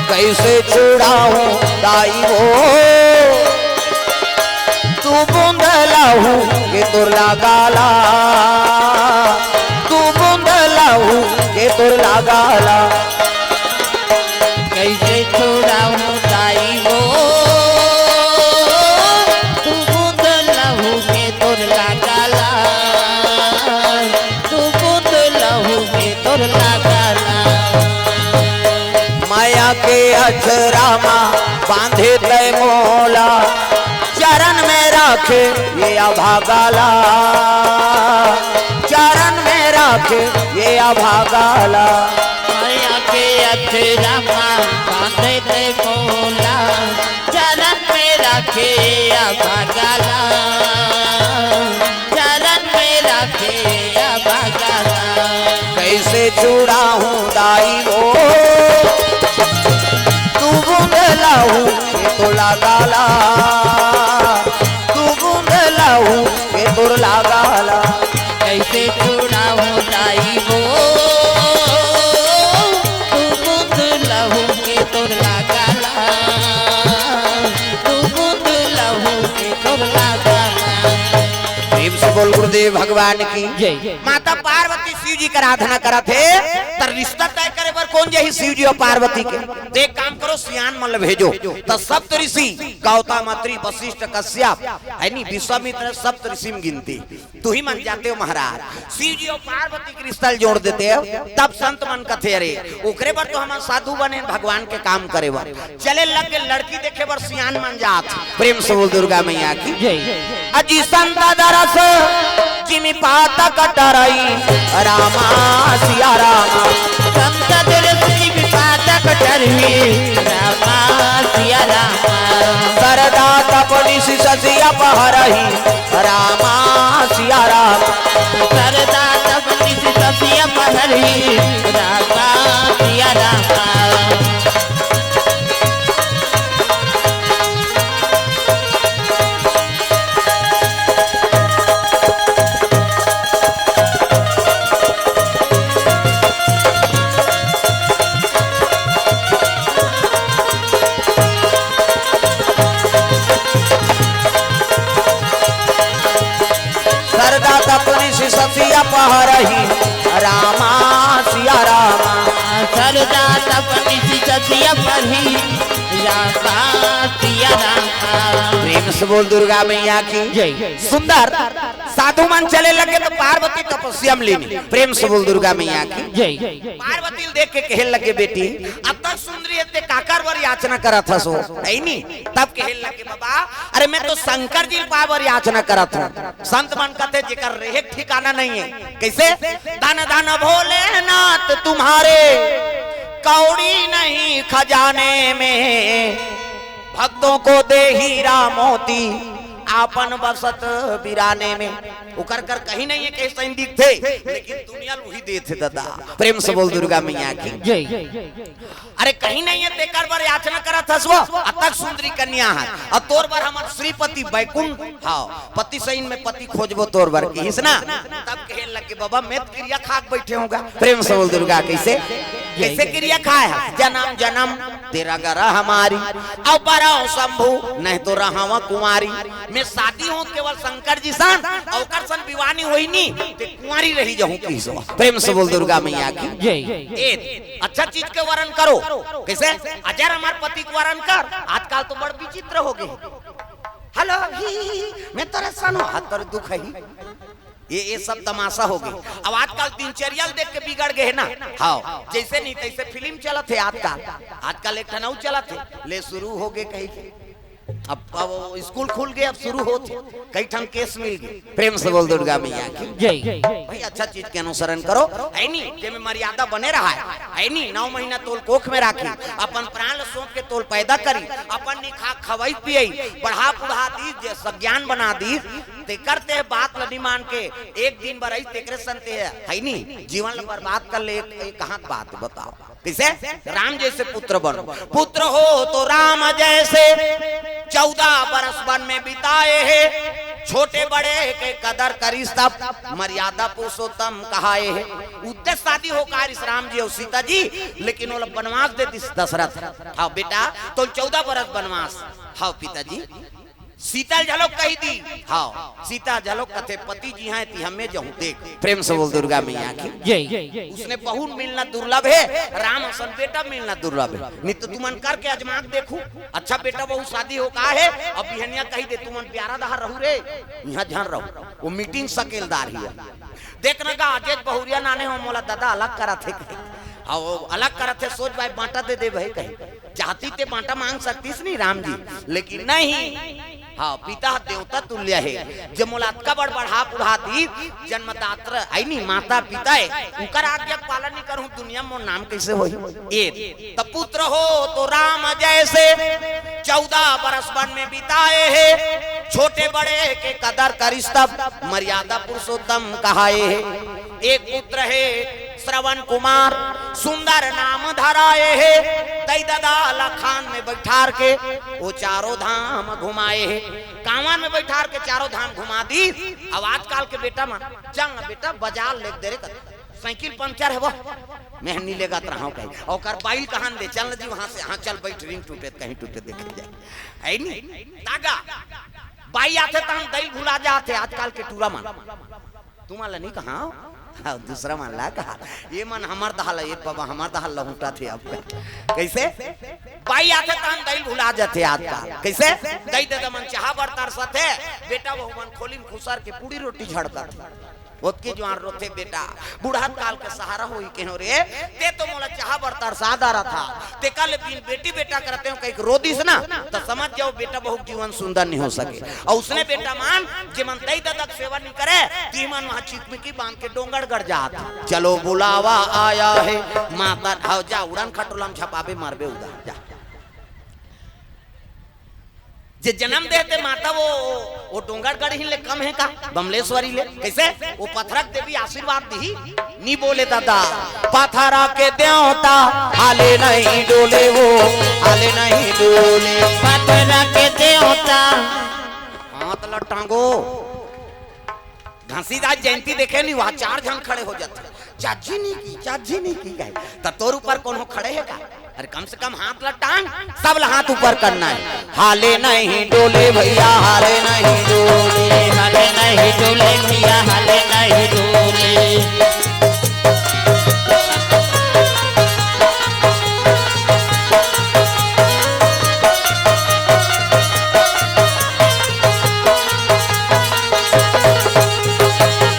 कैसे छुड़ाहूँ दाई वो, तू बूंद लाहू के तोर लागाला, तू बूंद लाहू के तोर लागाला। कैसे छुड़ाहूँ दाई वो, तू बूंद लाहू के तोर लागाला, तू बूंद लाहू के तोर लागाला। माया के अचरा मा बांधे तै मोला, चरण में राखे ये अभागाला, चरण में राखे ये अभागाला। माया के अचरा मा बांधे तै मोला, चरण में राखे ये अभागाला, चरण में राखे ये अभागाला। कैसे छुड़ाहूँ दाई वो, तू बूंद लाहू के तोर लागाला, तू बूंद लाहू के तोर लागाला। कैसे छुड़ाहूँ दाई वो, तू बूंद लाहू के तोर लागाला, तू बूंद लाहू के तोर लागाला। प्रेम से बोल गुरुदेव भगवान की। जय। माता पार्वती जी के आराधना करत हे, त रिश्ता तय करे बर कोन जाही शिव जी अउ पार्वती के? त एक काम करो, सियान मन ल भेजो। त सप्त ऋषि गौतम, अत्रि, वशिष्ठ, कश्यप, है नी, विश्वामित्र, सप्त ऋषि म गिनती। तुही मन जातेव महाराज, शिव जी अउ पार्वती के रिश्ता ल जोड़ देतेव। तब संत मन कथे, अरे, ओकरे बर तो हमन साधु बने, भगवान के काम करे बर। चले लग के लड़की देखे बर सियान मन जात। प्रेम से बोल दुर्गा मैया की। जय। अजी संत दरस जिमि पातक टरई, रामा सिया रामा। संत दरस जिमि पातक टरई, रामा सिया रामा। सरदा तप निशि शशि अपहरही, रामा सिया रामा। सरदा तप निशि शशि अपहरही, रामा सिया रामा। सरदा तप निशि शशि अपहरही, रामा सिया रामा। सरदा तप निशि शशि अपहरही, रामा सिया रामा। प्रेम से बोल दुर्गा मैया की। जय। सुंदर। साधु मन चले लगे त पार्वती तपस्या म लीन। प्रेम से बोल दुर्गा मैया की। जय। पार्वती ल देख के कहे लगे, बेटी, अतक सुंदरी हे, ते काकर बर याचना करत हस ओ? है नी? तब कहे लगे, बाबा, अरे मैं तो शंकर जी ल पाए बर याचना करत हंव। संत मन कथे, जेकर रेहे के ठिकाना नहीं हे। कइसे? धन धन भोलेनाथ तुम्हारे, कौड़ी नहीं खजाने में, भक्तों को दे हीरा मोती, आपन बसत बिराने में। ओकर कर कहीं नहीं हे, कहीं सही दिखथे, लेकिन दुनिया ल उही देथे दादा। प्रेम से बोल दुर्गा मैया की। जय। अरे कहीं नहीं हे, तेकर बर याचना करत हस ओ, अतक सुंदरी कन्या हे, अउ तोर बर हमर श्रीपति बैकुंठ, हाँ, पति सही में पति खोजबो तोर बर, किहिस ना। तब कहे लगे, बाबा, मैं त किरिया खा के बैठे हंव गा। प्रेम से बोल दुर्गा, कइसे? कइसे किरिया खाए हे? जनम जनम तेरा गरा हमारी, अब बरव शंभू, नहीं तो रहव कुंवारी। मैं शादी हों केवल शंकर जी सन, अउ ओकर सन विवाह नहीं होही नी, ते कुंवारी रही जाहूं, किहिस ओ। प्रेम से बोल दुर्गा मैया की। जय। ए, अच्छा चीज के वरण करो। कइसे? अजर अमर पति के वरण कर। आजकल तो बड़ विचित्र हो गे। हेलो, ही, ही, ही, मैं तोरे सन हों, हाथ तोरे दुख हे ही। ये, ये सब तमाशा हो गे। अब आजकल दिनचर्या ल देख के बिगड़ गे हे ना। हाँ, जइसे नहीं तइसे फिल्म चलत हे आजकल। आजकल एक ठन अउ चलत हे, ले शुरू हो गे कहि के। अब, अब स्कूल खुल गे, अब शुरू होत हे। कई ठन केस मिल गे। प्रेम से बोल दुर्गा मैया की। जय। भाई, अच्छा चीज के अनुसरण करो, है नी? जेमे मर्यादा बने रहा हे, है नी? नौ महीना तोल कोख में राखी, अपन प्राण ल सौंप के तोल पैदा करी, अपन निखा खवई पियई, पढ़ा पुढ़ा दीस, जे सज्ञान बना दीस, तेकर ते बात ल नी मान के एक दिन बर अइस तेकरे सन ते, है नी? जीवन ल बर्बाद कर ले, ये कहाँ के बात हे बताओ? कइसे? राम जइसे पुत्र बन, पुत्र हो तो राम जइसे, चौदह बरस वन में बिताए हे, छोटे बड़े के कदर करिस तब, मर्यादा पुरुषोत्तम कहाए हे। उद्देश्य शादी हो कारिस राम जी अउ सीता जी, लेकिन ओला बनवास दे दिस दशरथ। हाँ बेटा, तोल चौदह बरस बनवास। हाँ पिताजी, सीता ल घलो कहि दी। हाँ, सीता घलो कथे, पति जिहाँ हे तिहाँ मैं जाहूं। देख, प्रेम से बोल दुर्गा मैया की। जय। उसने बहू मिलना दुर्लभ हे, राम असन बेटा मिलना दुर्लभ हे। नहीं तो तुमन करके अजमा के देखू, अच्छा बेटा बहू शादी हो का हे, अब बिहनिया कहि दे, तुमन प्यारा दहा रहू रे, इहाँ झन रहू, वो मीटिंग सकेलदार ही हे। देख न गा, अजेज बहुरिया नाने हो, मोला दादा अलग करत हे कहे। हाँ, वो अलग करत हे, सोच भाई बांटा दे दे भाई कहे। चाहती ते बांटा मांग सकतीस नहीं राम जी, लेकिन नहीं। हाँ, पिता देवता तुल्य हे, जे मोला अतका बड़ बढ़ा पुढ़ा दीस, जन्मदात्र हे नहीं, माता पिता हे, उकर आज्ञा के पालन नहीं करहूं, दुनिया में मोर नाम कइसे होही? ए, त पुत्र हो तो राम जइसे, चौदह बरस वन में बिताए हे, छोटे बड़े के कदर करिस तब, मर्यादा पुरुषोत्तम कहाए हे। एक पुत्र हे श्रवण कुमार, सुंदर नाम धराए हे, तई ददा ल खान में बइठार के, वो चारों धाम घुमाए हे। कांवर में बइठार के चारों धाम घुमा दीस। अब आजकल के बेटा मन, चल न बेटा, बाजार लेग दे रे, साइकिल पंचर हे वो, मैं नी लेगत रहंव कहे। ओकर बाई ल कहन दे, चल न जी वहां से, हाँ चल बइठ, रिंग टूटे त कहीं टूटे देखे जाए। हे नी? तागा। बाई आथे त हम दई भुला जाथे आजकल के टूरा मन। तुमन ल नी कहा, हाँ, दूसरा मन ला कहा, ये मन हमर दहा ल, ये बाबा हमर दहा ल लहुटा थे अब। कइसे? बाई आथे तहन दई ल भुला जाथे आजकल। कइसे? दई ददा मन चाहा बर तरसथे, बेटा बहू मन खोली म खुसर के पूड़ी रोटी झड़कत। ओतकी जुवार रोथे बेटा, बुढ़त काल के सहारा होई केहेंव रे, ते तो मोला चाहा बर तरसा डारत हा, तेकर ले बिन बेटी बेटा करते हो कहिके रो दिस ना, त समझ जाओ बेटा बहू के जीवन सुंदर नहीं हो सके। अउ उसने बेटा मन, जे मन दई ददा के सेवा नहीं करे, ती मन वहाँ चिकमिकी बांध के डोंगरगढ़ जात। चलो बुलावा आया है, माता ढाव जा, उड़न खटोला म झपाबे मरबे उदा, जा। जे जनम दे हे ते माता वो, वो डोंगरगढ़ ही ले कम हे का? बमलेश्वरी ले। कइसे? वो पथरा के देवी आशीर्वाद दिही, नी बोले दादा। पथरा के देवता हाले नहीं डोले वो, हाले नहीं डोले। पथरा के देवता। हाथ ल टांगो। घासीदास जयंती देखे नहीं, वहाँ चार झन खड़े हो जाथे, चाची नहीं की, चाची नहीं की कहे, त तोर ऊपर कोनो खड़े हे का? अरे कम से कम हाथ ल टांग, सब ल हाथ ऊपर करना हे। हाले नहीं डोले भैया, हाले नहीं डोले। हाले नहीं डोले भैया, हाले नहीं डोले।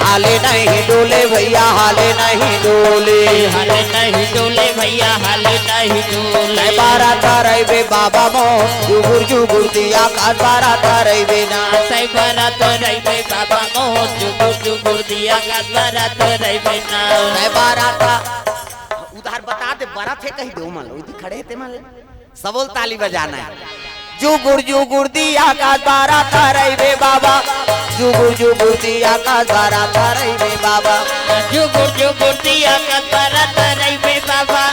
हाले नहीं डोले भैया, हाले नहीं डोले। हाले नहीं डोले भैया, हाले नहीं डोले। तै बारा तरई बे बाबा मोर, जुगुर जुगुर दिया काट बारा तरई बे ना। तै बारा तरई बे बाबा मोर, जुगुर जुगुर दिया काट बारा तरई बे ना। तै बारा ता-, उधार बता दे, बरत हे कही दे, ओ मन लो, उदी खड़े हे ते मन ले। सबोल ताली बजाना हे। जुगुर जुगुर दिया काट बारा तरई बे बाबा, जुगुर जुगुर दिया काट बारा तरई बे बाबा। जुगुर जुगुर दिया काट बारा तरई बे बाबा,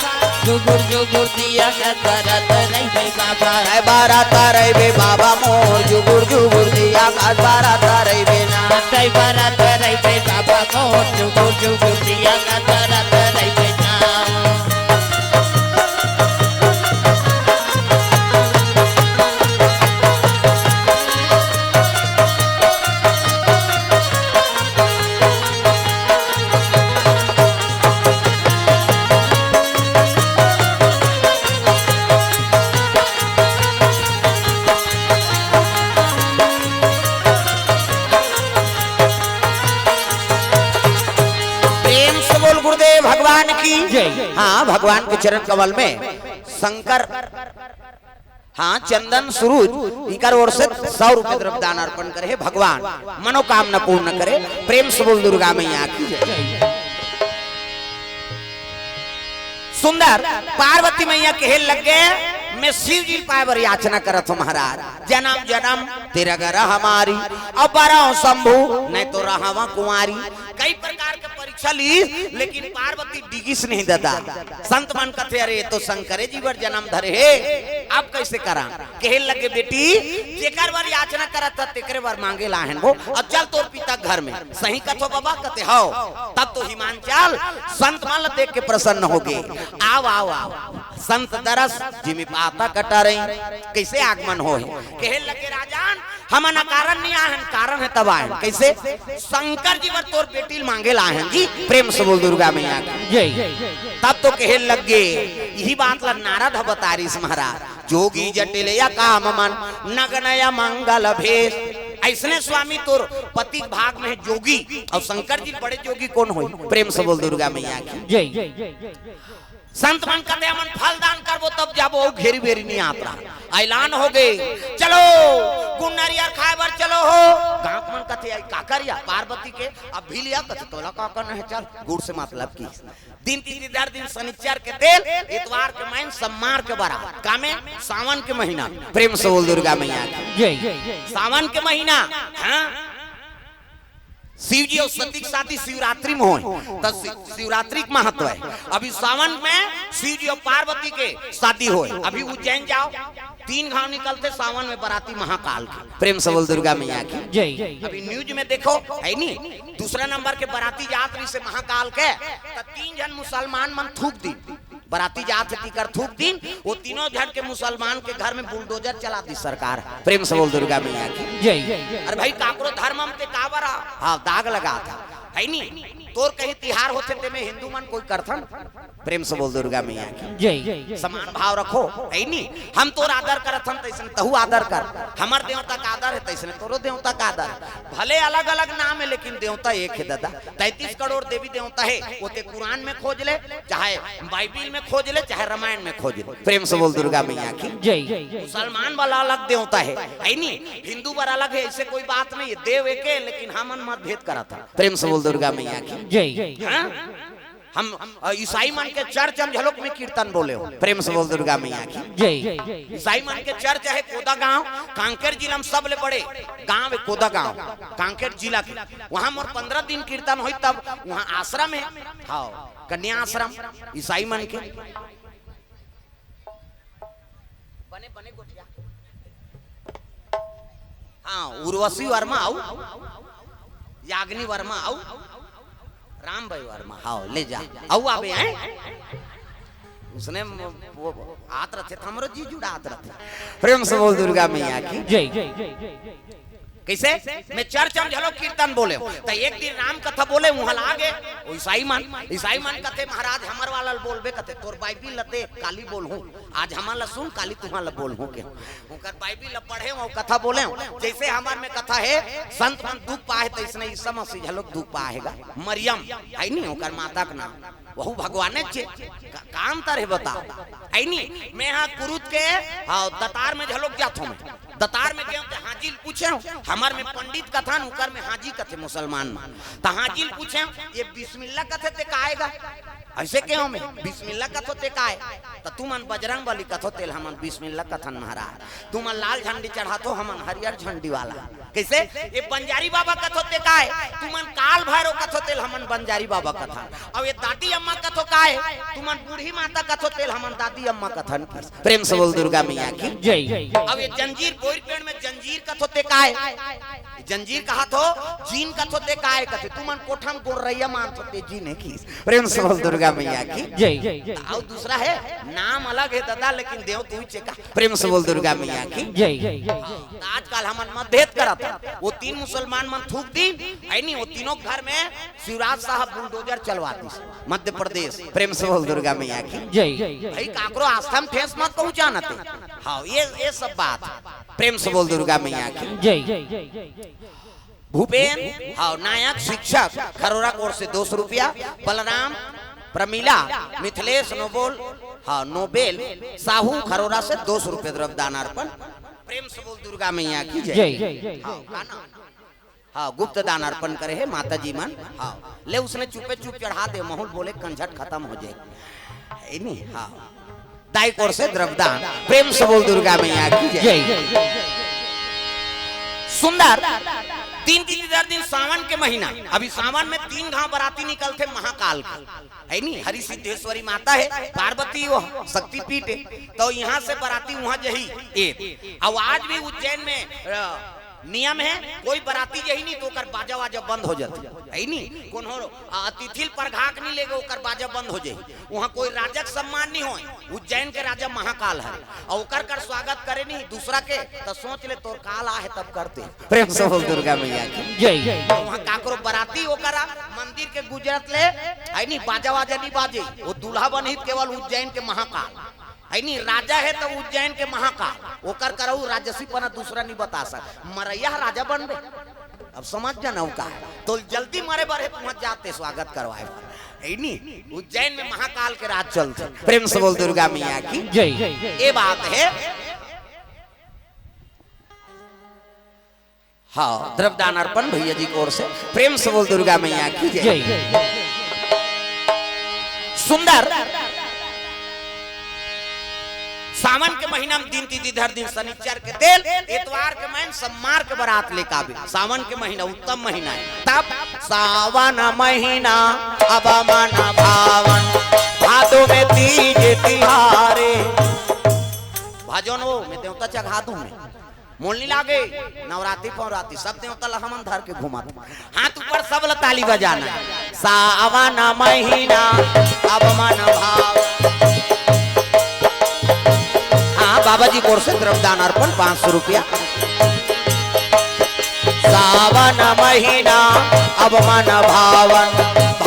जुगुर जुगुर दिया काट बारा तरई बे बाबा। तै बारा तरई बे बाबा मोर, जुगुर जुगुर दिया काट बारा तरई बे ना। तै बारा तरई बे बाबा मोर, जुगुर जुगुर दिया काट बारा तरई बे ना। प्रेम से बोल गुरुदेव भगवान की। जय। हाँ, भगवान के चरण कमल में शंकर, हाँ, चंदन सुरुज, इकर ओर से सौ रुपये द्रव्य दान अर्पण करे हे भगवान, मनोकामना पूर्ण करे। प्रेम से बोल दुर्गा मैया की जय। सुंदर पार्वती मैया कहे लग गे, मैं शिव जी पाए बर याचना करत हूँ महाराज, जनम जनम तेरा घर हमारी, अब बरव शंभू, नहीं तो रहवा कुंवारी। कई प्रकार के परीक्षा ली, लेकिन पार्वती डिगिस नहीं दादा। संत मन कथे, अरे, ये तो शंकरे जी बर जनम धरे हे, अब कइसे करा? कहे लगे, बेटी, जेकर बर याचना करत ह, तेकरे बर मांगे ला हन वो। अब चल तोर पिता घर में। सही कथो बाबा? कथे, हव। तब तो हिमांचल संत मन ल देख के प्रसन्न हो गे। आव, आव, आव। संत दरस जिमि पाता कटारई। कइसे आगमन होय? कहे लगे, राजन, हमन अकारण नहीं आए हन, कारण हे तब आए हन। कइसे? शंकर जी बर तोर बेटी ल मांगे ला आए हन जी। प्रेम से बोल दुर्गा मैया की। जय। तब तो कहे लग गे, इही बात ला नारद ह बतारिस महाराज। जोगी जटिल अकाम मन, नगन अमंगल भेष। अइसने स्वामी तोर पति के भाग में हे जोगी, अउ शंकर जी बड़े जोगी कोन होही? प्रेम से बोल दुर्गा मैया की। जय। संत मन कथे, हमन फल दान करबो तब जाबो, अउ घेरी बेरी नहीं आत रहा। ऐलान हो गे, चलो गुड़ नरियर खाए बर चलो हो। गाँव के मन कथे, "आई का करिया पार्वती के?" अब भी लिया कथे, "तोला का करना हे, चल गुड़ से मतलब की।" दिन तीन दिन, दर दिन शनिचर के तेल, इतवार के मैन, सम्मार के बरात, कामे सावन के महीना। प्रेम से बोल दुर्गा मैया की। जय। सावन के महीना, हाँ, शिव जी अउ सती के शादी शिवरात्रि में होय, त शि-, शिवरात्रि के महत्व हे। अभी सावन में शिव जी अउ पार्वती के शादी होय। अभी उज्जैन जाओ, तीन घांव निकलथे सावन में बराती महाकाल के। प्रेम से बोल दुर्गा मैया की। जय। अभी news में देखो, हे नी, दूसरा नंबर के बराती जात रहिसे महाकाल के, त तीन झन मुसलमान मन थूक दी। बराती जात हे, तीकर थूक दिन, वो तीनों झन के मुसलमान के घर में bulldozer चला दी सरकार। प्रेम से बोल दुर्गा मैया की। जय। अरे भाई, काकरो धर्म में ते काबर आ? हाँ, दाग लगा था, हे नी? तोर कहीं तिहार होथे, तेमे हिंदू मन कोई करथन? प्रेम से बोल दुर्गा मैया की। जय। समान भाव रखो, है नी? हम तोर आदर करत हन, तैसने तहू आदर कर। हमर देवता का आदर है, तैसने तोरो देवता का आदर है। भले अलग-अलग नाम है, लेकिन देवता एक है दादा। तैंतीस करोड़ देवी देवता है, वो ते कुरान में खोज ले, चाहे बाइबिल में खोज ले, चाहे रामायण में खोज ले। प्रेम से बोल दुर्गा मैया की। जय। मुसलमान वाला अलग देवता है, है नी? हिंदू बर अलग है, ऐसे कोई बात नहीं है। देव एक है, लेकिन हमन मतभेद करत हन। प्रेम से बोल दुर्गा मैया की। जय। हाँ? हम, अ, ईसाई मन के चर्च हम झलोक में कीर्तन बोले हो। प्रेम से बोल दुर्गा मैया की। जय। ईसाई मन के चर्च है कोदा गांव, कांकेर जिला में सबले बड़े गांव है कोदा गांव, कांकेर जिला के। वहां मोर पंद्रह दिन कीर्तन होई, तब वहां आश्रम है, हाँ, कन्या आश्रम ईसाई मन के। बने, बने गोठिया। हाँ, उर्वशी वर्मा आऊ, याग्नि वर्मा आऊ, राम भाई वर्मा, हाँ, ले जा, आऊ आबे हैं। उसने म-, वो आत रथे, त हमरो जी जुड़ात रथे। प्रेम से बोल दुर्गा मैया की। जय। कैसे? मैं चर्च में झलो कीर्तन बोले, त एक दिन राम कथा बोले, उहाँ लागे, वो ईसाई मन, ईसाई मन कथे, "महाराज, हमर वाला ल बोलबे," कथे, "तोर बाइबिल लते काली बोलहूँ, आज हमन ला सुन, काली तुहाँ ला बोलहूँ के।" ओकर बाइबिल ला पढ़े, वो कथा बोले, जैसे हमर में कथा है, संत मन दुख पाए, तैसने यीशु मसीह झलोक दुख पाए हे गा। मरियम, है नी ओकर माता के नाम, वहू भगवाने चे, का, का अंतर है बताओ? है नी, मैं हाँ कुरुद के, हाँ, दतार में झलोक जात हूँ मैं। दतार में गेंव ते हाजी ल पूछेंव, हमर में पंडित कथन, उकर में हाजी कथे मुसलमान में। त हाजी ल पूछेंव, "ये बिस्मिल्लाह कथे ते काय गा?" ऐसे केंव मैं, "बिस्मिल्लाह कथो ते काय?" त तुमन बजरंग बली कथो तेल हमन बिस्मिल्लाह कथन महाराज। तुमन लाल झंडी चढ़ाथो, हमन हरियर झंडी वाला। कैसे? "ये बंजारी बाबा कथो ते काय?" तुमन काल भैरव कथो तेल हमन बंजारी बाबा कथन। अउ ये दादी अम्मा कथो काय? तुमन बूढ़ी माता कथो तेल हमन दादी अम्मा कथन। प्रेम से बोल दुर्गा मैया की। जय। अब ये जंजीर बोइर पेड़ में जंजीर कथो ते काय? जंजीर कहा थो, जीन कथो ते काय कथे? तुमन कोठम गोरैया मान थो ते जीन है की। प्रेम से बोल दुर्गा मैया की। जय। अउ दूसरा है, नाम अलग है दादा, लेकिन देव तू चेका। प्रेम से बोल दुर्गा मैया की। जय। हाँ, त आजकल हमन मतभेद करत हन। वो तीन मुसलमान मन थूक दी, है नी, वो तीनों घर में शिवराज साहब बुलडोजर चलवा दिस मध्य प्रदेश। प्रेम से बोल दुर्गा मैया की। जय। भाई, काकरो आस्था में ठेस मत पहुंचाना ते। हाँ, ये, ये सब बात। प्रेम से बोल दुर्गा मैया की। जय। भूपेन, हाँ, नायक शिक्षक, खरोरा कोर से दो सौ रुपया, बलराम, प्रमिला, मिथिलेश, नोबोल, हाँ, नोबेल, साहू, खरोरा से दो सौ रुपया द्रव्य दान अर्पण। प्रेम से बोल दुर्गा मैया की जय। जय। हाँ, का नाम? हाँ, गुप्त दान अर्पण करे हे माता जी मन। हाँ, ले उसने चुपे चुप चढ़ा दे, माहौल बोले कंझट खतम हो जाए। है नी? हाँ। दाई कोर से द्रव्यदान। प्रेम से बोल दुर्गा मैया की जय। जय। सुंदर। तीन तीन चार दिन सावन के महीना, अभी सावन में तीन घाव बराती निकलथे महाकाल के, है नी? हरि सिद्धेश्वरी माता है, पार्वती वो शक्तिपीठ है, तो यहाँ से बराती वहाँ जही। एक अब आज भी उज्जैन में, अ, नियम है, कोई बराती जही नी तो ओकर बाजा वाजा बंद हो जाथे, है नी? कोनो अतिथि ल परघा के नी लेगे, ओकर बाजा बंद हो जाही। वहाँ कोई राजा के सम्मान नी होय। उज्जैन के राजा महाकाल है, अउ ओकर कर स्वागत करे नी दूसरा के, त सोच ले तोर काल आहे तब करते। प्रेम से बोल दुर्गा मैया की। जय। वहाँ काकरो बराती ओकर मंदिर के गुजरत ले, है नी, बाजा वाजा नी बाजे, वो दूल्हा बनही केवल उज्जैन के महाकाल। है नी, राजा है तो उज्जैन के महाकाल, ओकर करऊ राजसी पना दूसरा नी बता सक। मरैया राजा बनबे, अब समझ जाना का है। तो जल्दी मरे बर है, तुहाँ जाते स्वागत करवाए बर। है नी, उज्जैन में महाकाल के राज चलथे। प्रेम से बोल दुर्गा मैया की जय। ये बात है। हाँ, द्रव्यदान अर्पण भैया जी की ओर से। प्रेम से बोल दुर्गा मैया की जय। जय। सुंदर। सावन के महीना में दिन तिथि धर दिन शनिचर के तेल, एतवार के मैन सम्मार के बरात लेके आबे। सावन के महीना उत्तम महीना है। तब सावन महीना अब मन भावन, भादो में तीज तिहारे। भजन वो मैं देवता चघा दूं मैं। मोल नी लागे, नवरात्रि पौरात्रि सब देवता ला हमन धर के घूमत। हाथ ऊपर, सब ला ताली बजाना है। सावन महीना अब मन भाव। हाँ, बाबा जी की ओर से द्रव्यदान अर्पण पाँच सौ रुपया। सावन महीना अब मन भावन,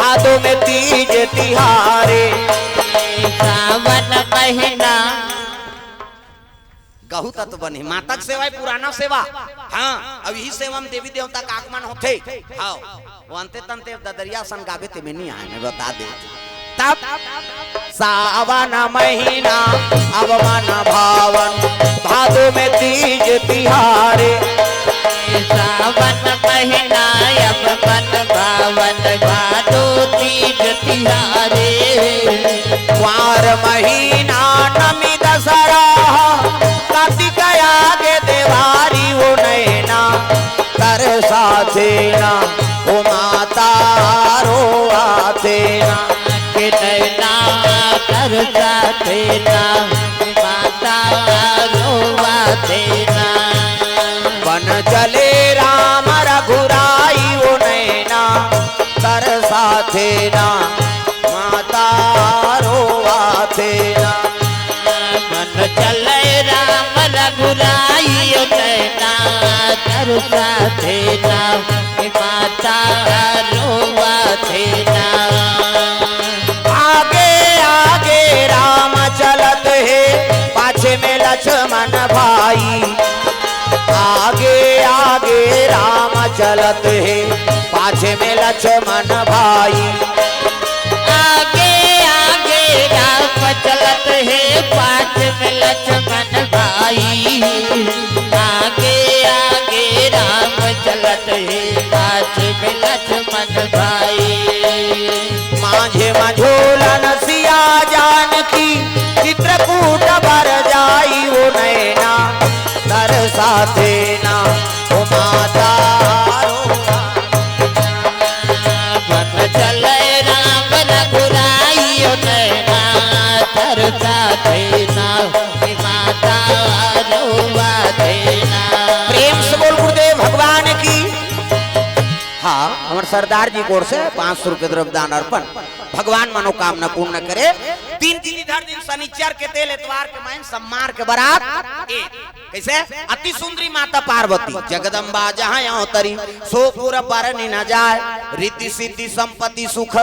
भादो में तीज तिहारे। सावन महीना। गहू तत्व बने, माता के सेवा हे, पुराना सेवा। हाँ, अब यही सेवा में देवी देवता का आगमन होथे। हाँ, वो अंते तंते ददरिया सन गाबे ते में नहीं आए, मैं बता दे। तब सावन महीना अब मन भावन, भादो में तीज तिहारे। सावन महीना अब मन भावन, भादो तीज तिहारे। कुंवार महीना नमी दसरा, कार्तिक आगे देवारी ओ नैना, तरसाथे ना ओ माता, रोवाथे ना। के नैना तरसाथे ना, माता रोवाथे ना। बन चले राम रघुराई ओ नैना, तरसाथे ना, माता रोवाथे ना। बन चले राम रघुराई ओ नैना, तरसाथे ना, माता रोवाथे ना। आगे आगे राम चलत हे, पाछे में लक्ष्मण भाई। आगे आगे राम चलत हे, पाछे में लक्ष्मण भाई। आगे आगे राम चलत हे, पाछे में लक्ष्मण भाई। आगे आगे राम चलत हे, पाछे में लक्ष्मण भाई। माझे मझोलन सिया जानकी, चित्रकूट बर जाई ओ नैना, तरसाथे ना ओ माता। बन चले राम रघुराई ओ नैना, तरसाथे ना ओ माता, रोवाथे ना। प्रेम से बोल गुरुदेव भगवान की। हाँ, हमर सरदार जी की ओर से पाँच सौ रुपये द्रव्य दान अर्पण। भगवान मनोकामना पूर्ण करे। तीन तीन इधर दिन, शनिचर के तेल, एतवार के मैन, सम्मार के बरात। ए, कैसे? अति सुंदरी माता पार्वती, जगदम्बा जहाँ अवतरी, सो पुर बरनि न जाय, रिद्धि सिद्धि संपत्ति सुख,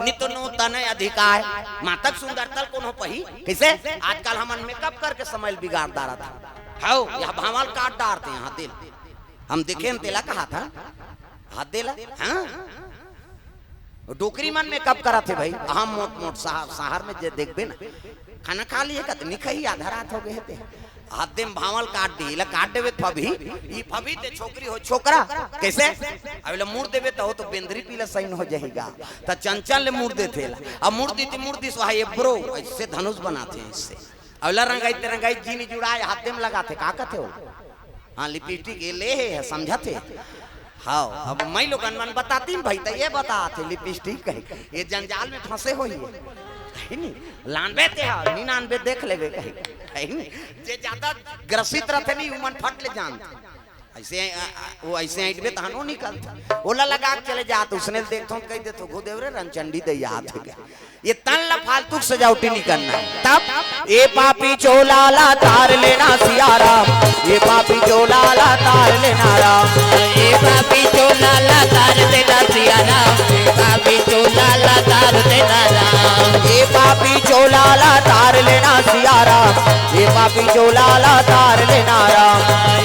नित नूतन अधिकाय। माता के सुंदरता ल कोनो पही? कैसे? आजकल हमन मेकअप करके समय ल बिगाड़ डारत हन। हौ, यह भांवल काट डारथे, यहाँ दिल। हम देखे हन तेला कहा था। हाथ दे ला, हाँ? वो डोकरी मन मेकअप करत हे भाई, हम मोट मोट शहर, शहर में जे देखबे ना, खाना खा लिए का, त नहीं खाही, आधा रात हो गए हे ते। हाथ दे में भांवल काट दी, ला काट देबे त फबही, ई फबही ते छोकरी हो छोकरा, कैसे? अब ला मुड़ देबे त हो तो बेंदरी पीला सही हो जाही गा, त चंचल ले मुड़ देथे ला। अब मुड़ दी ती मुड़ दी सो, हाय ब्रो, ऐसे धनुष बनाथे इससे। अब ला रंगाई ते रंगाई जी नी जुड़ाए, हाथ दे में लगाथे, का कथे हो? हाँ, लिपस्टिक ये ले हे, समझत हे। हाँ, अब मैं लोगन मन बतातिन भाई, त ये बतात हे लिपस्टिक कही। ये जंजाल में फंसे होही। कही नहीं, लानबे ते हा, नहीं लानबे देख लेबे कही। कही नहीं, जे ज्यादा ग्रसित रथे नहीं, उमन फट ले जानथे। ऐसे, अ, अ, वो ऐसे ऐंठबे तहन वो निकलथे। ओला लगा के चले जात, उसने देखथों त कही देथों, "घो देव रे, रनचंडी दे याद हे।" ये तन ला फालतू के सजावटी नहीं करना है। तब ए पापी चोला ला तार लेना सिया राम, ए पापी चोला ला तार लेना राम। ए पापी चोला ला तार देना सिया राम, ए पापी चोला ला तार देना राम। ए पापी चोला ला तार लेना सिया राम, ए पापी चोला ला तार लेना राम।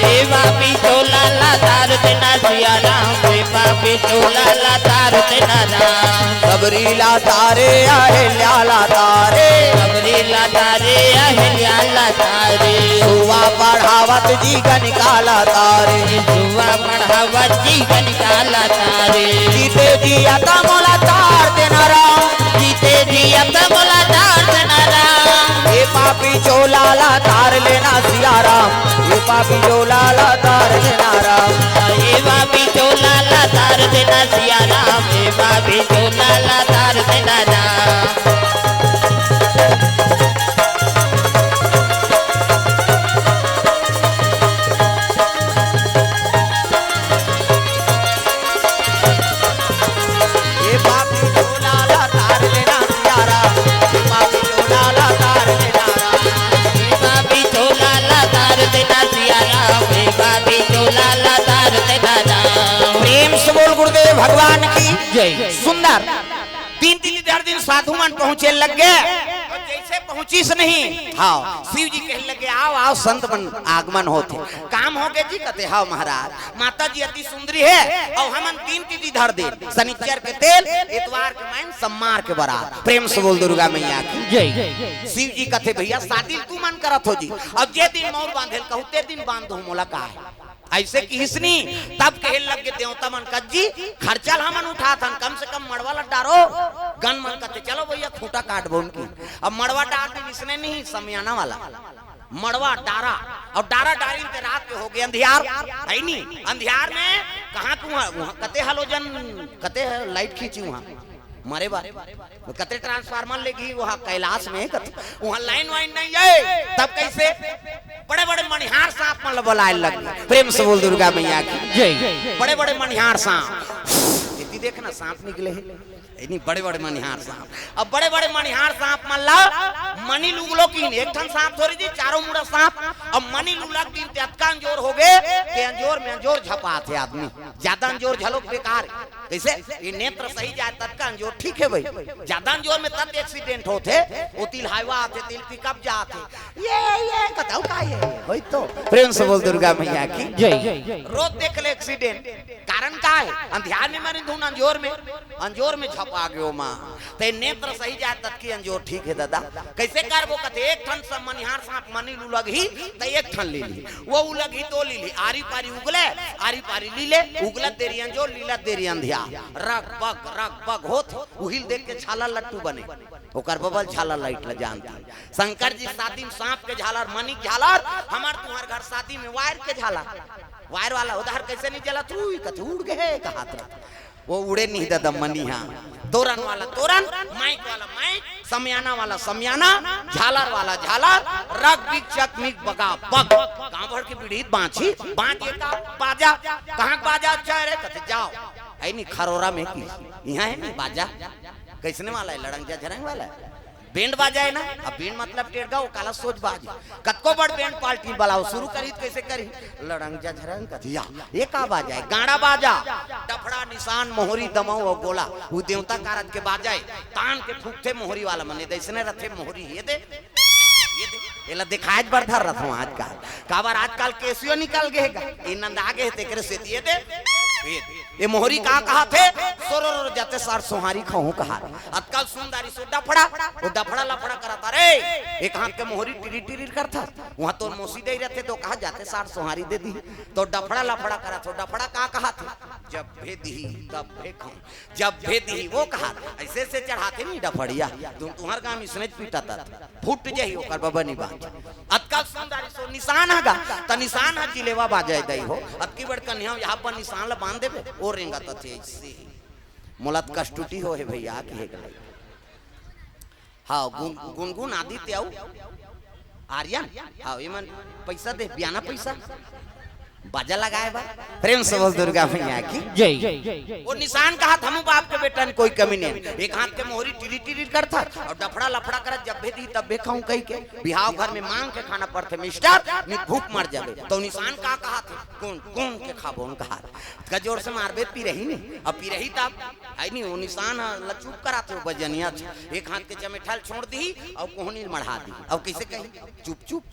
ए पापी चोला ला तार देना सिया राम, ए पापी चोला ला तार देना राम। सबरी ला तारे, अहिल्या ला तारे। सबरी ला तारे, अहिल्या ला तारे। सुवा पढ़ावत जी गणिका ला तारे। सुवा पढ़ावत जी गणिका ला तारे। जीते जी अता मोला तार देना राम। जीते जी अता मोला तार देना राम। ए पापी चोला ला तार लेना सिया राम। ए पापी चोला ला तार देना राम। ए पापी चोला ला तार देना सिया राम, ए पापी चोला ला तार देना राम। ए पापी चोला ला तार देना सिया राम, ए पापी चोला ला तार देना राम। ए पापी चोला ला तार देना सिया राम, ए पापी चोला ला तार देना राम। प्रेम से बोल गुरुदेव भगवान की जय। सुंदर। साधु मन पहुंचे लग गे। अउ जइसे पहुंचिस नहीं, हाँ, शिव जी कहे लग गे, "आओ, आओ, संत मन आगमन होथे।" "काम हो गे जी?" कथे, "हाँ महाराज, माता जी अति सुंदरी हे, अउ हमन तीन तिथि धर दे, शनिचर के तेल, इतवार के माइन, सम्मार के बरात।" प्रेम से बोल दुर्गा मैया की। जय। शिव जी कथे, "भइया, शादी ल तुमन करत हो जी, अउ जे दिन मउर बांधे ल कहू, ते दिन बांध दो, मोला का हे?" अइसे किहिस नी, तब कहे लग गे देवता मन, "कस जी, खर्चा ल हमन उठात हन, कम से कम मड़वा ल डारो।" गन मन कथे, "चलो भइया, खूंटा काटबो उनकी।" अब मड़वा डार दिन, इसने नहीं, समियाना वाला मड़वा डारा, अउ डारा डारिन ते रात के हो गे अंधियार, हे नी? अंधियार में कहाँ के उहाँ, उहाँ कते halogen, कते ह-, light खींची उहाँ मरे बा, कते transformer लेगी उहाँ कैलाश में, कते उहाँ line वाइन नहीं हे, तब कइसे? बड़े बड़े मनिहार सांप मन ल बलाए लग गे। प्रेम से बोल दुर्गा मैया की। जय। बड़े बड़े मनिहार सांप, एती देख ना, सांप निकले हे, हे नी, बड़े बड़े मनिहार सांप। अब बड़े बड़े मनिहार सांप मन ला मनी ल उगलो किन, एक ठन सांप थोड़ी जी, चारों मुड़ा सांप। अब मनी ल उगलक दिन ते अतका अंजोर हो गे, ते अंजोर में अंजोर झपात हे आदमी, जादा अंजोर झलोक बेकार हे। कइसे? ये नेत्र सही जाए तब का अंजोर ठीक हे भई, जादा अंजोर में तब accident होथे, ओ तिल highway आथे, तिल pickup जाथे, ये, ये, कतौ का ये, होई तो। प्रेम से बोल दुर्गा मैया की। जय। रोज देख ले accident, कारण का हे? अंधियार में मरिन धुन अंजोर में, अंजोर में झपा गयो माँ। ते नेत्र सही जाए तब की अंजोर ठीक हे दादा। कइसे करबो कथे, एक ठन स-, मनिहार सांप मनी ल उलगही, त एक ठन ले ली, ओ उलगही, दो ले ली, आरी पारी उगले, आरी पारी लीले, उगलत देरी अंजोर, लीलत देरी अंधियार, रग बग, रग बग होत, उही ल देख के झालर लट्टू बने, ओकर बबल झालर light ल जानथे। शंकर जी शादी में सांप के झालर, मनी के झालर, हमर तुंहर घर शादी में wire के झालर, wire वाला उधार कइसे नहीं जलत, उई कथे उड़ गे हे, कहात रथे। ओ उड़े नहीं दादा मनी हा। तोरन वाला तोरन, माइक वाला माइक, समियाना वाला समियाना, झालर वाला झालर, रग बिग चक मिग बगा बग। गांव भर के पीढ़ी बांची, बांच ये का बाजा, कहाँ के बाजा अच्छा हे रे? कथे जाओ, हे नी खरोरा में की, इहाँ हे नी बाजा, कइसने वाला हे? लड़ंग झरंग वाला हे। Band बाजा हे ना, अब band मतलब टेड़गा, ओ काला सोज बाज। कतको बड़ band party बलाओ, शुरू करही त कइसे करही? लड़ंग झरंग कथे, या, ये का बाजा हे? गाड़ा बाजा, डफड़ा, निसान, मोहरी, दमऊ अउ गोला, ओ देवता कारज के बाजा हे। तान के फूंकथे मोहरी वाला मन, ए दे अइसने रथे मोहरी, ये दे, ये दे, एला देखाए बर धर रथों आजकल। काबर आजकल Casio निकल गे हे गा, ए नंदा गे हे, तेकरे सेती ये दे, ये दे। ए मोहरी का कहाथे? सोरो रो जाते सार सोहारी खहूं कहा। अतका ल सुन दारिस ओ डफड़ा, ओ डफड़ा लफड़ा करत हे रे। एक हाथ के मोहरी टिरी टिरी करथा, उहाँ तोर मौसी दे रथे तो कहा जाते सार सोहारी दे दी। तो डफड़ा लफड़ा करत हो, डफड़ा का कहाथे? जब भे दी तब भे खाऊं, जब भे दी ओ कहा। अइसे से चढ़ाथे नी डफड़िया, तुम तुंहर गांव में इसने पीटा ता। फूट जाही ओकर बबा नी बांच। अतका ल सुन दारिस ओ निसान ह गा, त निसान ह जिलेवा बाजा दई हो। अतकी बड़ कन्हैया यहाँ पर निसान ल बांध देबे, ओ रेंगत थे अइसे। मोला त कष्टुटी हो हे भइया, कि हे गले। हाँ, गुन-, गुनगुन आदित्य अउ आर्यन, हाँ, इमन पइसा दे, बियाना पइसा। बाजा लगाए बर। प्रेम से बोल दुर्गा मैया की। जय। ओ निसान कहाथे हमू बाप के बेटन कोई कमी नहीं। एक हाथ के मोहरी टिरी टिरी करथा अउ डफड़ा लफड़ा करत, जब भे दी तब भे खाऊं कहिके। बिहाव घर में मांग के खाना पड़थे मिस्टर, नहीं भूख मर जाबे। तो निसान का कहाथे? कौन, कौन के खाबो, उनका हाथ। का जोर से मारबे पिरही नहीं। अब पिरही तब, हे नहीं, ओ निसान ह, ल चुप कराथे ओ बजनिया। एक हाथ के चमेठा ल छोड़ दी अउ कोहनी ल मढ़ा दी। अब कइसे कही? चुप, चुप।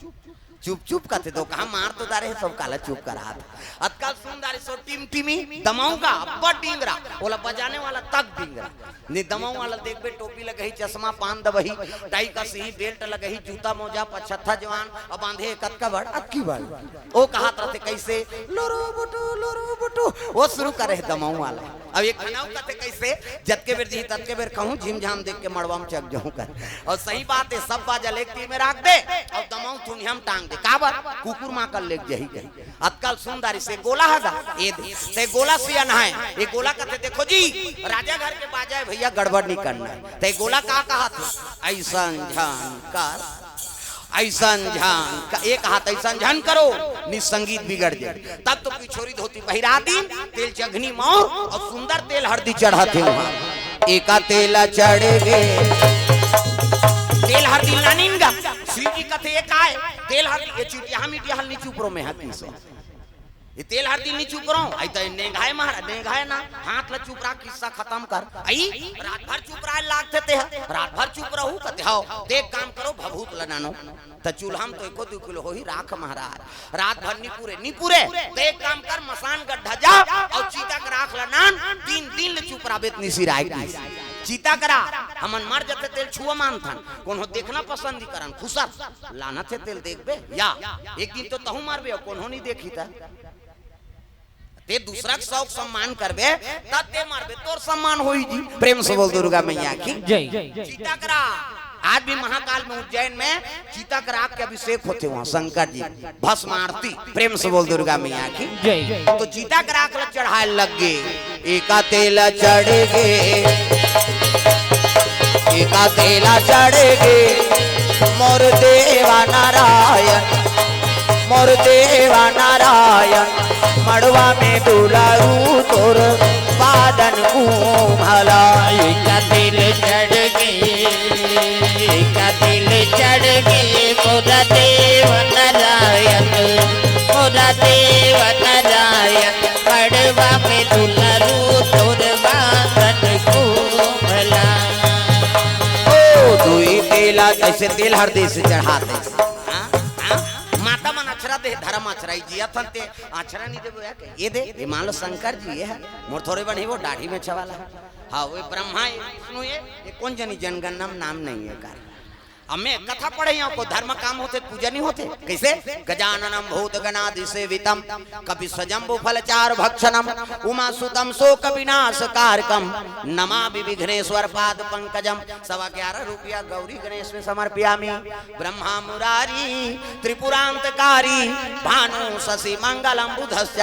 चुप चुप कथे तो कहा मार तो दारे हे, सब काला चुप कराथे। अतका ल सुन दारिस ओ टिमटिमी दमऊ का अब्बड़ डिंगरा, ओला बजाने वाला तक डिंगरा। नहीं दमऊ वाला देखबे, टोपी लगही, चश्मा, पान दबही, टाई कसही, belt लगही, जूता मोजा, पछत्था जवान, अब बांधे कतका बड़, अतकी बड़। ओ कहात रथे कइसे? लुरु बुटु, लुरु बुटु। ओ शुरू करे हे दमऊ वाला। अब एक ठन अउ कथे कइसे? जतके बेर जी ततके बेर खाऊं, झिमझाम देख के मड़वा में चक जाऊं कर। अउ सही बात हे, सब बाजा ल एक तीर में राख दे अउ दमऊ थुनिया में टांग दे। काबर? कुकुर माकड़ लेग जाही कही। अतका ल सुन दारिस ए गोला ह गा, ए दे। ते गोला सियान हे, ए गोला कथे, देखो जी, राजा घर के बाजा हे भइया, गड़बड़ नहीं करना हे। ते गोला का कहाथे? अइसन झन कर, अइसन झन क-, एक हाथ अइसन झन करो, नहीं संगीत बिगड़ जाए। तब तो पिछोरी धोती पहिरा दिन, तेल चघनी मौर अउ सुंदर तेल हरदी चढ़ाथे उहाँ। एका तेला चढ़ गे, तेल हरदी लानिन गा। शिव जी कथे, "ए काय? तेल हरदी, ए चिटिया मिटिया हल नहीं चुप रो में हाथ पीसो।" ये तेल हरदी नी चुपराव, आई त नेंगाय महाराज, नेंगाय ना, हाथ ल चुपरा, किस्सा खतम कर। आई रात भर चुपराय लागथे ते ह, रात भर चुप रहू कथे हव, ते एक काम करो, भभूत ल नानो, त चूल्हा म तो एको दू किलो होही राख महाराज, रात भर नी पुरे, नी पुरे, त एक काम कर, मसान गड्ढा जा अउ चिता के राख ल नान, तीन दिन ले चुपराबे त निसिराय किस। चिता के राख, हमन मर जथे तेल छुआ मानथन, कोनो देखना पसंद नी करन, खुसर, लानथे तेल देखबे या, एक दिन तो तहूं मरबे अउ कोनो नी देखही त। ते दूसरा के सौक सम्मान करबे, तब ते मरबे, तोर सम्मान होही जी। प्रेम से बोल दुर्गा मैया की। जय। चिता के राख। आज भी महाकाल में, उज्जैन में चिता के राख के अभिषेक होथे उहां शंकर जी, भस्म आरती। प्रेम से बोल दुर्गा मैया की। जय। तो चिता के राख ल चढ़ाय लग गे, एका तेल चढ़ गे, एका तेल चढ़ गे, मोर देवा नारायण, मोर देवा नारायण, मड़वा में दुलारू तोर बादन कुंभला। एका तेल चढ़ गे, एका तेल चढ़ गे, मोर देवा नारायण, मोर देवा नारायण, मड़वा में दुलारू तोर बादन कुंभला। ओ दुई तेला जैसे तेल हरदी से चढ़ाथे। हाँ? हाँ? माता मन अछरा दे, धर्म अछरा, ई जियत हन ते अछरा नी देबो या के? ये दे, ये मान लो शंकर जी, ये हे, मोर थोरे बन ही वो दाढ़ी में छवाला हे। हाँ, वो ब्रह्मा हे, विष्णु हे, ये कोन जनी जनगणना में नाम नहीं हे कर। अब मैं कथा पढ़े हूं, कोई धर्म काम होथे, पूजा नी होथे। कैसे? गजाननम भूत गणादि सेवितम, कपि सजम्बु फल चारु भक्षणम, उमा सुतम शोक विनाश कारकम, नमामि विघ्नेश्वर पाद पंकजम। सवा ग्यारह रुपया गौरी गणेश में समर्पयामी। ब्रह्मा मुरारी त्रिपुरांतकारी, भानु शशि मंगलम बुधश्च,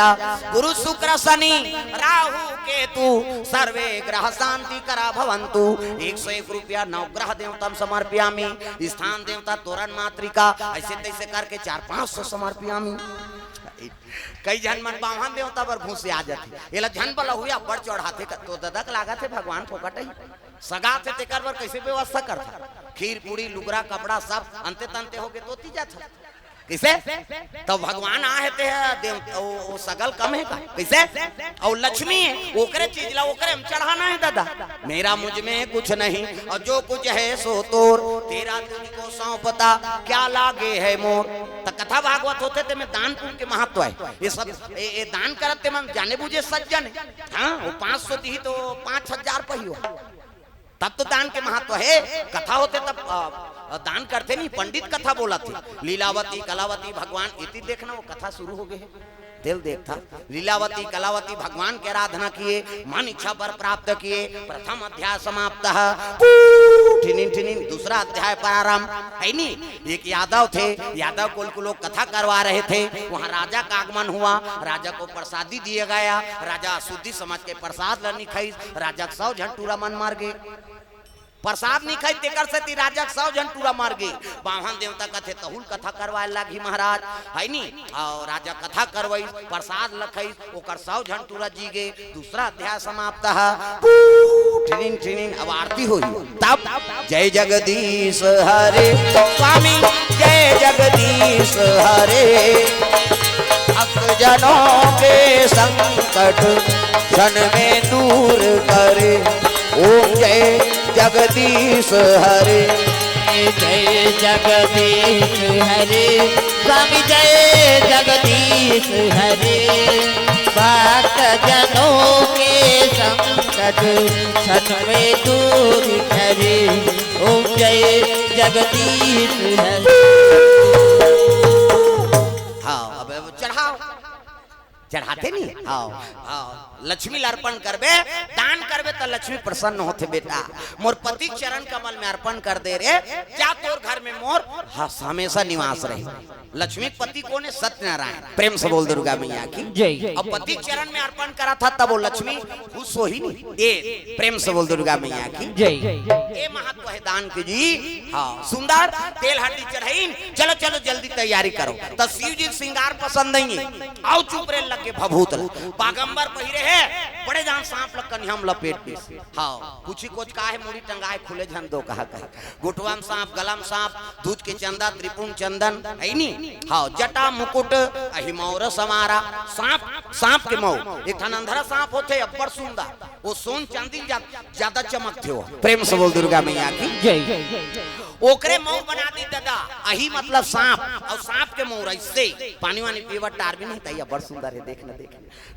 गुरु शुक्र शनि राहु केतु, सर्वे ग्रह शांति करा भवंतु। एक सौ एक रुपया नवग्रह देवता समर्पयामी। स्थान देवता तोरण मातृका, ऐसे तैसे करके चार पांच सौ समर्पयामी। कई झन मन बाम्हन देवता बर घुसिया जाथे, एला झन बला हुआ बड़ चढ़ाथे, तो ददक लागत हे भगवान फोकट ही। सगा थे तेकर बर कैसे व्यवस्था करथा? खीर पूड़ी लुगरा कपड़ा सब अंते तंते होके तोती जाथा। कैसे? तब भगवान आहे ते ह, देव, ओ, ओ सगल कम हे का? कैसे? अउ लक्ष्मी हे, ओकरे चीज ला ओकरे म चढ़ाना हे दादा। मेरा मुझ में कुछ नहीं और जो कुछ है सो तोर, तेरा तुझको सौंपता क्या लागे है मोर। त कथा भागवत होथे ते में दान पुण्य के महत्व हे। ये सब, ए, ए दान करत ते मन जाने बुझे सज्जन हे। हाँ, वो पांच सौ दिही तो पांच हजार पहियो। तब तो दान के महत्व हे। कथा होथे तब, अ, अ, दान करथे नी, पंडित कथा बोलथे। लीलावती, कलावती, भगवान, इति देखना, वो कथा शुरू हो गे हे। तेल देखथा, लीलावती, कलावती, भगवान के आराधना किए, मन इच्छा वर प्राप्त किए, प्रथम अध्याय समाप्त। पू, ठिनिन, ठिनिन, दूसरा अध्याय प्रारंभ, हे नी? एक यादव थे, यादव कुल के लोग कथा करवा रहे थे, वहाँ राजा का आगमन हुआ, राजा को प्रसादी दिया गया, राजा अशुद्धि समझ के प्रसाद ल नी खाइस, राजा के सौ झन टूरा मन मर गे। प्रसाद नी खाई, तेकर सेती राजा के सौ झन टूरा मर गे। बाम्हन देवता कथे, तहूल कथा करवाए लागही महाराज, हे नी? अउ राजा कथा करवाइस, प्रसाद ल खाइस, ओकर सौ झन टूरा जी गे। दूसरा अध्याय समाप्त हे। पू, ठिनिन, ठिनिन, अब आरती होही। तब जय जगदीश हरे स्वामी, जय जगदीश हरे, भक्त जनों के संकट क्षण में दूर करे। ओम जय जगदीश हरे। जय जगदीश हरे, स्वामी जय जगदीश हरे, भक्त जनों के संकट क्षण में दूर करे। ओम जय जगदीश हरे। हाँ, अब चढ़ाओ। चढ़ाथे नी? हाँ, हाँ। लक्ष्मी ल अर्पण करबे, दान करबे त लक्ष्मी प्रसन्न होथे बेटा। मोर पति चरण कमल में अर्पण कर दे रे, जा तोर घर में मोर ह-, हमेशा निवास रहे। लक्ष्मी के पति कोन हे? सत्यनारायण। प्रेम से बोल दुर्गा मैया की। जय। अब पति चरण में अर्पण करा था तब वो लक्ष्मी खुश होही नी। ए, प्रेम से बोल दुर्गा मैया की। जय। ए महत्व हे दान के जी। हाँ, सुंदर तेल हरदी चढ़ाइन, चलो, चलो, जल्दी तैयारी करो। त शिव जी के श्रृंगार पसंद नहीं हे, अउ चुप रे, लग के भभूत ल बागंबर पहिरे हे, बड़े जान सांप ल कनिहा म लपेट दिस। हाँ, पूछी कोच का हे, मुड़ी टंगाए खुले झन दो कहा कहे। गोठवा म सांप, गला म सांप, दूध के चंदा, त्रिपुंड चंदन, है नी? हाँ, जटा मुकुट अहि मौर समारा। सांप, सांप के मौर, एक ठन अंधरा सांप होथे, अब्बड़ सुंदर, वो सोन चांदी ल जा-, ज्यादा चमकथे वो। प्रेम से बोल दुर्गा मैया की। जय। ओकरे मौर बना दी ददा, अहि मतलब सांप, अउ सांप के मौर अइसे, पानी वानी पीवत टार भी नहीं, तैया बड़ सुंदर हे, देख न देख।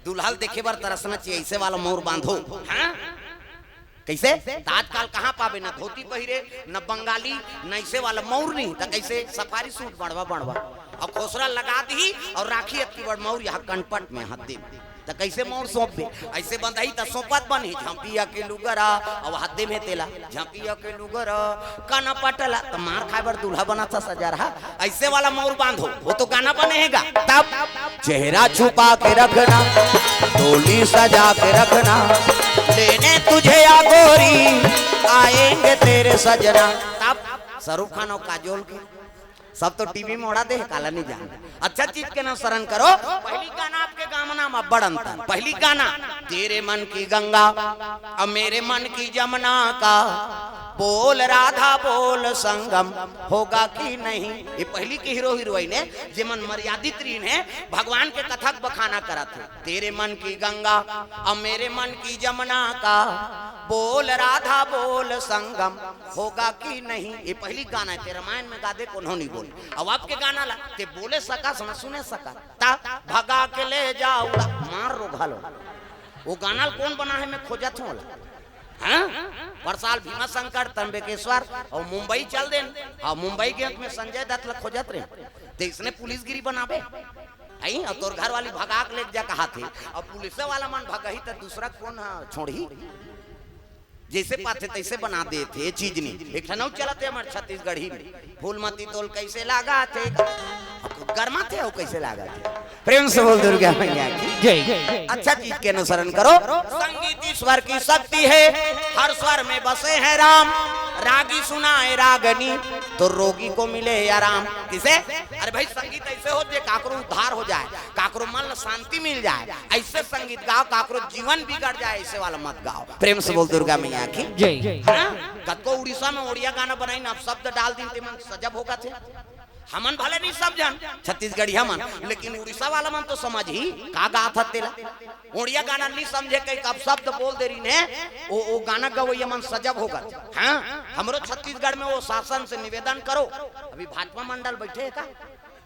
दुल्हा ल देखे बर तरसना चाहिए, अइसे वाला मौर बांधो। हाँ? कइसे? त आजकल कहाँ पाबे, न धोती पहिरे, न बंगाली, न अइसे वाला मौर नहीं, त कइसे? सफारी सूट बड़वा बड़वा, अउ खोसरा लगा दिही, अउ राखी अतकी बड़ मौर यहाँ कनपट में, हद्दी में। त कइसे मौर सौंपबे? अइसे बंधही त सौंपत बनही, झंपिया के लुगरा, अउ हद्दी में तेला, झंपिया के लुगरा, कनपट ला, त मार खाए बर दूल्हा बनत हे सजरहा। अइसे वाला मौर बांधो, वो तो गाना बने हे गा। तब चेहरा छुपा के रखना, डोली सजा के रखना, लेने तुझे या गोरी, आएंगे तेरे सजना। तब शाहरुख खान अउ काजोल के सब तो टीवी में ओढ़ा दे, काला नहीं जान। अच्छा चीज के अनुसरण करो। पहली गाना अब के गाना म बड़ अंतर। पहली गाना, तेरे मन की गंगा, अब मेरे मन की जमुना का, बोल राधा बोल संगम होगा कि नहीं। ये पहली के हीरो हीरोइन हे, जेमन मर्यादित रहिन हे, भगवान के कथा के बखाना करत हे। तेरे मन की गंगा, अब मेरे मन की जमुना का, बोल राधा बोल संगम होगा कि नहीं। ये पहली गाना हे, ते रामायण में गा दे, कोनो नहीं बोले। अब अब के गाना ला, ते बोले सकस, न सुने सकस। त भगा के ले जाव, मार रोघा लो। वो गाना ल कोन बनाए हे, मैं खोजत हूँ ओला। हाँ? परसाल भीमा शंकर, त्र्यंबकेश्वर अउ मुंबई चल देन। हाँ, मुंबई गेंव त मैं संजय दत्त ला खोजत रहेंव। त इसने पुलिसगिरी बनाबे? अउ तोर घर वाली भगा के लेग जा कहाथे। अउ पुलिस वाला मन भगही त दूसरा कोन ह छोड़ही? जइसे पाथे तइसे बना देथे, ये चीज नहीं। एक ठन अउ चलत हे हमर छत्तीसगढ़ी में, फूलमती तोल कइसे लागथे, गरमाथे अउ कइसे लागथे। प्रेम से बोल दुर्गा मैया की। जय। अच्छा चीज के अनुसरण करो। संगीत ईश्वर की शक्ति है, हर स्वर में बसे हैं राम। रागी सुनाए रागनी, तो रोगी को मिले आराम। किसे? अरे भाई, संगीत अइसे हो जे काकरो उद्धार हो जाए, काकरो मन ल शांति मिल जाए। अइसे संगीत गाव, काकरो जीवन बिगड़ जाए, अइसे वाला मत गाव। प्रेम से बोल दुर्गा मैया की। जय। हाँ? कतको उड़ीसा में ओड़िया गाना बनाइन, अपशब्द डाल दिन, ते मन सजब होगथे। हमन भले नहीं समझन, छत्तीसगढ़िया मन, लेकिन उड़ीसा वाला मन तो समझही, का गात हस तेला। ओड़िया गाना नहीं समझे, कहीं अपशब्द बोल दे रहिन हे, वो, वो गाना गवैया मन सजब होगथे। हाँ, हमरो छत्तीसगढ़ में वो शासन से निवेदन करो, अभी भाजपा मंडल बैठे हे का?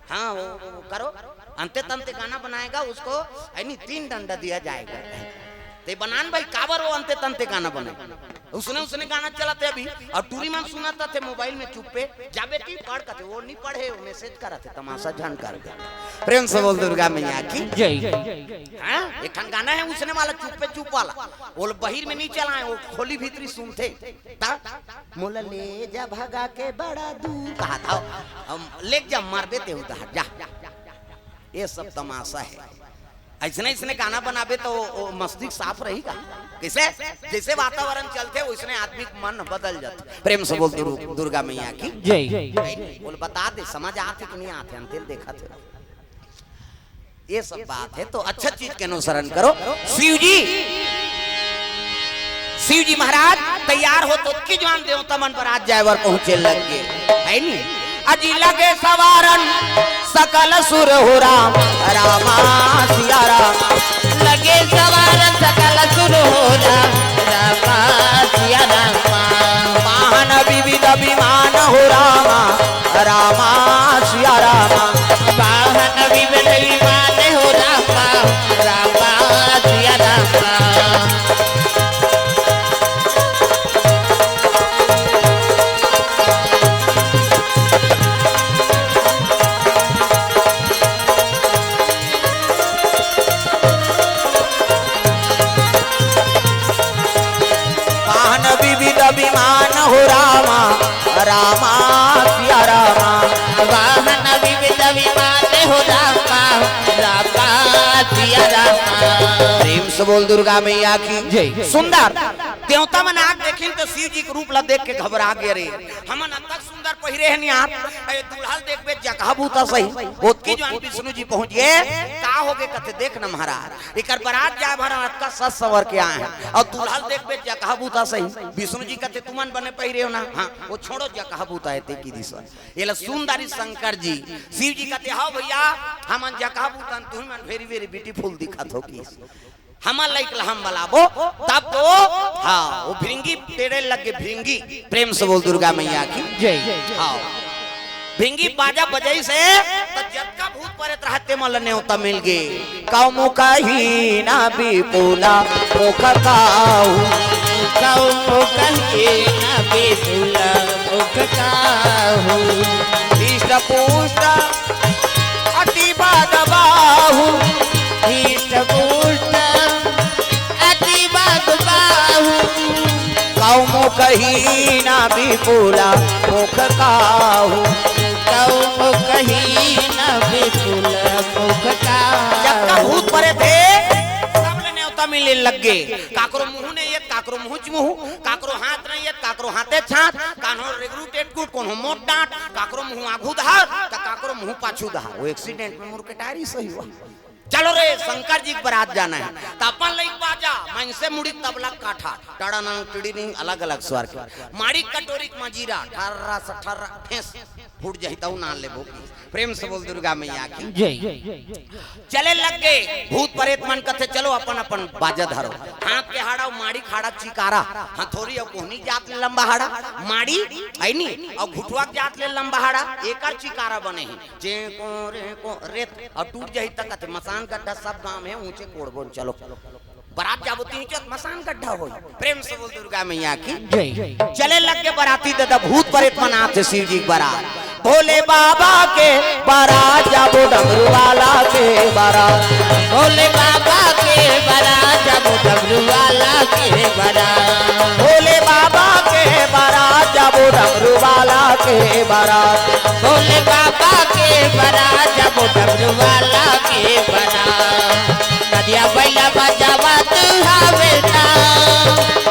हाँ, वो, वो करो, अंते तंते गाना बनाएगा, उसको, यानी, तीन डंडा दिया जाएगा। ते बनान भाई, काबर वो अंते तंते गाना बने? उसने, उसने गाना चलाथे अभी, अउ टूरी मन सुनत थे मोबाइल में चुप्पे, जाबे कि पढ़ कथे, वो नहीं पढ़े, वो मैसेज करत हे, तमाशा झन कर दे। प्रेम से बोल दुर्गा मैया की। जय। हाँ? एक ठन गाना हे उसने वाला, चुप्पे चुप वाला, वो बहिर में नहीं चलाए, वो खोली भीतरी सुनथे। ता, मोला ले जा भगा के बड़ा दूर, कहा था, हम, ले जा, मारबे ते उधर, जा। ये सब तमाशा हे। अइसने, अइसने गाना बनाबे त वो, वो मस्तिष्क साफ रही का? कइसे? जइसे वातावरण चलथे, वइसने आदमी के मन बदल जाथे। प्रेम से बोल दुर्-, दुर्गा मैया की। जय। बोल, बता दे, समझ आथे कि नहीं आथे, अंते ल देखथे। ये सब बात हे, तो अच्छा चीज के अनुसरण करो। शिव जी, शिव जी महाराज तैयार होत, ओतकी जुवार देवता मन बरात जाए बर पहुंचे लग गे, हे नी? अजी लगे सवारन सकल सुर हो राम, रामा सिया राम। लगे सवारन सकल सुर हो राम, रामा सिया राम। वाहन विविध विमान हो रामा, रामा सिया रामा। वाहन विविध विमान हो रामा, रामा सिया रामा। वाहन विविध विमान हो रामा, रामा सिया रामा। वाहन विविध विमान हो रामा, रामा सिया रामा। प्रेम से बोल दुर्गा मैया की। जय। सुंदर देवता मन आके देखिन त शिव जी के रूप ला देख के घबरा गे रे। हमन अतक सुंदर पहिरे हन यार, ए दुल्हा ल देखबे जकहा भूता सही। ओतकी जुआन विष्णु जी पहुंच गे। का होगे कथे, देख न महाराज, एकर बरात जाए भर अतका सज सवर के आए हन अउ दुल्हा ल देखबे जकहा भूता सही। विष्णु जी कथे, तुमन बने पहिरे हो ना? हाँ, ओ छोड़ो, जकहा भूता हे ते कि दिस। एला सुंदरी शंकर जी, शिव जी कथे, हव भइया, हमन जकहा भूतन, तुमन very very beautiful दिखत हो कि हमर लइक ला हम बलाबो, तब तो, हाँ, ओ भृंगी टेढ़े लग गे, भृंगी। प्रेम से बोल दुर्गा मैया की। जय। हाँ, भृंगी बाजा बजाइस हे, त जतका भूत परेत रहत हे, तेमन ल नेवता मिल गे। कउमो कही ना विपुला मुख काहू। कउमो कही ना विपुला मुख काहू। हृष्ट पुष्ट अति बद बाहू। हृष्ट पुष्ट अति बद बाहू। कउमो कही ना विपुला मुख काहू। कउमो कही ना विपुला मुख काहू। जतका भूत परेत हे, सब ल नेवता मिले लग गे। काकरो मुहूं नइ येत, काकरो मुहूं च मुहूं, काकरो हाथ नइ येत, काकरो हाथे च हाथ, कान्हो रेगरू टेटकुट, कोनो मोट डांट, काकरो मुहूं आघू धार, त काकरो मुहूं पाछू धार। ओ accident में मुड़ के टायरी सही हुआ। चलो रे, शंकर जी के बरात जाना हे, त अपन लइक बाजा, मनसे मुड़ी तबला काठा, टड़ानंग टिड़िनिंग, अलग-अलग स्वर के। माड़ी कटोरी के मजीरा, ठर्रा से ठर्रा, ठेस, फूट जाही तऊ नाल लेबो की। प्रेम से बोल दुर्गा मैया की। जय। चले लग गे भूत परेत मन, कथे, चलो अपन अपन बाजा धरो। हाथ के हाड़ा अउ माड़ी के हाड़ा चिकारा, हथोरी अउ कोहनी जात ले लंबा हाड़ा, माड़ी, है नी, अउ घुटवा के जात ले लंबा हाड़ा, एकर चिकारा बने हे। चेंको रेंको रेत अउ टूट जाही त कथे मसान गड्ढा सब गांव में ऊंचे कोड़बो न चलो। बरात जाबो तिही के मसान गड्ढा होई। प्रेम से बोल दुर्गा मैया की। जय। चले लग गे बराती दादा, भूत परेत मन आथे शिव जी के बरात। भोले बाबा के बरात जाबो, डमरू वाला के बरात। भोले बाबा के बरात जाबो, डमरू वाला के बरात। भोले बाबा के बरात जाबो, डमरू वाला के बरात। भोले बाबा के बरात जाबो, डमरू वाला के बरात। नदिया बइला बजावत हवे ना,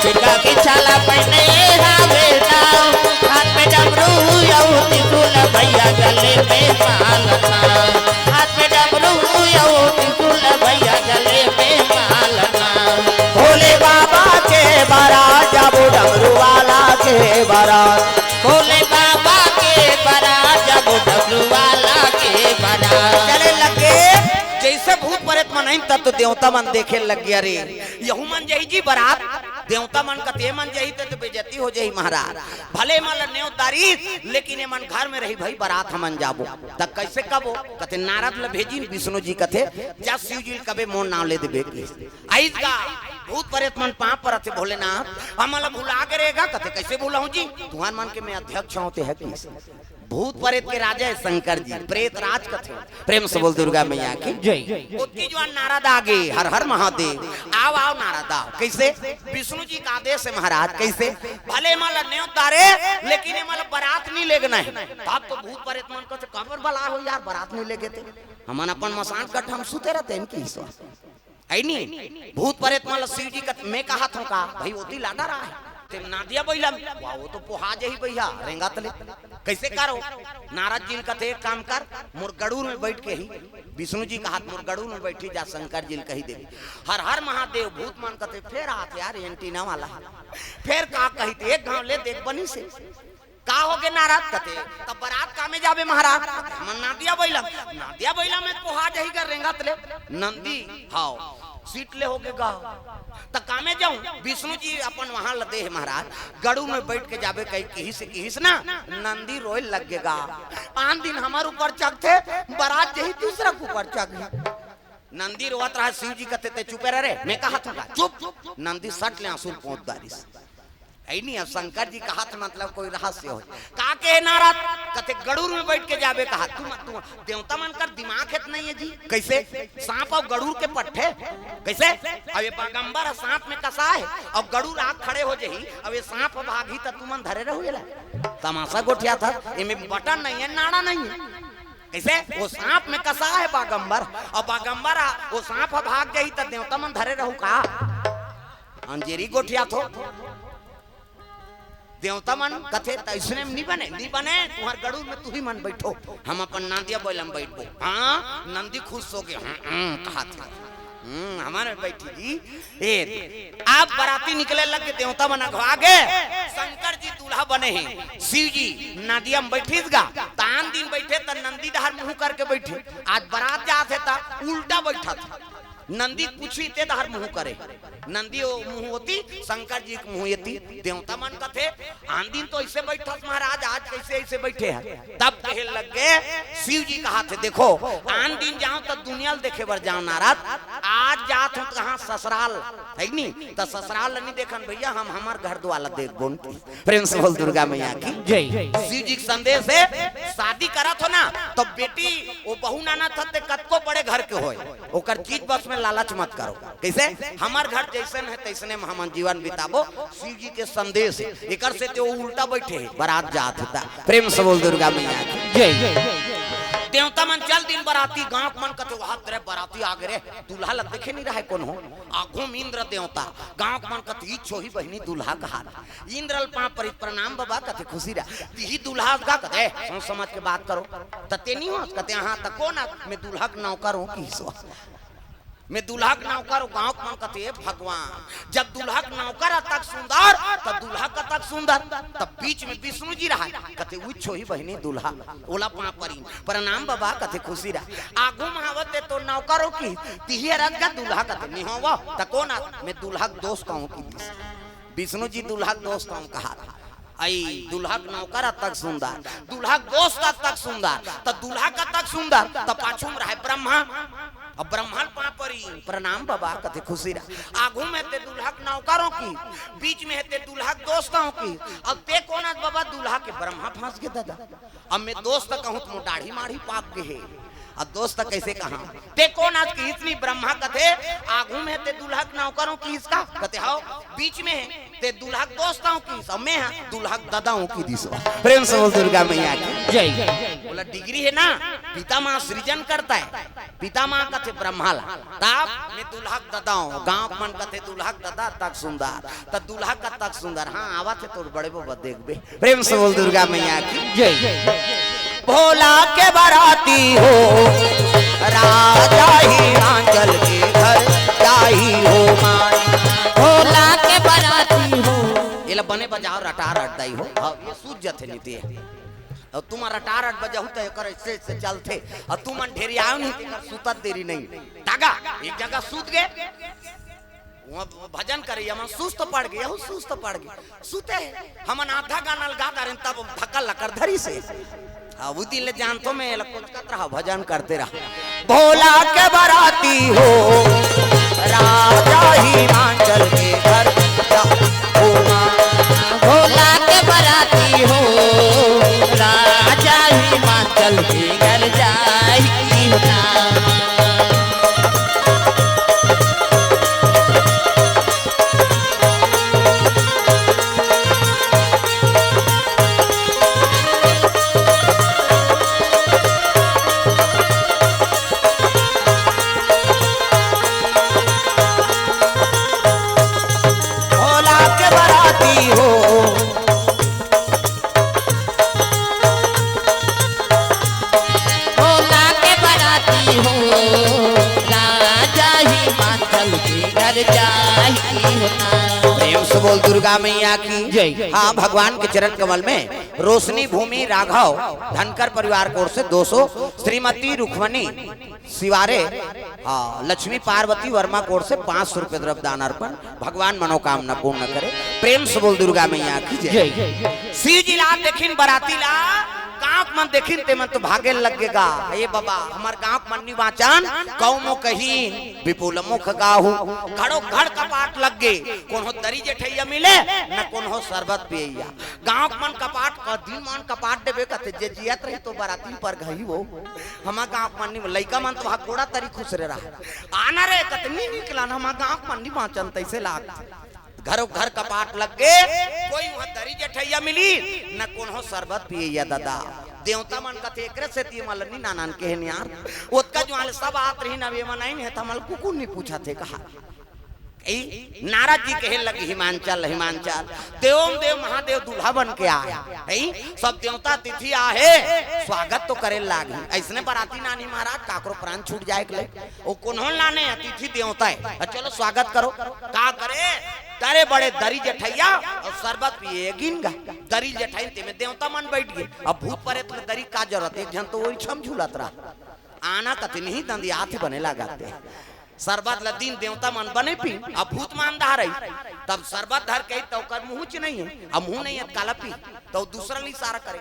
बिरगा के छाला पहिने हवे ना। हाथ में डमरू अउ त्रिशूल भइया गले में माला ना। हाथ में डमरू अउ त्रिशूल भइया गले में माला ना। भोले बाबा के बरात जाबो, डमरू वाला के बरात। भोले बाबा के बरात जाबो, डमरू वाला के बरात। चले लग गे, जइसे भूत परेत मन आइन, तब तो देवता मन देखे लग गे, अरे, यहू मन जाही जी बरात। देवता मन कथे, ए मन जाही, त तो बेइज्जती हो जाही महाराज। भले एमन ल नेवत डारिस, लेकिन एमन घर में रही भई, बरात हमन जाबो। त कइसे कबो? कथे, नारद ल भेजिन, विष्णु जी कथे, जा शिव जी ल कबे मोर नांव ले देबे कि। आइस गा, भूत परेत मन पांव परत हे, भोलेनाथ, हमन ल भुला गे रे गा। कथे, कइसे भुलाहूं जी? तुंहर मन के मैं अध्यक्ष हंव, ते ह किस। भूत परेत के राजा हे शंकर जी, प्रेत राज कथे। प्रेम से बोल दुर्गा मैया की। जय। ओतकी जुआन नारद आगे, हर हर महादेव। आव, आव नारद आव। कइसे? विष्णु जी के आदेश हे महाराज। कइसे? भले एमन ल नेवत डारे, लेकिन एमन ल बरात नइ लेगना हे। तब तो भूत परेत मन कथे, काबर बलाय हो यार, बरात नइ लेगे ते। हमन अपन मसान गड्ढा म सुते रहितेन कि ईश्वर। है नी? भूत परेत मन ल शिव जी कथे, मैं कहत हंव का? भई ओती ला डराय। ते नंदिया बइला में, वाह, ओ तो पोहा जाही भइया, रेंगत ले। कइसे करो? नारद जी ल कथे, एक काम कर, मोर गड़ूर में बइठ के ही, विष्णु जी कहत, मोर गड़ूर में बइठी जा, शंकर जी ल कहि देबे। हर हर महादेव, भूत मन कथे, फेर आत यार, एंटीना वाला। फेर का कहिथे, एक घांव ले देख बनिस हे। का होगे नारद? कथे, त बरात कामे जाबे महाराज? हमन नंदिया बइला, नंदिया बइला में पोहा जाही गा रेंगत ले। नंदी, हव, सीट ले होगे गा। त कामे जांव? विष्णु जी अपन वाहन ल दे हे महाराज, गड़ूर में बइठ के जाबे कहि, किहिस, किहिस ना, नंदी रोय लग गे गा। आन दिन हमर ऊपर चघथे, बरात जाही दूसरा के ऊपर चघही। नंदी रोवत रहय, शिव जी कथे, ते चुपे रह रे, मैं कहत हंव का, चुप। नंदी सट ले आंसू ल पोंछ डारिस। है नी, अब शंकर जी कहत हे, मतलब कोई रहस्य होही। का कहे नारद? कथे, गड़ूर में बइठ के जाबे कहत। तुम, तुम, देवता मन कर दिमाग हे त नइ हे जी। कइसे? सांप अउ गड़ूर के पट्ठे। कइसे? अब ए बागंबर ह सांप में कसाय हे, अउ गड़ूर आके खड़े हो जाही, अब ए सांप ह भागही त तुमन धरे रहू एला? तमाशा गोठियाथव, एमे बटन नइ हे, नाड़ा नइ हे। कइसे? ओ सांप में कसाय हे बागंबर, अउ बागंबर ह, ओ सांप ह भाग जाही त देवता मन धरे रहू का? अंजेरी गोठियाथव। देवता मन कथे, "त अइसने में नी बने, नी बने, तुंहर गड़ूर में तुही मन बइठो, हम अपन नांदिया बइला में बइठबो।" हाँ, नंदी खुश होगे, "हम्म, हम्म," कहाथे, "हम्म, हमर में बइठी जी।" ए, अब बराती निकले लग गे, देवता मन अघवा गे, शंकर जी दूल्हा बने हे, शिव जी नंदिया में बइठिस गा, त आन दिन बइठे त नंदी डहर मुंह करके बइठे, आज बरात जात हे त उल्टा बइठत हे। नंदी पूछी ते डहर मुंह करे, नंदी ओ मुंह ओती, शंकर जी के मुंह एती। देवता मन कथे, "आन दिन तो अइसे बइठस महाराज, आज कइसे अइसे बइठे हे?" तब कहे लग गे, शिव जी कहाथे, "देखो, आन दिन जांव त दुनिया ल देखे बर जांव नारद, आज जात हों त कहां ससुराल, हे कि नी? त ससुराल ल नी देखन भइया, हम हमर घर दुवार ल देखबो।" प्रेम से बोल दुर्गा मैया की जय। शिव जी के संदेश हे, शादी करत हो ना, त बेटी ओ बहू नानत हे ते कतको बड़े घर के होय, ओकर चीज बस में लालच मत करो। कइसे? हमर घर जइसन हे तइसने में हमन जीवन बिताबो। शिव जी के संदेश हे, एकर सेती ओ उल्टा बइठे हे, बरात जात हे त। प्रेम से बोल दुर्गा मैया की जय। देवता मन चल दिन बराती, गांव के मन कथे, "वाह रे बराती आगे रे, दूल्हा ल देखे नी रहय कोनो।" आघू में इंद्र देवता, गांव के मन कथे, "ई छोही बहिनी दूल्हा कहाथे।" इंद्र ल पांव परी, "प्रणाम बबा," कथे, "खुशी रह।" "तिही दूल्हा हस गा?" कथे, "ए, सोच समझ के बात करो, त ते नी होस?" कथे, "हाँ, त कोन अस?" "मैं दूल्हा के नौकर हों," किहिस ओ। "मैं दूल्हा के नौकर हों।" गांव के मन कथे, "ए भगवान, जब दूल्हा के नौकर अतक सुंदर, त दूल्हा कतक सुंदर?" तब बीच में विष्णु जी रहय, कथे, "उही छोही बहिनी दूल्हा।" ओला पांव परी, "प्रणाम बबा," कथे, "खुशी रह।" आघू में आवत हे त नौकर हों किहिस, "तिही हरस गा दूल्हा?" कथे, "नी हों वो।" "त कोन अस?" "मैं दूल्हा के दोस्त हों," किहिस। विष्णु जी दूल्हा के दोस्त हों कहाथे। अई दूल्हा के नौकर अतक सुंदर, दूल्हा के दोस्त अतक सुंदर, त दूल्हा कतक सुंदर, त पाछू में रहय ब्रह्मा। अब ब्रह्मा ल पांव परी, "प्रणाम बबा," कथे, "खुशी रह।" आघू में हे ते दूल्हा के नौकर हों किहिस, बीच में हे ते दूल्हा के दोस्त हों किहिस, अब ते कोन अस बबा दूल्हा के? "ब्रह्मा फंस गे ददा, अब मैं दोस्त कहूं त मोर दाढ़ी माढ़ी पाक गे हे।" अब दोस्त कइसे कहां? "ते कोन अस?" किहिस नी, ब्रह्मा कथे, "आघू में हे ते दूल्हा के नौकर हों किहिस का?" कथे, "हव।" "बीच में हे ते दूल्हा के दोस्त हों किहिस, अउ मैं हा दूल्हा के ददा हों," किहिस ओ। प्रेम से बोल दुर्गा मैया की जय। ओला डिग्री हे ना, पितामह सृजन करत हे, पितामह कथे ब्रह्मा ला, तब मैं दूल्हा के ददा हों। गांव के मन कथे, "दूल्हा के ददा अतक सुंदर, त दूल्हा कतक सुंदर?" "हाँ, आवत हे तोर बड़े बबा, देखबे।" प्रेम से बोल दुर्गा मैया की जय। भोला के बराती हो, राजा हिमाचल के घर जाई हो माई। भोला के बराती हो। एला बने बजाव, रटारट दाई हो। हाँ, ये सूझ जथे नीति हे। अउ तुमन रटारट बजाहू त एकर अइसे अइसे चलथे। अउ तुमन ढेरियाव नहीं, तेकर सुतत देरी नहीं। तागा, एक जगह सूत गे। वहाँ भजन करे, हमन सुस्त पड़ गे, यहू सुस्त पड़ गे। सुते हे। हमन आधा गाना ल गा डारेन, तब धक्का लकर धरिस हे। हाँ, वो दिन ले जानथों मैं, एला कोचकत रहा, भजन करते रहा। भोला के बराती हो, राजा हिमाचल के घर जा हो माँ। भोला के बराती हो, राजा हिमाचल के घर जाई हो ना। भोला के बराती हो। भोला के बराती हो, राजा हिमाचल के घर जाई हो ना। प्रेम से बोल दुर्गा मैया की जय। हाँ, भगवान के चरण कमल में रोशनी भूमि राघव धनकर परिवार की ओर से दो सौ, श्रीमती रुक्मणी शिवारे, हाँ, लक्ष्मी पार्वती वर्मा की ओर से पाँच सौ रुपये द्रव्य दान अर्पण। भगवान मनोकामना पूर्ण करे। प्रेम से बोल दुर्गा मैया की जय। जय। शिव जी ला देखिन बराती ला, गाँव के मन देखिन ते मन तो भागे लग गे गा। ए बाबा, हमर गाँव के मन नी बाँचन, कऊ मो कहिन, विपुल मुख गाहू। घड़ो घड़ कपाट लग गे, कोनो दरी जेठैया मिले, न कोनो शरबत पियैया। गाँव के मन कपाट, कदिन मन कपाट देबे कथे, जे जियत रही तो बराती पर घई हो। हमर गाँव के मन नी, लइका मन तो वहाँ कोड़ा तरी खुसरे रहा। आना रे, कतनी निकलन, हमर गाँव के मन नी बाँचन, तइसे लाग। घरो घर कपाट लग गे, कोई वहाँ दरी जेठैया मिली, न कोनो शरबत पियैया ददा। देवता मन कथे, "एकरे सेती मलनी नानन के हे नियार।" ओतका जुआले सब आत रही, न वे मन आइन हे, त हमल कुकुर नी पूछत हे कहा। ई नारद जी कहे लगे, "हिमांचल, हिमांचल, देवों देव महादेव दूल्हा बन के आए।" ई सब देवता अतिथि आहे, स्वागत तो करे लागी। अइसने बराती नानी महाराज, काकरो प्राण छूट जाए के ले। ओ कोन्हो लाने, अतिथि देवता है। अ, चलो स्वागत करो। का करे? तरे बड़े दरी जठैया अउ शरबत पिए गिन गा। दरी जठैन तेमे देवता मन बैठ गे। अब भूत परेत ल दरी का जरूरत? एक झन तो ओइछम झूलत रहा। आना कति नहीं दंदियात ही बने लागत हे। शरबत ल दिन देवता मन बने पी, अब भूत मान धारई। तब शरबत धर के त ओकर मुँहच नहीं है, अब मुँह नहीं है त काला पी, त दूसरा ल इशारा करे।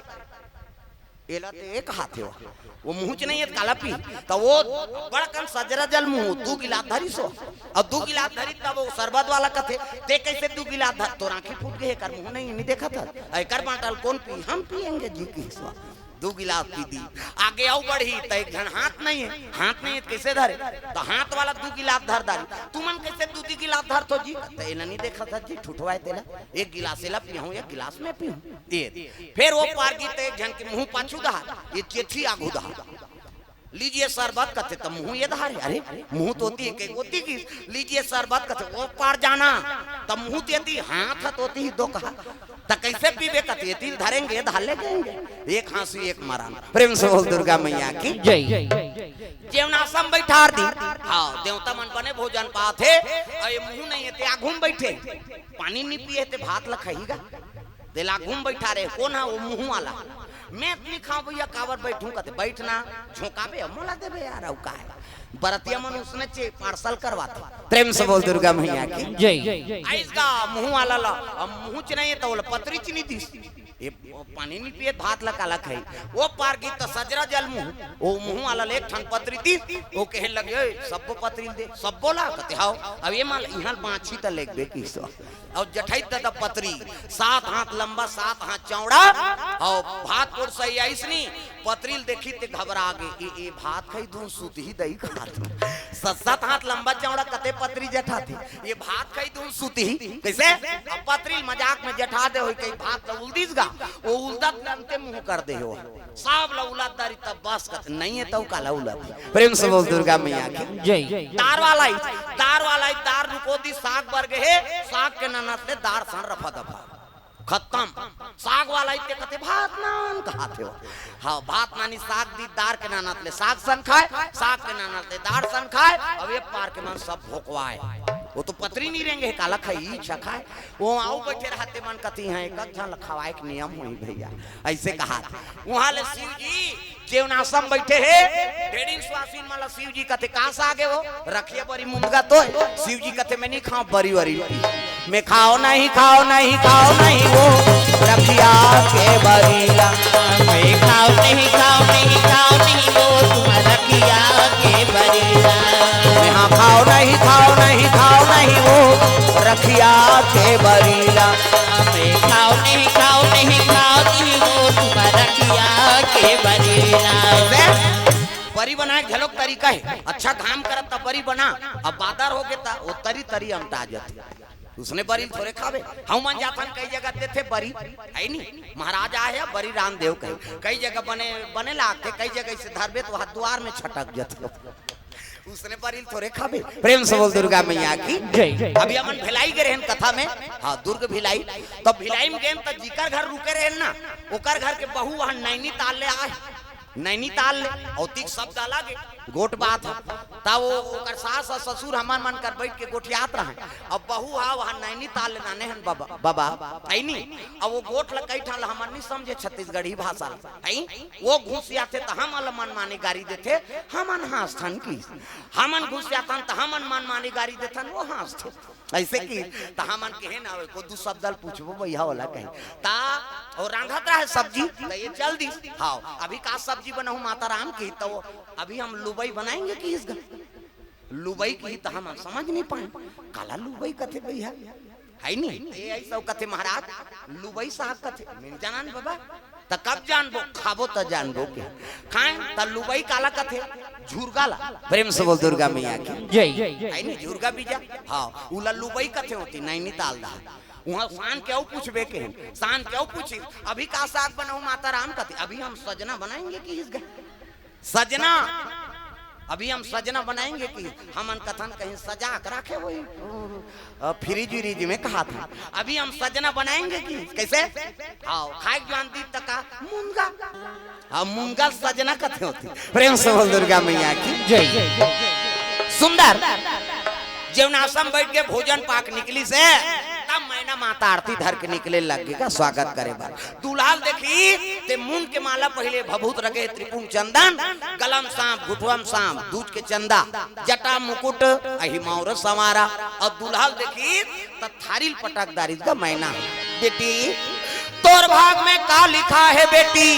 एला ते एक हाथ हे, वो मुँहच नहीं है त काला पी, त वो बड़कन सजरा जल मुँह दू गिलास धरिस हो। अब दू गिलास धरी तब वो शरबत वाला कथे, "ते कैसे दू गिलास धर, तोर आँखी फूट गे, एकर मुँह नहीं, नहीं देखत हस, एकर बाँटल कोन पी, हम पिएंगे जी" किहिस। दू गिलास पी दी। आगे अउ बढ़ही त एक झन हाथ नहीं है, हाथ नहीं है त कैसे धरे? त हाथ वाला दू गिलास धर डारी। तुमन कैसे दू दू गिलास धरथो जी? त एला नहीं देखत हस जी, ठुठवाए तेला। एक गिलास एला पीहूँ, एक गिलास मैं पीहूँ। ये फेर ओ पार गे त एक झन के मुँह पाछू डहार, ये चेथी आगू डहार। "लीजिए शरबत" कथे, त मुँह ये डहार हे। अरे, मुँह तो ओती हे, के ओती गिस, "लीजिए शरबत" कथे, ओ पार जाना, त मुँह तो एती, हाथ ह तो ओती ही दो कहा। त कैसे पीबे कथे, "एती ल धरेंगे, डहार ले जाएंगे।" एक हाँसी, एक मरान। प्रेम से बोल दुर्गा मैया की। जय। जेवनासम बैठार दी। हाँ, देवता मन बने भोजन पाथे, अउ ये मुँह नहीं है, ते आगू म बैठे। पानी नहीं पिए, ते भात ल खाही गा। तेला आगू म बैठारे, कोन हा? वो मुँह वाला। "मैं त नहीं खाऊँ भैया, काबर बैठूँ?" कथे, "बैठना, झोंकाबे, मोला देबे यार, अउ का हे?" बरतिया मन उसने चे पार्सल करवाथे। प्रेम से बोल दुर्गा मैया की। जय। आइस गा मुँह वाला ल, अब मुँहच नहीं है त ओला पतरी चीनी दिस। ये पानी नहीं पिए, भात ल काला खाही। ओ पार गे त सजरा जल मुँह, ओ मुँह वाला ल एक ठन पतरी दिस, ओ कहे लगे, "ओए, सब्बो पतरी ल दे, सब्बो ला?" कथे, "हाव।" अब ये मान ल इहाँ बाँचही त लेगबे किहिस। अउ जठई ददा पतरी, सात हाथ लंबा, सात हाथ चौड़ा, अउ भात परोसइया अइसनी, पतरी ल देखिस ते घबरा गे, "ए, ए भात खाही दूँ, सुतही दई खात।" सात, सात हाथ लंबा चौड़ा कते पतरी जठाथे, "ए भात खाही दूँ, सुतही।" कैसे? अब पतरी ल मजाक में जठा दे होही, कहीं भात ल उलदिस गा, ओ उलदत ल अंते मुँह कर दे हो। सब ल उलद डारी तब बस कथे, नहीं है तउ काला उलद। प्रेम से बोल दुर्गा मैया की। जय। दार वाला ही, दार वाला ही, दार रुको दी, साग बर गे हे, साग के ननत ले दार सन रफा दफा। खत्म। साग वाला ही ते कथे, "भात नान" कहाथे हो। हाँ, भात नानी साग दी, दार के ननत ले साग सन खाए, साग के ननत ले दार सन खाए, अब ये पार के मन सब भोकवाए। वो तो पतरी नहीं रेंगे, काला खाही, इच्छा खाए। वो अउ बैठे रहते मन कथी हैं, एक झन ल खवाए के नियम होही भैया, अइसे कहा। उहाँ ले शिव जी जेवनासम बैठे हे, ढेड़िन सुवासिन मन ल शिव जी कथे, "का साग हे वो?" "रखिया बरी मुंदगा तो हे।" शिव जी कथे, "मैं नहीं खाऊँ बरी वरी।" "मैं खाओ नहीं, खाओ नहीं, खाओ नहीं वो रखिया के बरी ला।" "मैं खाओ नहीं, खाओ नहीं, खाओ नहीं वो तुम रखिया के बरी ला।" "मैं हाँ खाओ नहीं, खाओ नहीं, खाओ नहीं वो रखिया के बरी ला।" "मैं खाओ नहीं, खाओ नहीं, खाओ नहीं वो तुम रखिया के बरी ला।" बरी बनाए घलोक तरीका हे। अच्छा घाम करत त बरी बना, अब बादर हो गे त वो तरी तरी अमटा जाथे। उसने बरी ल थोरे खाबे। हमन जाथन कई जगह देथे बरी, हे नी? महाराज आहे, बरी रांध देव कही। कई जगह बने, बने लागथे, कई जगह इसे धरबे त वहाँ दुवार में छटक जाथे। उसने बरी ल थोरे खाबे। प्रेम से बोल दुर्गा मैया की। जय। अभी हमन भिलाई गे रहेन कथा में, हाँ, दुर्ग भिलाई। त भिलाई में गेन त जिकर घर रुके रहेन ना, ओकर घर के बहू वहाँ नैनीताल ले आए। नैनीताल ले, अउ तीक शब्द अलग हे, गोठ बात हे। त वो ओकर सास अउ ससुर हमर मन कर बैठ के गोठियात रहय। अब बहू हा वहाँ नैनीताल ले लाने हन बबा, बबा, हे नी? अब वो गोठ ल कई ठन ल हमर नहीं समझे छत्तीसगढ़ी भाषा ल, हे? वो घुसियाथे त हमन ल मनमानी गारी देथे, हमन हाँसथन कि। हमन घुसियाथन त हमन मनमानी गारी देथन, वो हाँसथे। अइसे कि त हमन कहे ना, "ओए, को दू शब्द ल पूछबो भैया, ओला कही।" त वो रांधत रहे सब्जी, त ये चल दिस। हाँ, "अभी का सब्जी बनाऊँ माता राम?" की, त वो, "अभी हम लुबई बनाएंगे" किहिस गा। लुबई किही त हमन समझ नहीं पाए, काला लुबई कथे भैया, हे नी? त ये अइसे कथे महाराज, लुबई साग कथे, मैं जानन बबा। त कब जानबो? खाबो त जानबो के। खाए त लुबई काला कथे? झुरगा ला। प्रेम से बोल दुर्गा मैया की। जय। हे नी, झुरगा बीजा? हाँ, उला लुबई कथे होती, नैनीताल डहार। उहाँ शान के अउ पूछबे के, शान के अउ पूछी, "अभी का साग बनाऊँ माता राम?" कथे, "अभी हम सजना बनाएंगे" किहिस गा। सजना, अभी हम सजना बनाएंगे कि हमन कथन कहीं सजा के रखे होही। अ, फ्रिज व्रिज में कहा था। अभी हम सजना बनाएंगे कि कैसे? हाँ, खाए के जुआन दी तका मुनगा। हाँ, मुनगा सजना कथे होती। प्रेम से बोल दुर्गा मैया की। जय। सुंदर। जेवनासम बैठ के भोजन पाक निकलिस हे, तब मैना माता आरती धर के निकले लग गे का स्वागत करे बर। दूल्हा ल देखिस ते मुंड के माला पहिले भभूत रखे, त्रिपुंड चंदन, गलम सांप, घुटवम सांप, दूज के चंदा, जटा मुकुट, अहि मौर संवारा। अउ दूल्हा ल देखिस त थारी ल पटक डारिस गा मैना। बेटी, तोर भाग में का लिखा हे बेटी?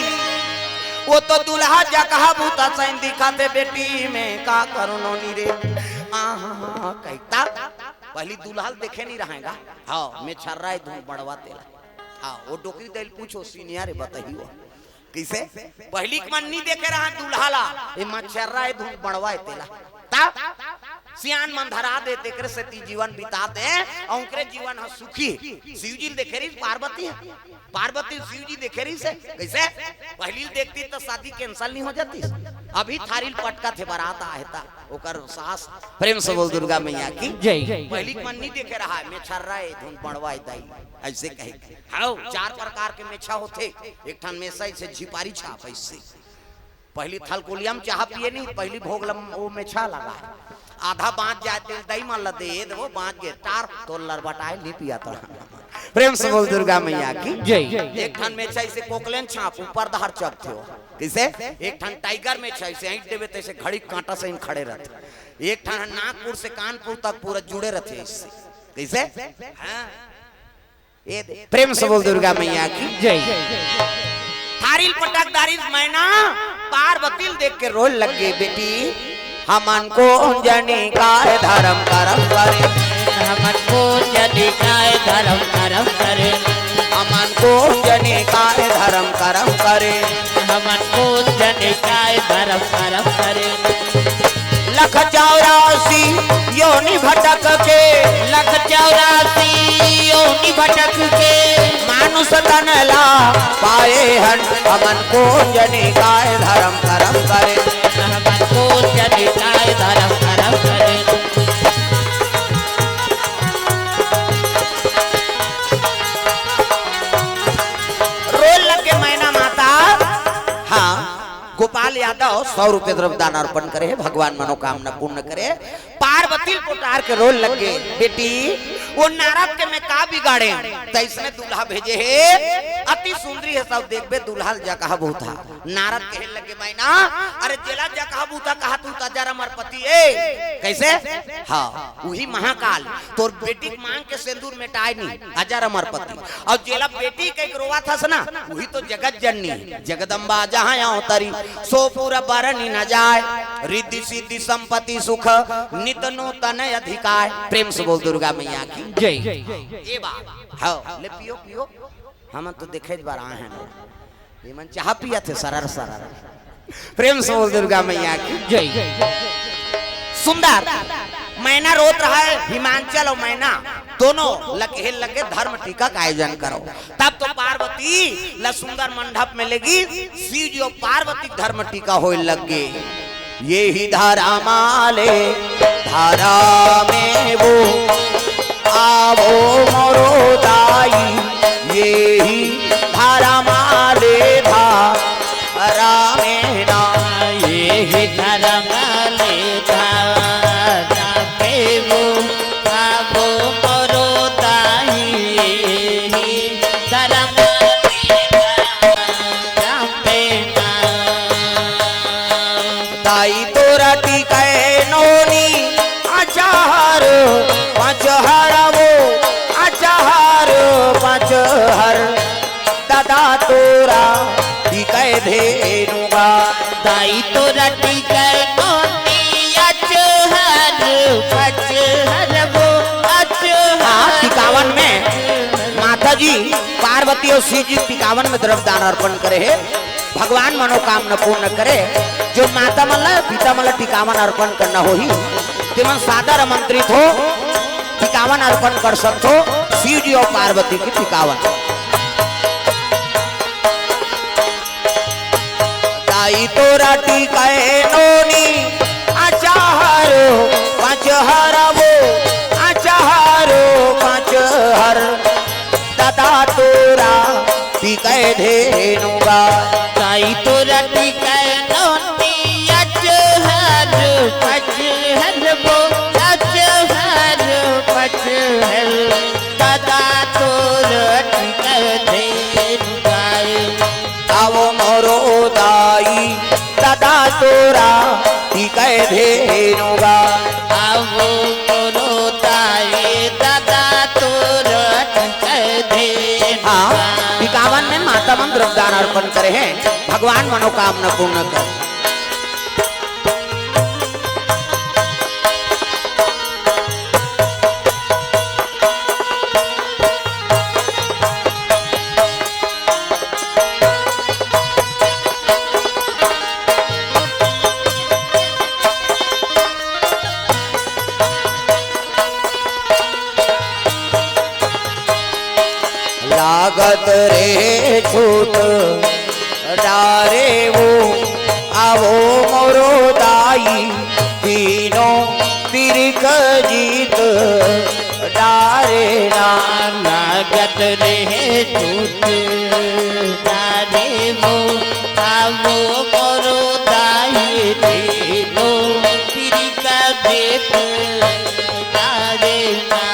वो तो दूल्हा जकहा भूता सैन दिखत हे बेटी, मैं का करूं नोनी रे। आहा, कहिथे। पहली दूल्हा ल देखे नहीं रहेगा। हाँ, मैं छर्रा ए धुन बड़वा तेला। हाँ, वो डोकरी दाई ल पूछो, सीनियर हे, बताही वो। कैसे? पहली के मन नहीं देखे रहा दूल्हा ला, ये मच्छर्रा ए धुन बड़वा ए तेला। तब सियान मन धरा दे, तेकरे सेती जीवन बिता दे, अउ ओकरे जीवन ह सुखी। शिव जी ल देखे रहिस पार्वती ह, पार्वती ल शिव जी देखे रहिस हे। कैसे? पहली ल देखती त शादी cancel नहीं हो जाती। अभी थारी ल पटकत हे, बरात आहे त ओकर सास। प्रेम से बोल दुर्गा मैया की। जय। पहली के मन नहीं देखे रहा, मैं छर्रा ए धुन बड़वा ए दाई, ऐसे कहे। हाँ, चार प्रकार के मेछा होथे। एक ठन मेछा ऐसे झिपारी छाप ऐसे। पहली थलकोलिया में चाह पिए नहीं, पहली भोग लम वो मेछा लगा। आधा बाँच जाए तेल दई मन ल दे, ए दे वो बाँच गे, टार तोर लरबटाए नहीं पिया तो। प्रेम से बोल दुर्गा मैया की। जय। एक ठन मेछा ऐसे कोकलेन छाप ऊपर धार चक थे। कैसे? एक ठन टाइगर मेछा ऐसे ऐंठ देवे तैसे घड़ी कांटा से इन खड़े रहते। एक ठन नागपुर से कानपुर तक पूरा जुड़े रहते इससे। कैसे? हाँ। ए दे। प्रेम से बोल दुर्गा मैया की। जय। थारी ल पटक डारिस मैना, पार्वती ल देख के रोए लग गे, बेटी, हमन कोन जनी काय धरम करम करेन। हमन कोन जनी काय धरम करम करेन। हमन कोन जनी काय धरम करम करेन। हमन कोन जनी काय धरम करम करेन। लख चौरासी योनि भटक के। लख चौरासी योनि भटक के। मानुष तन ला पाए हन। हमन कोन जनी काय धरम करम करेन। हमन कोन जनी काय धरम करम करेन। रोए लग गे मैना माता। हाँ, गोपाल यादव सौ रुपये द्रव्य दान अर्पण करे हे, भगवान मनोकामना पूर्ण करे। पार्वती ल पोटार के रोए लग गे, बेटी, वो नारद के मैं का बिगाड़ेंव, तइसने दूल्हा भेजे हे, अति सुंदरी हे, सब देखबे दूल्हा ल जकहा भूता। नारद कहे लग गे, मैना, अरे जेला जकहा भूता कहाथस त अजर अमर पति ए। कैसे? हाँ, उही महाकाल, तोर बेटी के मांग के सेंदूर मेटाय नहीं, अजर अमर पति। अउ जेला बेटी कहिके रोवत हस ना, उही तो जगत जननी हे। जगदम्बा जहाँ अवतरी, सो पुर बरनि न जाय। रिद्धि सिद्धि संपत्ति सुख, नित नूतन अधिकाय। प्रेम से बोल दुर्गा मैया की। जय। ए बात। हाँ, ले पियो, पियो। हमन तो देखे बर आए हन। ये मन चाह पियत हे सरर सरर। प्रेम से बोल दुर्गा मैया की। जय। सुंदर। मैना रोत रहा हे, हिमांचल अउ मैना दोनों ल कहे लग गे धर्म टीका का आयोजन करो। तब तो पार्वती ल सुंदर मंडप में लेगिस, शिव जी अउ पार्वती के धर्म टीका होए लग गे। एही धरम ले धरम में वो आवो मोरो दाई, एही धरम ले धरम में ना। एही धरम ले धरम में वो आवो मोरो दाई, एही धरम ले धरम में ना। दाई तोरा टीके नोनी अचहर पचहर वो, अचहर पचहर। दादा तोरा टीके धेनु गा। दाई तोरा टीके नोनी अचहर पचहर वो, अचहर। हाँ, टिकावन में माता जी पार्वती अउ शिव जी टिकावन में द्रव्य दान अर्पण करे हे। भगवान मनोकामना पूर्ण करे। जो माता मन ला, पिता मन ला टिकावन अर्पण करना होही, तेमन सादर आमंत्रित हो, टिकावन अर्पण कर सकथो, शिव जी अउ पार्वती के टिकावन। दाई तोरा टीके नोनी हरो पाँच हर वो, पाँच हरो पाँच हर, ददा तोरा टिकै धेनु गाय। ताई तोरा टिकै नोनी अचहर, पचहर वो, अचहर, पचहर, ददा तोरा टिकै धेनु गाय। आवो मोरो दाई, ददा तोरा टिकै धेनु गाय। आवो मोरो दाई, ददा तोरा टिकै धेनु गाय। हाँ, टिकावन में माता मन द्रव्यदान अर्पण करे हैं, भगवान मनोकामना पूर्ण कर। लागत रे छूट डारे वो, आवो मोरो दाई, तीनों तिरिक जीत डारे ना। लागत रे छूट डारे वो, आवो मोरो दाई, तीनों तिरिक जीत डारे ना।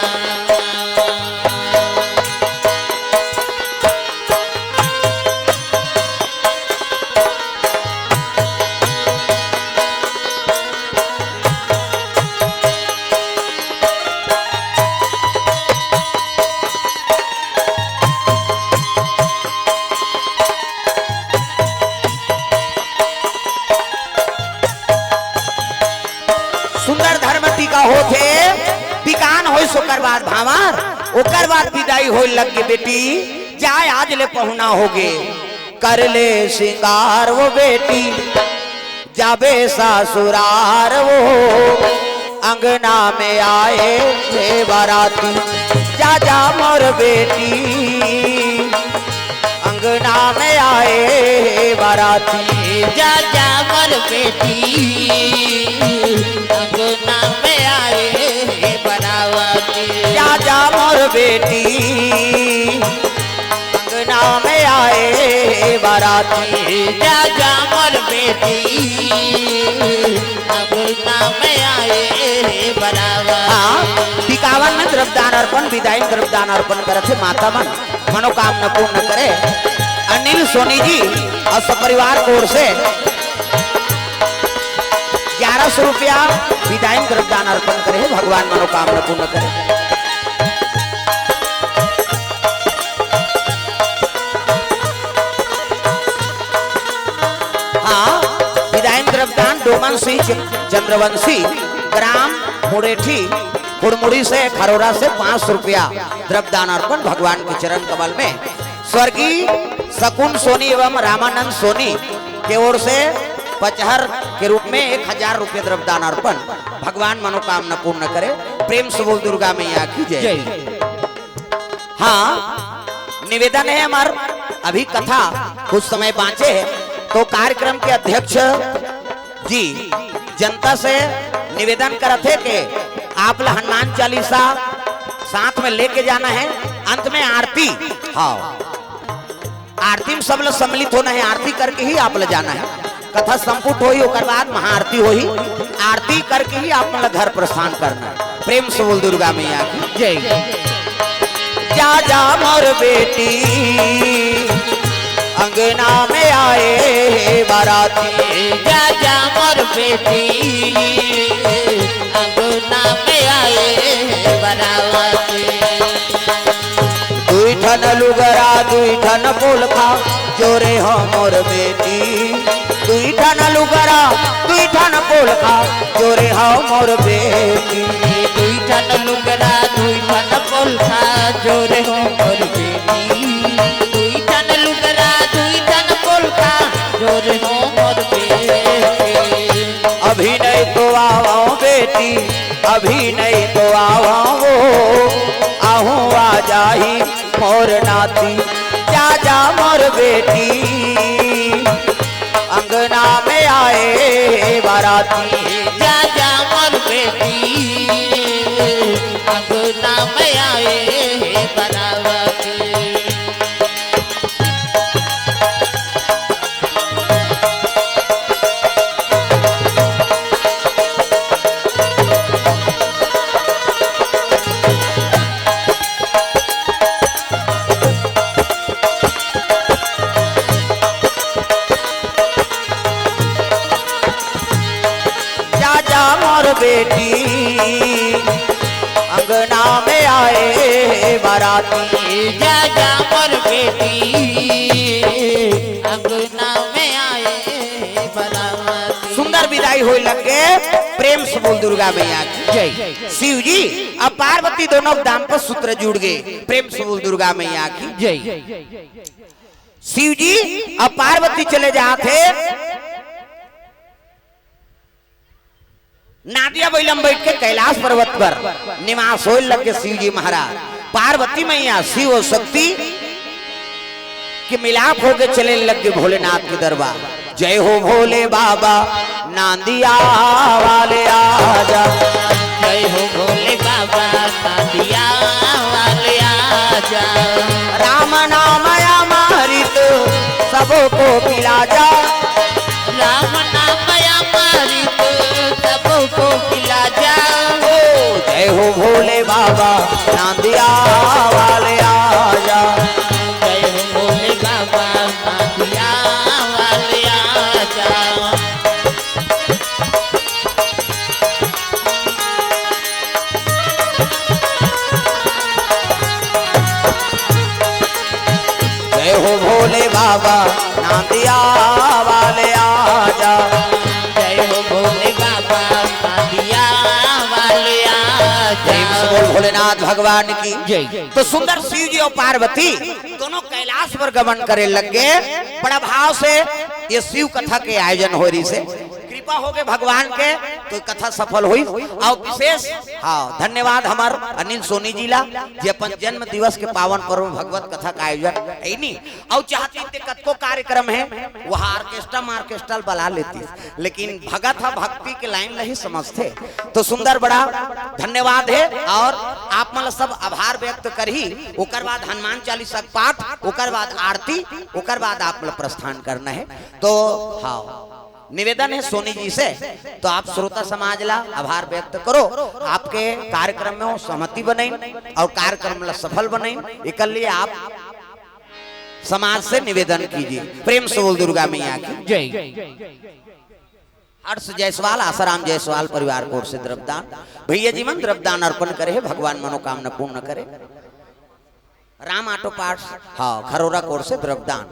सुंदर धर्म टीका होथे, टिकान होइस ओकर बाद भांवर, ओकर बाद बिदाई होय लग गे बेटी, जाय आज ले पहुना होगे, कर ले सिंगार वो बेटी, जाबे ससुरार वो, अंगना में आए हे बाराती, जा जा मोर बेटी, अंगना में आए हे बाराती। जा जा मोर बेटी, अंगना में आए हे बाराती। जा जा मोर बेटी, अंगना में आए हे बाराती। जा जा मोर बेटी, अंगना में आए हे बाराती। हाँ, टिकावन में द्रव्यदान अर्पण, बिदाई में द्रव्यदान अर्पण करत हे माता मन। मनोकामना पूर्ण करे। अनिल सोनी जी अउ सपरिवार के ओर से ग्यारह सौ रुपया बिदाई में द्रव्यदान अर्पण करे हे, भगवान मनोकामना पूर्ण करे। हाँ, बिदाई में द्रव्यदान डोमन सिंह च-, चंद्रवंशी, ग्राम मुड़ेठी, हुड़मुड़ी से, खरोरा से पाँच सौ रुपया द्रव्यदान अर्पण भगवान के चरण कमल में। स्वर्गीय शकुन सोनी एवं रामानंद सोनी के ओर से पचहर के रूप में एक हजार रुपये द्रव्यदान अर्पण। भगवान मनोकामना पूर्ण करे। प्रेम से बोल दुर्गा मैया की जय। जय। हाँ, निवेदन है हमार, अभी कथा कुछ समय बाँचे है, तो कार्यक्रम के अध्यक्ष जी जनता से निवेदन करत हे कि आप ला हनुमान चालीसा साथ में लेके जाना है। अंत में आरती, हाँ, आरती में सब लोग सम्मिलित होना है, आरती करके ही आप ले जाना है। कथा संपुट होही, ओकर बाद महाआरती होही, आरती करके ही आप मन ला घर प्रस्थान करना है। प्रेम से बोल दुर्गा मैया की जय। जा जा मोर बेटी, अंगना में आए हे बाराती। जा जा मोर बेटी, अंगना में आए हे बाराती। दुई ठन लुगरा, दुई ठन पोलखा, जोरे हो मोर बेटी। दुई ठन लुगरा, दुई ठन पोलखा, जोरे हो मोर बेटी। दुई ठन लुगरा, दुई ठन पोलखा, जोरे हो मोर बेटी। दुई ठन लुगरा, दुई ठन पोलखा, जोरे हो मोर बेटी। अभी नहीं तो आवो बेटी, अभी नहीं तो आवो, आहूँ आ जाही मोर नाती। जा जा मोर बेटी, अंगना में आए बाराती। जा जा मोर नाम आए हे बरावती। जा जा मोर बेटी, अंगना में आए हे बराती। जा जा मोर बेटी, अंगना में आए हे बराती। सुंदर विदाई होय लग गे। प्रेम से बोल दुर्गा मैया की जय। शिव जी अउ पार्वती दोनों के दाम्पत्य सूत्र जुड़ गे। प्रेम से बोल दुर्गा मैया की जय। शिव जी अउ पार्वती चले जात हे। नादिया बइला म बइठ के कैलाश पर्वत पर निवास होय लग गे शिव जी महाराज। पार्वती मैया, शिव अउ शक्ति के मिलाप होके चले लग गे भोलेनाथ के दरबार। जय हो भोले बाबा नांदिया वाले आजा। जय हो भोले बाबा नांदिया वाले आजा। राम नाम अमृत सबको पिला जा। राम नाम अमृत सबको पिला जा। ओ जय हो भोले बाबा नांदिया वाले आजा। जय हो भोले बाबा नांदिया वाले आजा। जय हो भोले बाबा नांदिया वाले आजा। जय हो भोले बाबा नांदिया वाले आजा। प्रेम से बोल भोलेनाथ भगवान की जय। तो सुंदर शिव जी अउ पार्वती दोनों कैलाश पर गमन करे लग गे। बड़ा भाव से ये शिव कथा के आयोजन होय रहिसे। कृपा होगे भगवान के तो कथा सफल होइस। अउ विशेष हाँ धन्यवाद हमर अनिल सोनी जी ला, जे अपन जन्म दिवस के पावन पर्व भगवत कथा का आयोजन हे नी। अउ चाहती ते कतको कार्यक्रम हे, वहाँ ऑर्केस्ट्रा मार्केस्ट्रा बला लेती, लेकिन भगत ह भक्ति के लाइन ल ही समझथे। तो सुंदर बड़ा धन्यवाद हे। अउ आप मन ल सब आभार व्यक्त करही, ओकर बाद हनुमान चालीसा के पाठ, ओकर बाद आरती, ओकर बाद आप मन ल प्रस्थान करना हे। तो हाँ निवेदन हे सोनी जी से, तो आप श्रोता समाज ला आभार व्यक्त करो, आपके कार्यक्रम में वो सहमति बनइन अउ कार्यक्रम ला सफल बनइन, एकर लिए आप समाज से निवेदन कीजिए। प्रेम से बोल दुर्गा मैया की जय। हर्ष जायसवाल, आसाराम जायसवाल परिवार की ओर से द्रव्यदान, भैया जी मन द्रव्यदान अर्पण करे हे, भगवान मनोकामना पूर्ण करे। राम ऑटो पार्ट्स, हाँ, खरोरा की ओर से द्रव्यदान।